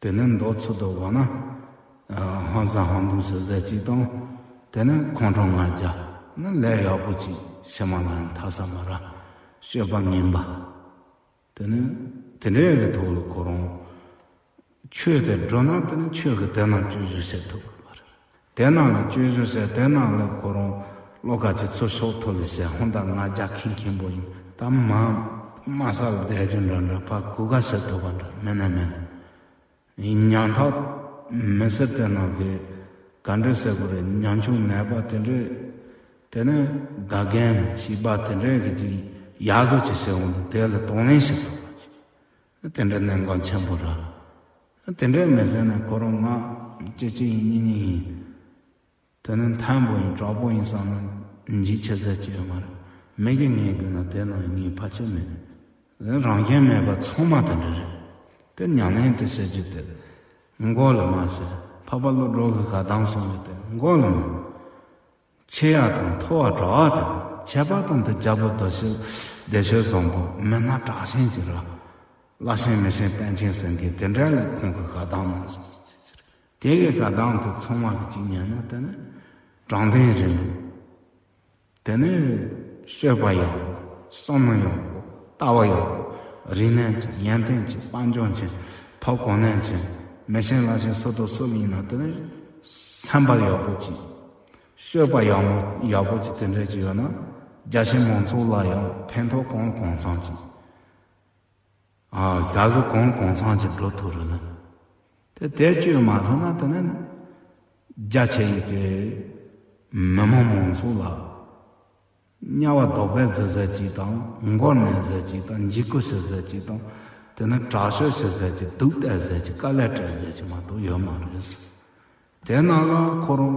དེ་ནས་མདོ་ཚུར་བསྡུ་དགོས་ན། ཨ་ཧང་སང་ཧང་འདུག་ཟེར་ཟེར་གཅིག་དང་། དེ་ནས་ཁོང་ཁྲོ་ང་རྒྱལ། ནི་ལས་ཡག་པོ་ཅིག་ཕྱི་མ་ལ་ཡང་ཐར་ས་མ་རག་སྤྱོད་པ་ངན་པ། དེ་ནས་དེ་འདྲའི་གི་ཐོག་ལ་ཁོ་རང་ཆོས་དེ་འགྲོ་ན་དེ་ནི་ཆོས་ཀྱི་དེ་ནང་བཅོས་བསྒྱུར་བྱེད་ཐུབ་དགོས་པ་རེད། དེ་ནང་ལ་བཅོས་བསྒྱུར་བྱས། དེ་ནང་ལ་ཁོ་རང་བློ་ཁ་ཅིག་ཚུར་ཕྱོགས་ཐུབ་ལ་བྱས། ཧོན་ད་ང་རྒྱལ་ཁེངས་ཁེངས་པོ་ཡིན། ད་མ་དམའ་ས་ལ་བསྡད་རྒྱུ་འདྲ་འདྲ། ཕར་གུག་ག་བྱེད་ཐུབ་པ་འདྲ་མེད་ན་མེད་ན། ཉམ་ཐག་མི་སེར་དེ་ནང་གི་ག་འདྲ་ཟེར་དགོས་རེད། ཉམ་ཆུང་ནད་པ་དེ་འདྲས། དེ་ནས་དགའ་མཁན་བྱིས་པ་དེ་འདྲས་གི་ཅིག་ཡག་སྡུག་ཅིག་བྱེད་འོང་དུས་དེ་ལ་གདོང་ལེན་བྱེད་ཐུབ་པ་ཅིག་དེ་འདྲ་གནད་འགག་ཆེན་པོ་རེད། དེ་འདྲས་མི་བྱས་ན་ཁོ་རང་ང་གཅིག་གཅིག་ཡིན། གཉིས་གཉིས་ཡིན། དེ་ནི་མཐོན་པོ་ཡིན་དྲག་པོ་ཡིན་བསམ་ན་འཇིགས་ཆེ་ཟེར་གྱི་ཡོད་མ་རེད། མི་གིས་ངན་དགོས་ན་དེ་ནང་ངའི་ཕལ་ཆེར་མེད། རང་བཞིན་མེད་པ་ཚང་མ་དེ་འདྲ་རེད། དེ་ཉམས་ལེན་དེ་བྱེད་རྒྱུ་དེ་མགོ་ལ་མ་ཟེར། འཕགས་པ་ཀླུ་སྒྲུབ་ཀྱི་བཀའ་གདམས་གསུང་རྒྱུ་དེ་མགོ་ལ་མ། ཆེ་ཡག་དང་མཐོ་བ་དྲག་པ་དང་། ཁྱད་པར་དུ་འདི་རྒྱལ་པོ་བདེ་གཤེགས་བདེ་གཤེགས་བཟང་པོ་མི་སྣ་དྲག་ཞན་ཅིག་ར། བླ་ཆེན་མི་ཆེན་པཎ་ཆེན་ཟེར་མཁན་དེ་འདྲ་ལ་ཁོང་གི་བཀའ་གདམས་གནང་སོང་། དེ་གི་བཀའ་གདམས་དེ་ཚང་མ་གི་གཅིག་ཉན་ན་དེ་ནི་དྲང་བདེན་རིང་ལུགས། དེ་ནི་སྤྱོད་པ་ཡག་པོ། བསམ་བློ་ཡག་པོ། ལྟ་བ་ཡག་པོ། རིག་གནས་ཅན། ཡོན་ཏན་ཅན། དཔལ་འབྱོར་ཅན། ཐོབ་གོ་གནས་ཅན། མི་ཆེན་བླ་ཆེན་སུ་དང་སུ་ལ་ཡིན་ན་དེ་ནི་སེམས་པ་ཡག་པོ་ཅིག་སྤྱོད་པ་ཡག་མོ་ཡག་པོ་ཅིག་དེ་འདྲ་ཅིག་ཡོད་ན་རྒྱ་ཆེ་མང་ཚོགས་ལ་ཡང་ཕན་ཐོགས་གང་གང་འཚམ་ཅིག་ཨ་ཞག་གི་གང་གང་འཚམ་ཅིག་འགྲོ་ཐུབ་རེད་ལ། དེ་དེ་བཅོས་མ་ཐུབ་ན་དེ་ནི་རྒྱ་ཆེ་ཡི་གི་མི་མང་མང་ཚོགས་ལ་དམྱལ་བ་བདོག་པའི་རྫི་ཟེར་གཅིག་དང་། མགོ་ནས་ཟེར་གཅིག་དང་། འཇིགས་སྐུལ་བྱེད་ཟེར་གཅིག་དང་། དེ་ནི་དྲག་སྤྱོད་བྱེད་ཟེར་གཅིག་སྡུག་གཏད་ཟེར་གཅིག་དཀའ་ལས་སྤྲད་ཟེར་གཅིག་མ་གཏོགས་ཡོད་མ་རེད། དེ་ནང་ལ་ཁོ་རང་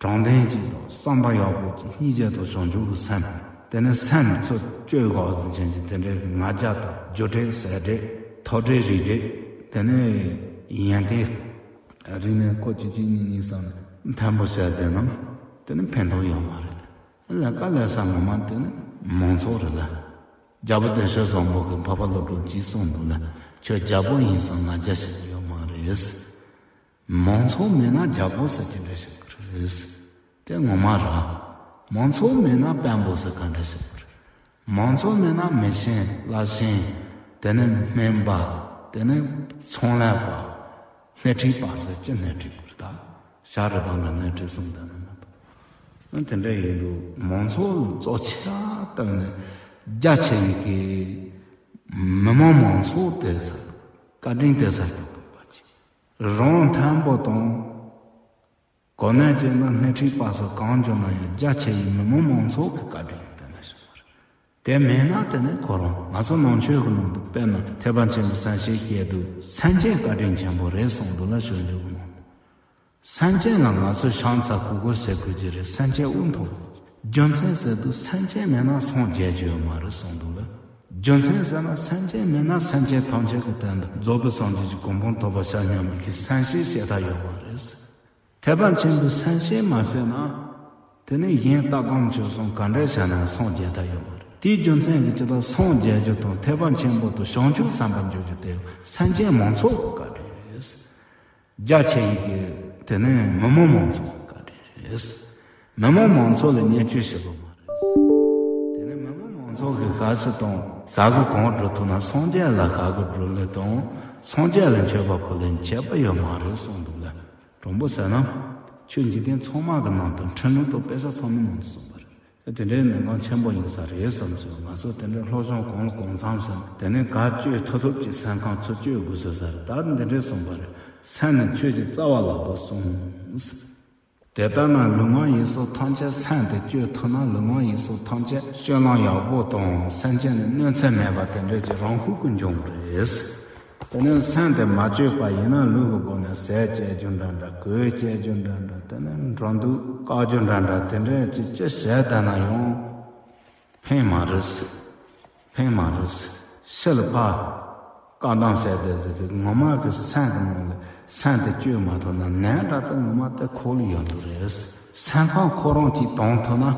དྲང་བདེན་གཅིག་དང་། བསམ་པ་ཡག་པོ་གཅིག་སྙིང་རྗེ་དང་བྱང་ཆུབ་ཀྱི་སེམས། དེ་ནས་སེམས་ཚུར་བཅོས་དགོས་ཟེར་མཁན་གྱི་དེ་འདྲའི་ང་རྒྱལ་དང་རྒྱུ་འབྲས་ཟད་འབྲས་མཐོ་འབྲས་རིགས་འབྲས། དེ་ནས་ཡོན་ཏན། རིག་གནས་ཁོ་གཅིག་གཅིག་གཉིས་གཉིས་བསམ་ནས་མཐོན་པོ་བྱས་བསྡད་ན་དེ་ནི་ཕན་ཐོགས་ཡོད་མ་རེད། ལས་ཀ་ལས་ས་ངོ་མ་དེ་ནི་མང་ཚོགས་རེད་ལ། རྒྱལ་པོ་བདེ་ཆེན་བཟང་པོ་གི་འཕགས་པ་ཀླུ་སྒྲུབ་ཀྱིས་གསུངས་འདུག་ལ། ཁྱོད་རྒྱལ་པོ་ཡིན་སོང་ང་རྒྱལ་བྱེད་ཀྱི་ཡོད་མ་རེད། མང་ཚོགས་མེད་ན་རྒྱལ་པོ་ཟེར་གྱི་འདྲ་ཞིག་རེད། དེ་ངོ་མ་རེད། མང་ཚོགས་མེད་ན་དཔོན་པོ་ཟེར་ག་འདྲ་ཞིག་རེད། མང་ཚོགས་མེད་ན་མི་ཆེན་བླ་ཆེན། དེ་ནས་སྨན་པ། དེ་ནས་ཚོང་ལས་པ། སྣེ་ཁྲིད་པ་ཟེར་གྱི་སྣེ་ཁྲིད་པ་རེད་ད། ཤ་རི་དང་ལ་སྣེ་ཁྲིད་གསུམ་དེ་ནས་མ་གཏོགས། དེ་འདྲ་ཡིན་དུས་མང་ཚོགས་ལ་གཙོ་ཆེ་བཏང་ནས་རྒྱ་ཆེ་བའི་གི་མི་མང་མང་ཚོགས་དེ་ཚོ་བཀའ་དྲིན་དེ་ཚོ་སྐྱོབ་དགོས་པ་ཅིག་རང་མཐོན་པོ་དང་། གོ་གནས་ཅན་དང་སྣེ་ཁྲིད་པ་སོགས་གང་བྱུང་ན་ཡང་རྒྱ་ཆེ་བའི་མི་མང་མང་ཚོགས་ཀྱི་བཀའ་དྲིན་དེ་ནས་བྱུང་བ་རེད། དེ་མེད་ན་དེ་ནས་ཁོ་རང་ང་ཚོ་ནང་ཆོས་ཀྱི་ནང་དུ་དཔེར་ན་ཐེག་པ་ཆེན་པོའི་གསལ་བྱེད་བཤད་དུས་སེམས་ཅན་བཀའ་དྲིན་ཆེན་པོ་རེད་གསུངས་འདུག་ལ། སྤྱོད་འཇུག་གི་ནང་དུ། སེམས་ཅན་ལ་ང་ཚོས་ཕྱག་འཚལ་གུས་བཀུར་བྱེད་དགོས་ཀྱི་རེད། སེམས་ཅན་དབུ་མཐོ། རྒྱུ་མཚན་ཟེར་དུས་སེམས་ཅན་མེད་ན་སངས་རྒྱས་ཀྱི་ཡོད་མ་རེད་གསུངས་འདུག་ལ། རྒྱུ་མཚན་ཟེར་ན་སེམས་ཅན་མེད་ན་སེམས་ཅན་ཐམས་ཅད་ཀྱི་དོན་དུ་རྫོགས་པའི་སངས་རྒྱས་ཀྱི་གོ་འཕང་ཐོབ་པར་བྱ་སྙམ་པའི་གི་སེམས་བསྐྱེད་བྱེད་ཐབས་ཡོད་མ་རེད། ཐེག་པ་ཆེན་པོའི་སེམས་བསྐྱེད་མ་བྱས་ན། དེ་ནས་གཞན་ལྟ་སྒོམ་སྤྱོད་གསུམ་ག་འདྲ་བྱས་ན་ཡང་སངས་རྒྱས་ཐབས་ཡོད་མ་རེད། དེའི་རྒྱུ་མཚན་གྱིས་ཇི་ལྟར་སངས་རྒྱས་རྒྱུ་དང་ཐེག་པ་ཆེན་པོ་དང་བྱང་ཆུབ་སེམས་དཔའ་འགྱུར་རྒྱུ་དེ་སེམས་ཅན་མང་ཚོགས་ཀྱི་བཀའ་དྲིན་རེད། རྒྱ་ཆེ་བའི་གི་དེ་ནས་མི་མང་མང་ཚོགས་ཀྱི་བཀའ་དྲིན་རེད། མི་མང་མང་ཚོགས་ལ་བརྙས་བཅོས་བྱེད་དགོས་མ་རེད། དེ་ནས་མི་མང་མང་ཚོགས་ཀྱིས་ཞབས་ཕྱི་དང་ཞབས་ཀྱི་གང་སྒྲུབ་ཐུབ་ན་སངས་རྒྱས་ལ་ཞབས་ཀྱི་སྒྲུབ་ལས་དང་སངས་རྒྱས་ལ་མཆོད་པ་ཕུལ་ལས་ཁྱད་པར་ཡོད་མ་རེད་གསུངས་འདུག་ལ། དྲང་པོ་ཟེར་ན། ཆོས་འཇིག་རྟེན་ཚང་མ་གི་ནང་དུ་འཕྲིན་ལས་དང་དཔེ་ཆ་ཚང་མའི་ནང་དུ་གསུངས་པ་རེད། དེ་འདྲའི་གནད་འགག་ཆེན་པོ་ཡིན་ས་རེད་བསམ་སོང་། ང་ཚོ་དེ་འདྲའི་སློབ་སྦྱོང་གང་ལ་གང་འཚམ་བྱས་ནས་དེ་ནས་ག་བཅོས་ཐུབ་ཐུབ་ཀྱི་སེམས་ཁམས་ཚུར་བཅོས་དགོས་ས་ཟེར། ད་འདི་འདྲས་གསུངས་པ་རེད། སེམས་ནི་ཆོས་ཀྱི་རྩ་བ་ལག་ཏུ་ཟུངས། དེ་ལྟར་ན་ལུས་ངག་ཡིད་གསུམ་ཐམས་ཅད་སེམས་དེ་བཅོས་ཐུབ་ན་ལུས་ངག་ཡིད་གསུམ་ཐམས་ཅད་སྤྱོད་ལམ་ཡག་པོ་དང་སེམས་ཅན་ལ་གནོད་འཚེ་མེད་པ་དེ་འདྲས་ཀྱི་རང་ཤུགས་ཀྱིས་འབྱུང་གི་རེད། དེ་ནས་སེམས་དེ་མ་བཅོས་པ་ཡིན་ན་ལུས་ཀྱི་སྒོ་ནས་ཟས་བཅད་རྒྱུ་འདྲ་འདྲ། གོས་བཅད་རྒྱུ་འདྲ་འདྲ། དེ་ནས་འགྲོ་འདུག་བཀག་རྒྱུ་འདྲ་འདྲ། དེ་འདྲས་ཅིག་ཅི་བྱས་བསྡད་ན་ཡང་ཕན་མ་རེད། ཕན་མ་རེད། ཕྱི་ལ་ཕར་བཀག་སྡོམ་བྱས་བསྡད་ཟེར་གི་ངོ་མ་གི་སེམས་ཀྱི་ནང་ལ་སེམས་དེ་བཅོས་མ་ཐུབ་ན་ནད་འདྲ་དེ་ངོ་མ་དེ་ཁོག་ལ་ཡོད་འདུག་རེད། སེམས་ཁམས་ཁོ་རང་གིས་དྭངས་ཐུབ་ན།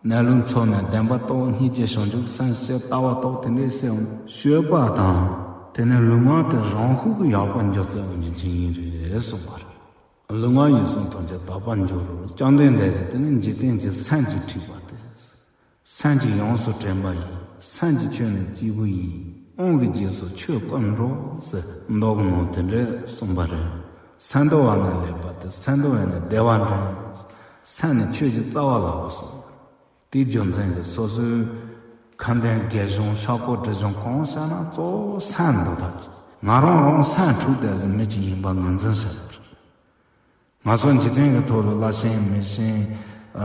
གནས་ལུགས་མཚོན་ནས་བདེན་པ་རྟོགས། སྙིང་རྗེ་བྱང་ཆུབ་སེམས་ཤེས། ལྟ་བ་རྟོགས། དེ་འདྲས་སེམས་སྤྱོད་པ་དང་དེ་ནས་ལུས་ངག་དེ་རང་ཤུགས་ཀྱིས་ཡག་པོ་འགྱུར་ཚུལ་འོ་ཉིན་ཅིག་ཡིན་རེད་གསུངས་པ་རེད། ལུས་ངག་ཡིད་གསུམ་ཐམས་ཅད་དག་པར་འགྱུར་རོ། བཅོམ་ལྡན་འདས་ཀྱིས་དེ་ནི་འཇིག་རྟེན་གྱི་སེམས་ཀྱིས་འཁྲིད་པ་སྟེ། སེམས་ཀྱིས་ཡོངས་སུ་དྲན་པ་ཡིས། སེམས་ཀྱི་ཆོས་ནི་སྐྱེས་བུ་ཡིས། དབང་གི་རྗེས་སུ་ཆོས་བཀུར་འགྲོ་ཟེར་མདོ་གི་ནང་དེ་འདྲས་གསུངས་པ་རེད། སེམས་འདུལ་བ་ན་ལེགས་པ་སྟེ། སེམས་འདུལ་བས་ནི་བདེ་བ་འདྲེན། སེམས་ནི་ཆོས་ཀྱི་རྩ་བ་ལག་པར་ཟུངས། དེའི་རྒྱུ་མཚན་གྱིས་སོ་སོའི་ཁ་འདོན་དགེ་སྦྱོང་ཕྱག་སྐོར་སྒྲིབ་སྦྱོང་གང་བྱས་ན་གཙོ་བོ་སེམས་འདུལ་ཐབས་ཀྱི། ང་རང་རང་སེམས་འཁྲུག་བསྡད་ཟིན་མི་གཅིག་ཡིན་པ་ངོས་འཛིན་བྱེད་དགོས། ང་ཚོ་འཇིག་རྟེན་གྱི་ཐོག་ལ་བླ་ཆེན་མི་ཆེན།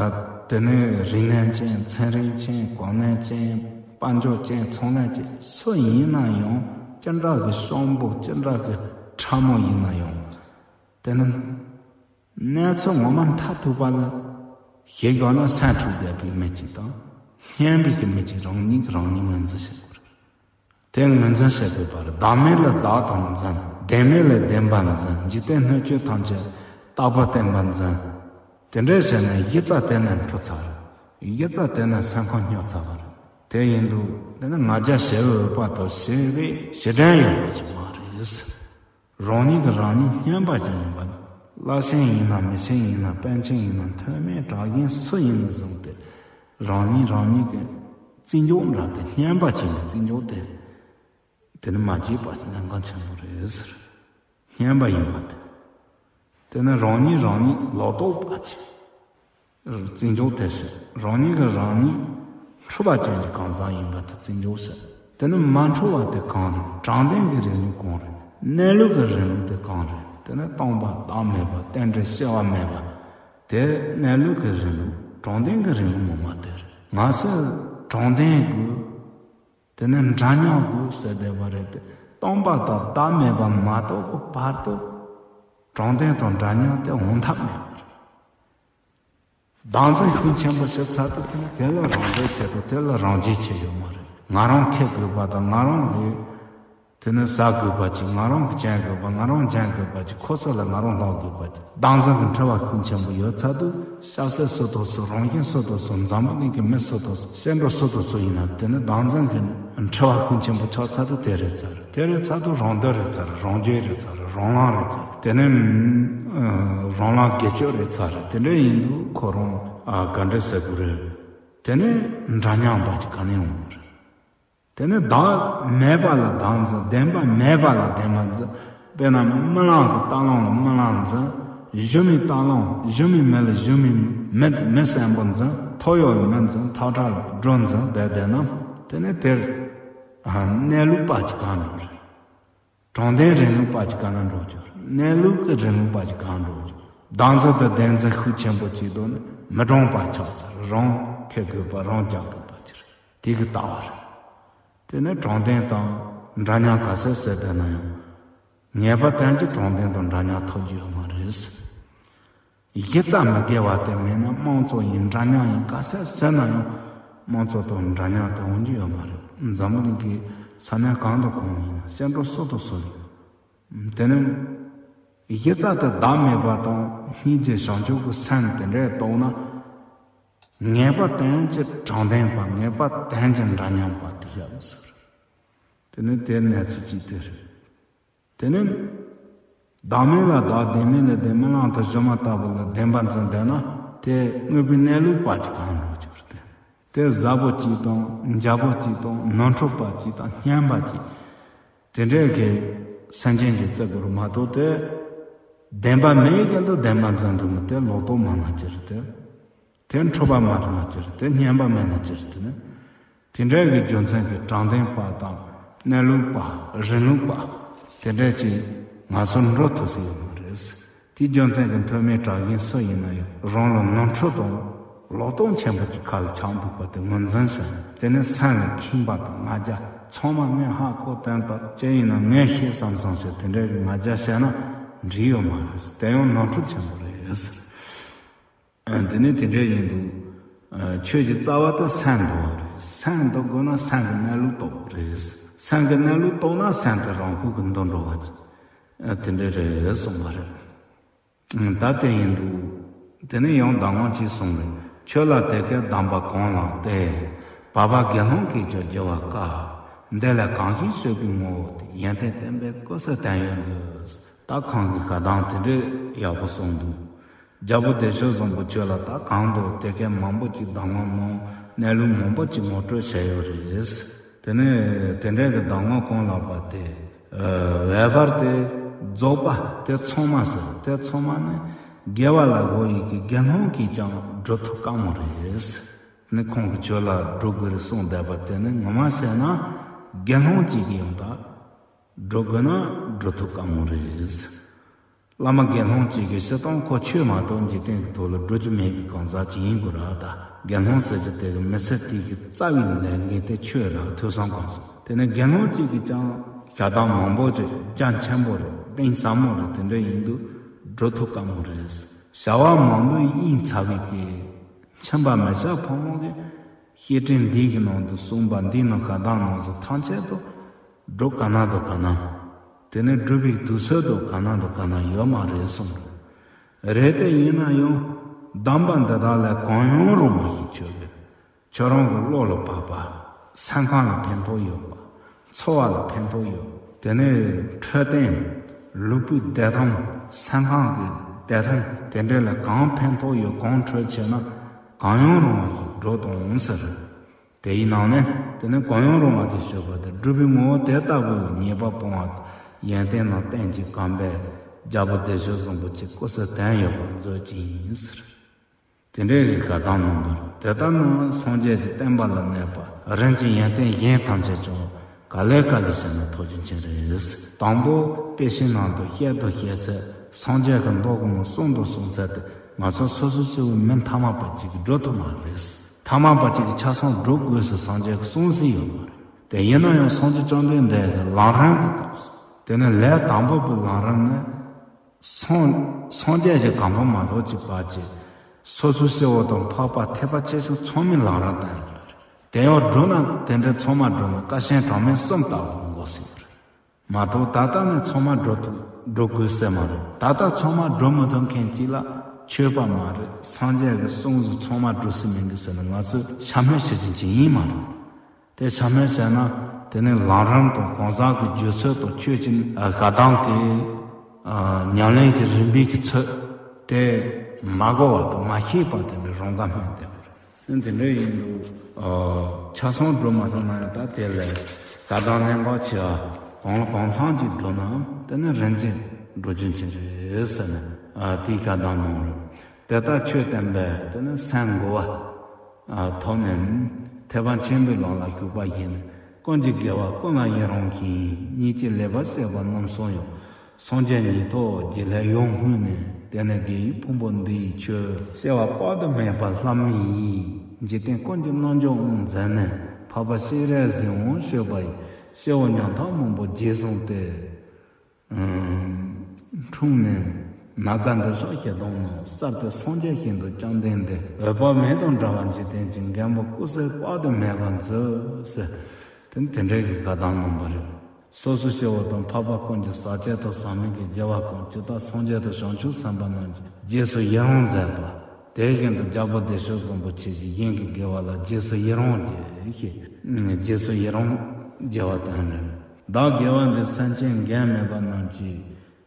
ཨ། དེ་ནས་རིག་གནས་ཅན། ཚན་རིག་ཅན། གོ་གནས་ཅན། དཔལ་འབྱོར་ཅན། ཚོང་ལས་ཅན། སུ་ཡིན་ན་ཡང་ཅི་འདྲ་གི་སྤྱང་པོ་ཅི་འདྲ་གི་ཕྲ་མོ་ཡིན་ན་ཡང་། དེ་ནི་གནས་ཚུལ་ངོ་མ་མཐར་ཐུག་པ་ལ་ཞིག་ཡོད་ན་སེམས་འཁྲུག་བསྡད་པའི་མི་གཅིག་དང་། སྙན་པའི་གི་མི་གཅིག་རང་ཉིད་ཀྱིས་རང་ཉིད་ངོས་འཛིན་བྱེད་དགོས་རེད། དེ་ངོས་འཛིན་བྱེད་དགོས་པ་རེད། བདག་མེད་ལ་བདག་དང་འཛིན། བདེན་མེད་ལ་བདེན་པ་འཛིན། འཇིག་རྟེན་སྣོད་བཅུད་ཐམས་ཅད་རྟག་པར་བརྟན་པར་འཛིན། དེ་འདྲ་བྱས་ན་གཞི་རྩ་དེ་ནས་འཁྲུག་ཚར་རེད། གཞི་རྩ་དེ་ནས་སེམས་ཁམས་སྙོག་ཚར་བ་རེད། དེ་ཡིན་དུས་དེ་ནི་ང་རྒྱལ་ཞི་བའི་འོད་དཔག་ཏུ་ཞི་བའི་གཞི་འགྲན་ཡོད་པ་ཞིག་མ་རེད། རང་ཉིད་ཀྱིས་རང་ཉིད་སྙན་པ་ཅིག་ཡིན་པ། བླ་ཆེན་ཡིན་ན་མི་ཆེན་ཡིན་ན་པཎ་ཆེན་ཡིན་ན་མཐོ་དམན་གྲགས་ཅན་སུ་ཡིན་ནས་བཟུང་སྟེ། རང་ཉིད་རང་ཉིད་ཀྱི་བརྩི་འཇོག་འདྲ་དེ་སྙན་པ་ཅན་གྱི་བརྩི་འཇོག་དེ། དེ་ནི་མ་བརྗེད་པ་གནད་འགག་ཆེན་པོ་རེད་ཟེར། སྙན་པ་ཡིན་པ་དེ། དེ་ནི་རང་ཉིད་རང་ཉིད་ལོག་རྟོག་པ་ཅིག་བརྩི་འཇོག་དེ་བྱེད། རང་ཉིད་ཀྱིས་རང་ཉིད་འཁྲུལ་པ་ཅན་གྱི་གང་ཟག་ཡིན་པ་དེ་བརྩི་འཇོག་བྱེད། དེ་ནི་མ་འཁྲུལ་བ་དེ་གང་རེད། དྲང་བདེན་གྱི་རིང་ལུགས་གང་རེད། གནས་ལུགས་ཀྱི་རིང་ལུགས་དེ་གང་རེད། དེ་ནི་སྟོང་པ་བདག་མེད་པ། རྟེན་འབྲེལ་སྐྱེ་བ་མེད་པ། དེ་གནས་ལུགས་ཀྱི་རིང་ལུགས། དྲང་བདེན་གྱི་རིང་ལུགས་ངོ་མ་དེ་རེད། ང་ཚོས་དྲང་བདེན་དགོས། དེ་ནས་འདྲ་མཉམ་དགོས་ཟེར་བསྡད་པ་རེད་དེ། སྟོང་པ་དང་བདག་མེད་པ་མ་གཏོགས་ཀྱི་བར་དུ་དྲང་བདེན་དང་འདྲ་མཉམ་དེ་འོང་ཐབས་མེད་པ་རེད། བདག་འཛིན་ཤུགས་ཆེན་པོ་ཞིག་ཚར་དུས་དེ་ནི་དེ་ལ་རང་འདོད་ཆེ་དང་དེ་ལ་རང་རྒྱལ་ཆེ་ཡོད་མ་རེད། ང་རང་ཁེ་དགོས་པ་དང་ང་རང་གི་ དེ་ནས་ཟ་དགོས་པ་ཅིག་ང་རང་གི་སྦྱང་དགོས་པ། ང་རང་སྦྱང་དགོས་པ་ཅིག་ཁོ་ཚོ་ལ་ང་རང་ལྷག་དགོས་པ་ཅིག་བདག་འཛིན་གྱི་འཁྲུལ་བ་ཤུགས་ཆེན་པོ་ཡོད་ཚད་དུ། ཤ་ཟད་སུ་དང་སུ། རང་བཞིན་སུ་དང་སུ། འཛམ་བུ་གླིང་གི་མི་སུ་དང་སུ། སྐྱེ་འགྲོ་སུ་དང་སུ་ཡིན་ན། དེ་ནི་བདག་འཛིན་གྱི་འཁྲུལ་བ་ཤུགས་ཆེན་པོ་ཆགས་ཚད་དུ་དེ་རེད་ཚར། དེ་རེད་ཚར་དུ་རང་འདོད་རེད་ཚར། རང་རྒྱུད་རེད་ཚར། རང་ལངས་རེད་ཚར། དེ་ནི་རང་ལངས་སྒེར་གཅོད་རེད་ཚར། དེ་འདྲ་ཡིན་དུས་ཁོ་རང་ག་འདྲ་ཟེར་དགོས་རེད། དེ་ནི་འདྲ་མཉམ་པ་ཅིག་ག་ནས་ཡོང་དགོས་རེད། དེ་ནི་བདག་མེད་པ་ལ་བདག་འཛིན། བདེན་པ་མེད་པ་ལ་བདེན་པ་འཛིན། དཔེར་ན་རྨི་ལམ་གྱི་རྟ་གླང་ལ་རྨི་ལམ་འཛིན། ཞུམ་པའི་རྟ་གླང་། ཞུམ་པའི་མི་ལ་ཞུམ་པའི་མི། མི་སྲན་པོ་འཛིན། ཐོ་ཡོར་མི་འཛིན། ཐག་ཁྲ་ལ་སྦྲུལ་འཛིན། དེ་བསྡད་ན་དེ་ནི་དེར་གནས་ལུགས་པ་ཅིག་གང་འགྲོ་རེད། དྲང་བདེན་རིང་ལུགས་པ་ཅིག་གང་ན་འགྲོ་རྒྱུ་རེད། གནས་ལུགས་ཀྱི་རིང་ལུགས་པ་ཅིག་གང་འགྲོ་རྒྱུ། བདག་འཛིན་དང་བདེན་འཛིན་ཤུགས་ཆེན་པོ་ཅིག་འདུག་ནི་མི་དྲང་པ་ཆགས་ཚར། རང་འཁྱེར་དགོས་པ། རང་རྒྱག་དགོས་པ་ཅིག་རེད། དེ་གི་ལྟ་བ་རེད། དེ་ནི་དྲང་བདེན་དང་འདྲ་མཉམ་ག་ཚད་ཟེར་བསྡད་ན་ཡང་། ངེས་པ་དོན་གྱི་དྲང་བདེན་དང་འདྲ་མཉམ་ཐོབ་རྒྱུ་ཡོད་མ་རེད། གཞི་རྩ་མི་དགེ་བ་དེ་མེད་ན་དམངས་གཙོ་ཡིན། འདྲ་མཉམ་ཡིན། ག་ཚད་ཟེར་ན་ཡང་དམངས་གཙོ་དང་འདྲ་མཉམ་དེ་འོང་རྒྱུ་ཡོད་མ་རེད། འཛམ་བུ་གླིང་གི་ས་གནས་གང་དང་གང་ཡིན་ན་སྐྱེ་འགྲོ་སུ་དང་སུ་ཡིན། དེ་ནི་གཞི་རྩ་དེ་བདག་མེད་པ་དང་སྙིང་རྗེ་བྱང་ཆུབ་ཀྱི་སེམས་དེ་འདྲས་རྟོགས་ན། ངེས་པ་དོན་གྱི་དྲང་བདེན་པ། ངེས་པ་དོན་གྱི་འདྲ་མཉམ་པ་དེ་ཡག་ཟེར། དེ་ནི་དེ་གནས་ཚུལ་གཅིག་དེ་རེད། དེ་ནི་བདག་མེད་ལ་བདག་བདེན་མེད་ལ་བདེན། རྨི་ལམ་དང་སྒྱུ་མ་ལྟ་བུ་ལ་བདེན་པ་འཛིན་བསྡད་ན། དེ་དངོས་པོའི་གནས་ལུགས་པ་ཅིག་གང་འགྲོ་རྒྱུ་རེད། དེ་གཟབ་པོ་ཅིག་དང་འཇམ་པོ་ཅིག་དང་ནོར་འཁྲུལ་པ་ཅིག་དང་སྙན་པ་ཅིག་དེ་འདྲའི་གི་སེམས་ཅན་གྱི་བརྩི་དགོས་རེད་མ་གཏོགས། དེ་བདེན་པ་མེད་ཀྱི་འདུག་བདེན་པ་འཛིན་འདུག་མི་དེ་ལོག་རྟོག་མ་ན་ཅི་རེད་དེ། དེ་འཁྲུལ་པ་མ་རེད་ན་ཅི་རེད་དེ། སྙན་པ་མེད་ན་ཅི་རེད་དེ་ནི། དེ་འདྲའི་གི་རྒྱུ་མཚན་གྱིས་དྲང་བདེན་པ་དང་གནས་ལུགས་པ། རིང་ལུགས་པ། དེ་འདྲ་ཅིག་ང་ཚོ་འགྲོ་ཐུབ་ས་ཡོད་མ་རེད། དེའི་རྒྱུ་མཚན་གྱིས་མཐོ་དམན་གྲགས་ཅན་སུ་ཡིན་ན་ཡང་རང་ལ་ནོར་འཁྲུལ་དང་ལོག་རྟོག་ཆེན་པོ་ཅིག་ཁ་ལ་ཆགས་འདུག་པ་དེ་ངོས་འཛིན་བྱས། དེ་ནས་སེམས་ལ་ཁེངས་པ་དང་ང་རྒྱལ། ཚང་མ་ངས་ཧ་གོ། དོན་དག་ཅི་ཡིན་ན་ངས་ཤེས་བསམ་བསམ་བྱས་དེ་འདྲའི་གི་ང་རྒྱལ་བྱས་ན་འགྲིག་ཡོད་མ་རེད། དེ་ཡང་ནོར་འཁྲུལ་ཆེན་པོ་རེད། ཨ། དེ་ནས་དེ་འདྲ་ཡིན་དུས། ཨ། ཆོས་ཀྱི་རྩ་བ་དེ་སེམས་འདུལ་བ་རེད། སེམས་འདུལ་དགོས་ན་སེམས་ཀྱི་གནས་ལུགས་རྟོགས་དགོས་རེད། སེམས་ཀྱི་གནས་ལུགས་རྟོགས་ན་སེམས་དེ་རང་ཤུགས་ཀྱིས་འདུལ་འགྲོ་བ། ཨ། དེ་འདྲ་རེད་གསུངས་པ་རེད། ཨ། ད་དེ་ཡིན་དུས། དེ་ནས་ཡང་གདམས་ངག་ཅིག་གསུངས་རེད། ཁྱོད་ལ་དེ་སྐད་གདམས་པ་གང་ལགས་ཏེ། བར་པ་དགེ་སློང་གིས་ཀྱང་བགྱི་བར་དཀའ། འདི་ལས་གང་ཞིག་སྤྱོད་པའི་ངོ་བོ་སྟེ། ཡོན་ཏན་བསྟན་པས་ཀུན་གསལ་བསྟན་ཡོད་མཛོད། ད་གོང་གི་བཀའ་གདམས་དེ་འདྲ་ཡག་པོ་གསུངས་འདུག་རྒྱལ་པོ་བདེ་སྤྱོད་བཟང་པོ་ཁྱོད་ལ་ད་གང་དུ་དེ་སྐད་མང་པོ་ཅིག་གདམས་ངག་གནང་། གནས་ལུགས་མང་པོ་ཅིག་ངོ་སྤྲོད་བྱས་ཡོད་རེད། དེ་ནས་དེ་འདྲའི་གི་གདམས་ངག་གང་ལགས་པ་དེ། ཨ། འོད་འབར་དེ་རྫོགས་པ་དེ་ཚང་མ་ཟེར། དེ་ཚང་མ་ནི་དགེ་བ་ལ་དགོས་ཡི་གི་དགེ་སློང་གིས་ཀྱང་སྒྲུབ་ཐུབ་དཀའ་མོ་རེད། ནི་ཁོང་གིས་ཁྱོད་ལ་སྒྲུབ་དགོས་རེད་གསུངས་བསྡད་པ་དེ་ནི་ངོ་མ་བཤད་ན་དགེ་སློང་གཅིག་གིས་ཡང་ད་སྒྲུབ་དགོས་ན་སྒྲུབ་ཐུབ་དཀའ་མོ་རེད། བླ་མ་དགེ་སློང་གཅིག་གིས་སྤྱིར་བཏང་ཁོ་ཆོས་མ་གཏོགས་འཇིག་རྟེན་གྱི་ཐོག་ལ་སྒྲུབ་རྒྱུ་མེད་པའི་གང་ཟག་ཅིག་ཡིན་དགོས་ར། ད་དགེ་སློང་ཟེར་རྒྱུ་དེ་གི་མི་ཚེ་དེ་གི་རྩ་བའི་ལས་འགན་དེ་ཆོས་ར། ཐོས་བསམ་སྒོམ་གསུམ། དེ་ནས་དགེ་སློང་གཅིག་གིས་ཀྱང་ཞལ་གདམས་མང་པོ་ཅིག་རྒྱ་ཆེན་པོ་རེད། གཏིང་ཟབ་མོ་རེད། དེ་འདྲ་ཡིན་དུས་སྒྲུབ་ཐུབ་དཀའ་མོ་རེད། བྱ་བ་མང་པོའི་དབྱིངས་ཚ་བའི་གི་མཁྱེན་པ་མི་བྱ་ཕོ་མོ་གི་བཤེས་སྤྲིང་འདི་གི་ནང་དུ་གསུངས་པ་འདི་ནི་བཀའ་གདམས་ནང་གསུངས་ཐམས་ཅད་དུ་སྒྲུབ་ག་ན་དང་ག་ན། དེ་ནས་སྒྲུབ་པའི་དུས་ཚོད་དུ་ག་ན་དང་ག་ན་ཡོད་མ་རེད་གསུངས། རེད་དེ་ཡིན་ན་ཡང་གདམས་པ་འདི་དག་ལས་གང་ཡང་རུང་བ་ཞིག་ཁྱོད་ཀྱིས་ཁྱོད་རང་གི་བློ་ལ་བབས་པ། སེམས་ཁམས་ལ་ཕན་ཐོགས་ཡོད་པ། འཚོ་བ་ལ་ཕན་ཐོགས་ཡོད། དེ་ནས་འཕྲོད་བསྟེན། ལུས་པོའི་བདེ་ཐང་། སེམས་ཁམས་ཀྱི་བདེ་ཐང་། དེ་འདྲ་ལ་གང་ཕན་ཐོགས་ཡོད། གང་འཕྲོད་ཆེ་ན་གང་ཡང་རུང་བ་ཞིག་སྒྲུབ་དང་ཟེར། དེའི་ནང་ནས་དེ་ནས་གང་ཡང་རུང་བ་གི་སྤྱོད་པ་དེ་སྒྲུབ་པའི་ངོ་བོ་དེ་ལྟ་བུའི་ཉེས་པ་སྤོང་བ་དང་། ཡོན་ཏན་རྣམས་བསྟན་གྱིས་གོམས་པས་རྒྱལ་པོ་བདེ་སྤྱོད་བཟང་པོ་ཆེ་ཀུན་གསལ་བསྟན་ཡོད་པར་མཛོད་ཅིག་ཡིན་ཟེར། དེ་འདྲའི་གི་བཀའ་གདམས་གནང་བར། དེ་ལྟར་ན་སངས་རྒྱས་ཀྱི་བསྟན་པ་ལ་གནས་པ་རིམ་གྱིས་ཡོན་ཏན་གཞན་ཐམས་ཅད་ཀྱང་ག་ལེ་ག་ལེ་བྱས་ན་ཐོབ་རྒྱུ་ཅན་རེད། དང་པོ་དཔེ་ཆའི་ནང་དུ་བཤད་དང་བཤད་ཚད། སངས་རྒྱས་ཀྱི་མདོ་གི་ནང་གསུང་དང་གསུང་ཚད་དེ་ང་ཚོ་སོ་སོ་སྐྱེ་བོ་མི་ཐ་མལ་པ་གཅིག་གིས་སྒྲུབ་ཐུབ་མ་རེད། ཐ་མལ་པ་གཅིག་གིས་ཆ་ཚང་སྒྲུབ་དགོས་ཟེར་སངས་རྒྱས་ཀྱིས་གསུང་ཟིན་ཡོད་མ་རེད། དེ་ཡིན་ན་ཡང་སངས་རྒྱས་བཅོམ་ལྡན་འདས་ཀྱིས་ལམ་རིམ་གྱི་སྐབས་སུ། དེ་ནས་ལས་དང་པོ་པའི་ལམ་རིམ་ནི། སངས་སངས་རྒྱས་ཀྱི་གོ་འཕང་མ་ཐོབ་ཀྱི་བར་གྱི་སོ་སོའི་སྐྱེ་བོ་དང་འཕགས་པ་ཐེག་པ་ཆེ་ཆུང་ཚང་མས་ལམ་རིམ་བསྟན་ཡོད་རེད། དེ་ཡང་བསྒྲུབས་ན་དེ་འདྲའི་ཚང་མ་བསྒྲུབས་ན་དཀའ་ཆེན་གྲངས་མེད་གསུམ་ལྟ་བུ་འགོག་སྲིད་པ་རེད། མ་གཏོགས་ད་ལྟ་ནས་ཚང་མ་འགྲོ་ཐུབ་འགྲོ་དགོས་ཟེར་མ་རེད། ད་ལྟ་ཚང་མ་འགྲོ་མི་ཐུབ་མཁན་གཅིག་ལ་ཆོས་པ་མ་རེད། སངས་རྒྱས་ཀྱི་གསུང་ཟིག་ཚང་མ་འགྲོ་སྲིད་མིན་གི་ཟེར་ནས་ང་ཚོས་ཤ་མེད་བྱེད་ཀྱི་ཅིག་ཡིན་མ་རེད། དེ་ཤ་མེད་བྱས་ན་དེ་ནི་ལམ་རིམ་དང་གང་ཟག་གི་རྒྱུད་ཚོད་དང་ཆོས་ཀྱི་ཨ་དགའ་ལྡན་གྱི་ཨ་ཉམས་ལེན་གྱི་རིམ་པའི་གི་ཚོད་དེ་མ་གོ་བ་དང་མ་ཤེས་པ་དེ་འདྲ་རང་ག་སྨིན་བསྡད་པ་རེད། དེ་འདྲ་ཡིན་དུས་ཨ་ཆ་ཚང་འགྲོ་མ་ཐུབ་ན་ཡང་ད་དེ་ལས་དགའ་ལྡན་གནད་འགག་ཆེ་བ་གང་གང་འཚམ་ཅིག་འགྲོ་ན་དེ་ནི་རིན་ཆེན་འགྲོ་རྒྱུ་ཅིག་རེད་ཟེར་ནས་ཨ་དེའི་བཀའ་གདམས་གནང་རེད། དེ་ལྟར་ཆོས་བསྟན་པས་དེ་ནི་སེམས་འགུལ་བ། ཐོག་ནས་ཐེག་པ་ཆེན་པོའི་ལམ་ལ་ཞུགས་པ་ཡིན། ཀུན་གྱི་དགེ་བ་ཀུན་ལ་ཡི་རང་བཞིན། ཉིད་ཀྱི་ལེགས་པར་བཤད་པ་རྣམ་གསུམ་ཡང་། སངས་རྒྱས་ཉིད་ཐོབ་རྗེས་ལ་ཡང་སྔོན་ནས། དེ་ནས་དགེ་བའི་ཕུང་པོ་འདི་ཡི་ཆོས། བཤད་པ་དཔག་ཏུ་མེད་པ་ལྷ་མི་ཡིས། འཇིག་རྟེན་ཀུན་གྱི་རྣལ་འབྱོར་དབང་མཛད་ནས། འཕགས་པ་སྤྱན་རས་གཟིགས་དབང་ཕྱུག་པ་ཡི། སྐྱེ་བོ་ཉམ་ཐག་མང་པོ་རྗེས་བཟུང་སྟེ། འཁྲུངས་ནས་ནམ་མཁའ་འདི་ཕྱོགས་ཞེ་སྡང་རྣམས། གསར་དུ་སངས་རྒྱས་ཞིང་དུ་བཅོམ་ལྡན་འདས། འོད་དཔག་མེད་དང་འདྲ་བ་འཇིག་རྟེན་གྱི། མགོན་པོ་སྐུ་ཚེ་དཔག་ཏུ་མེད་པར་མཛོད་ཟེར། དེ་དེ་འདྲའི་གི་བཀའ་གདམས་གནང་བ་རེད། སོ་སོ་སྐྱེ་བོ་དང་འཕགས་པ་ཀུན་གྱི་ཟག་བཅས་དང་ཟག་མེད་ཀྱི་རྒྱལ་བ་ཀུན། ཇི་ལྟར་སངས་རྒྱས་དང་བྱང་ཆུབ་སེམས་དཔའ་རྣམས་ཀྱིས་རྗེས་སུ་ཡི་རང་མཛད་པ། དེ་བཞིན་དུ་རྒྱལ་པོ་བདེ་སྤྱོད་བཟང་པོ་ཆེ་གིས་གཞན་གྱི་དགེ་བ་ལ་རྗེས་སུ་ཡི་རང་བགྱི་ཞེས། རྗེས་སུ་ཡི་རང་བགྱི་བ་དང་ནི། བདག་དགེ་བ་འདི་སེམས་ཅན་འགན་མེད་པ་རྣམས་ཀྱི་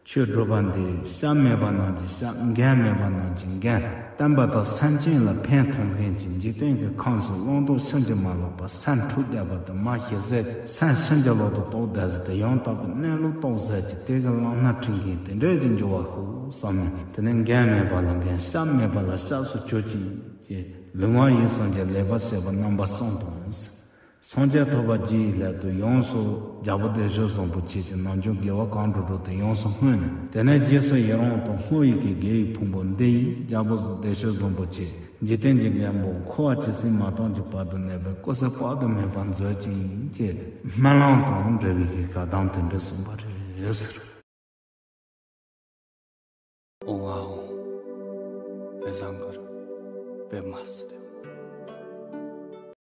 ཆོས། སྒྲུབ་པ་འདི་སྐྱབས་མེད་པ་རྣམས་ཀྱི་སྐྱབས། འགན་མེད་པ་རྣམས་ཀྱི་འགན། བསྟན་པ་དང་སེམས་ཅན་ལ་ཕན་ཐོགས་མཁན་གྱི། འཇིག་རྟེན་གྱི་ཁམས་སུ་བླང་དོར་ཕྱིན་ཅི་མ་ལོག་པ། སེམས་འཁྲུག་རྒྱག་པ་དང་མ་ཞི་ཟད་ཀྱི། སེམས་ཕྱིན་ཅི་ལོག་ཏུ་རྟོག་བདེ་ཟེར་ཏེ་ཡང་དག་པའི་གནས་ལུགས་རྟོགས་ཟད་ཀྱི། དེ་གི་ལམ་སྣ་ཁྲིད་མཁན་དེ་འདྲའི་ཅིག་འགྱུར་བ་ཤོག་བསམ་ནས། དེ་ནས་འགན་མེད་པ་ལ་འགན། སྐྱབས་མེད་པ་ལ་སྐྱབས་སུ་གྱུར་ཅིག་ཅེས་ལུས་ངག་ཡིད་གསུམ་གྱི་ལེགས་པར་བཤད་པ་རྣམ་པ་གསུམ་དང་། སངས་རྒྱས་ཐོབ་པ་བརྒྱུད་པའི་སླད་དུ་ཡོངས་སུ་རྒྱལ་པོ་བདེ་སྤྱོད་བཟང་པོ་ཆེ་གིས་ནམ་རྒྱུན་དགེ་བ་གང་བསྒྲུབས་བསྒྲུབས་ཏེ་ཡོངས་སུ་བསྔོས་ནས། དེ་ནས་རྗེས་སུ་ཡི་རང་དང་བསྔོ་བའི་གི་དགེ་བའི་ཕུང་པོ་འདི་ཡིས་རྒྱལ་པོ་བདེ་སྤྱོད་བཟང་པོ་ཆེ་འཇིག་རྟེན་གྱི་མགོན་པོ་འཁོར་བ་ཇི་སྲིད་མ་སྟོངས་ཀྱི་བར་དུ་གནས་པའི་སྐུ་ཚེ་དཔག་ཏུ་མེད་པར་མཛོད་ཅིག་ཅེས་སྨོན་ལམ་དང་འབྲེལ་བའི་གི་བཀའ་གདམས་དེ་འདྲ་གསུངས་པ་རེད་ཟེར། ཨོ་ཨའོ། བེ་བཟང་གར་བེ་མ་སི།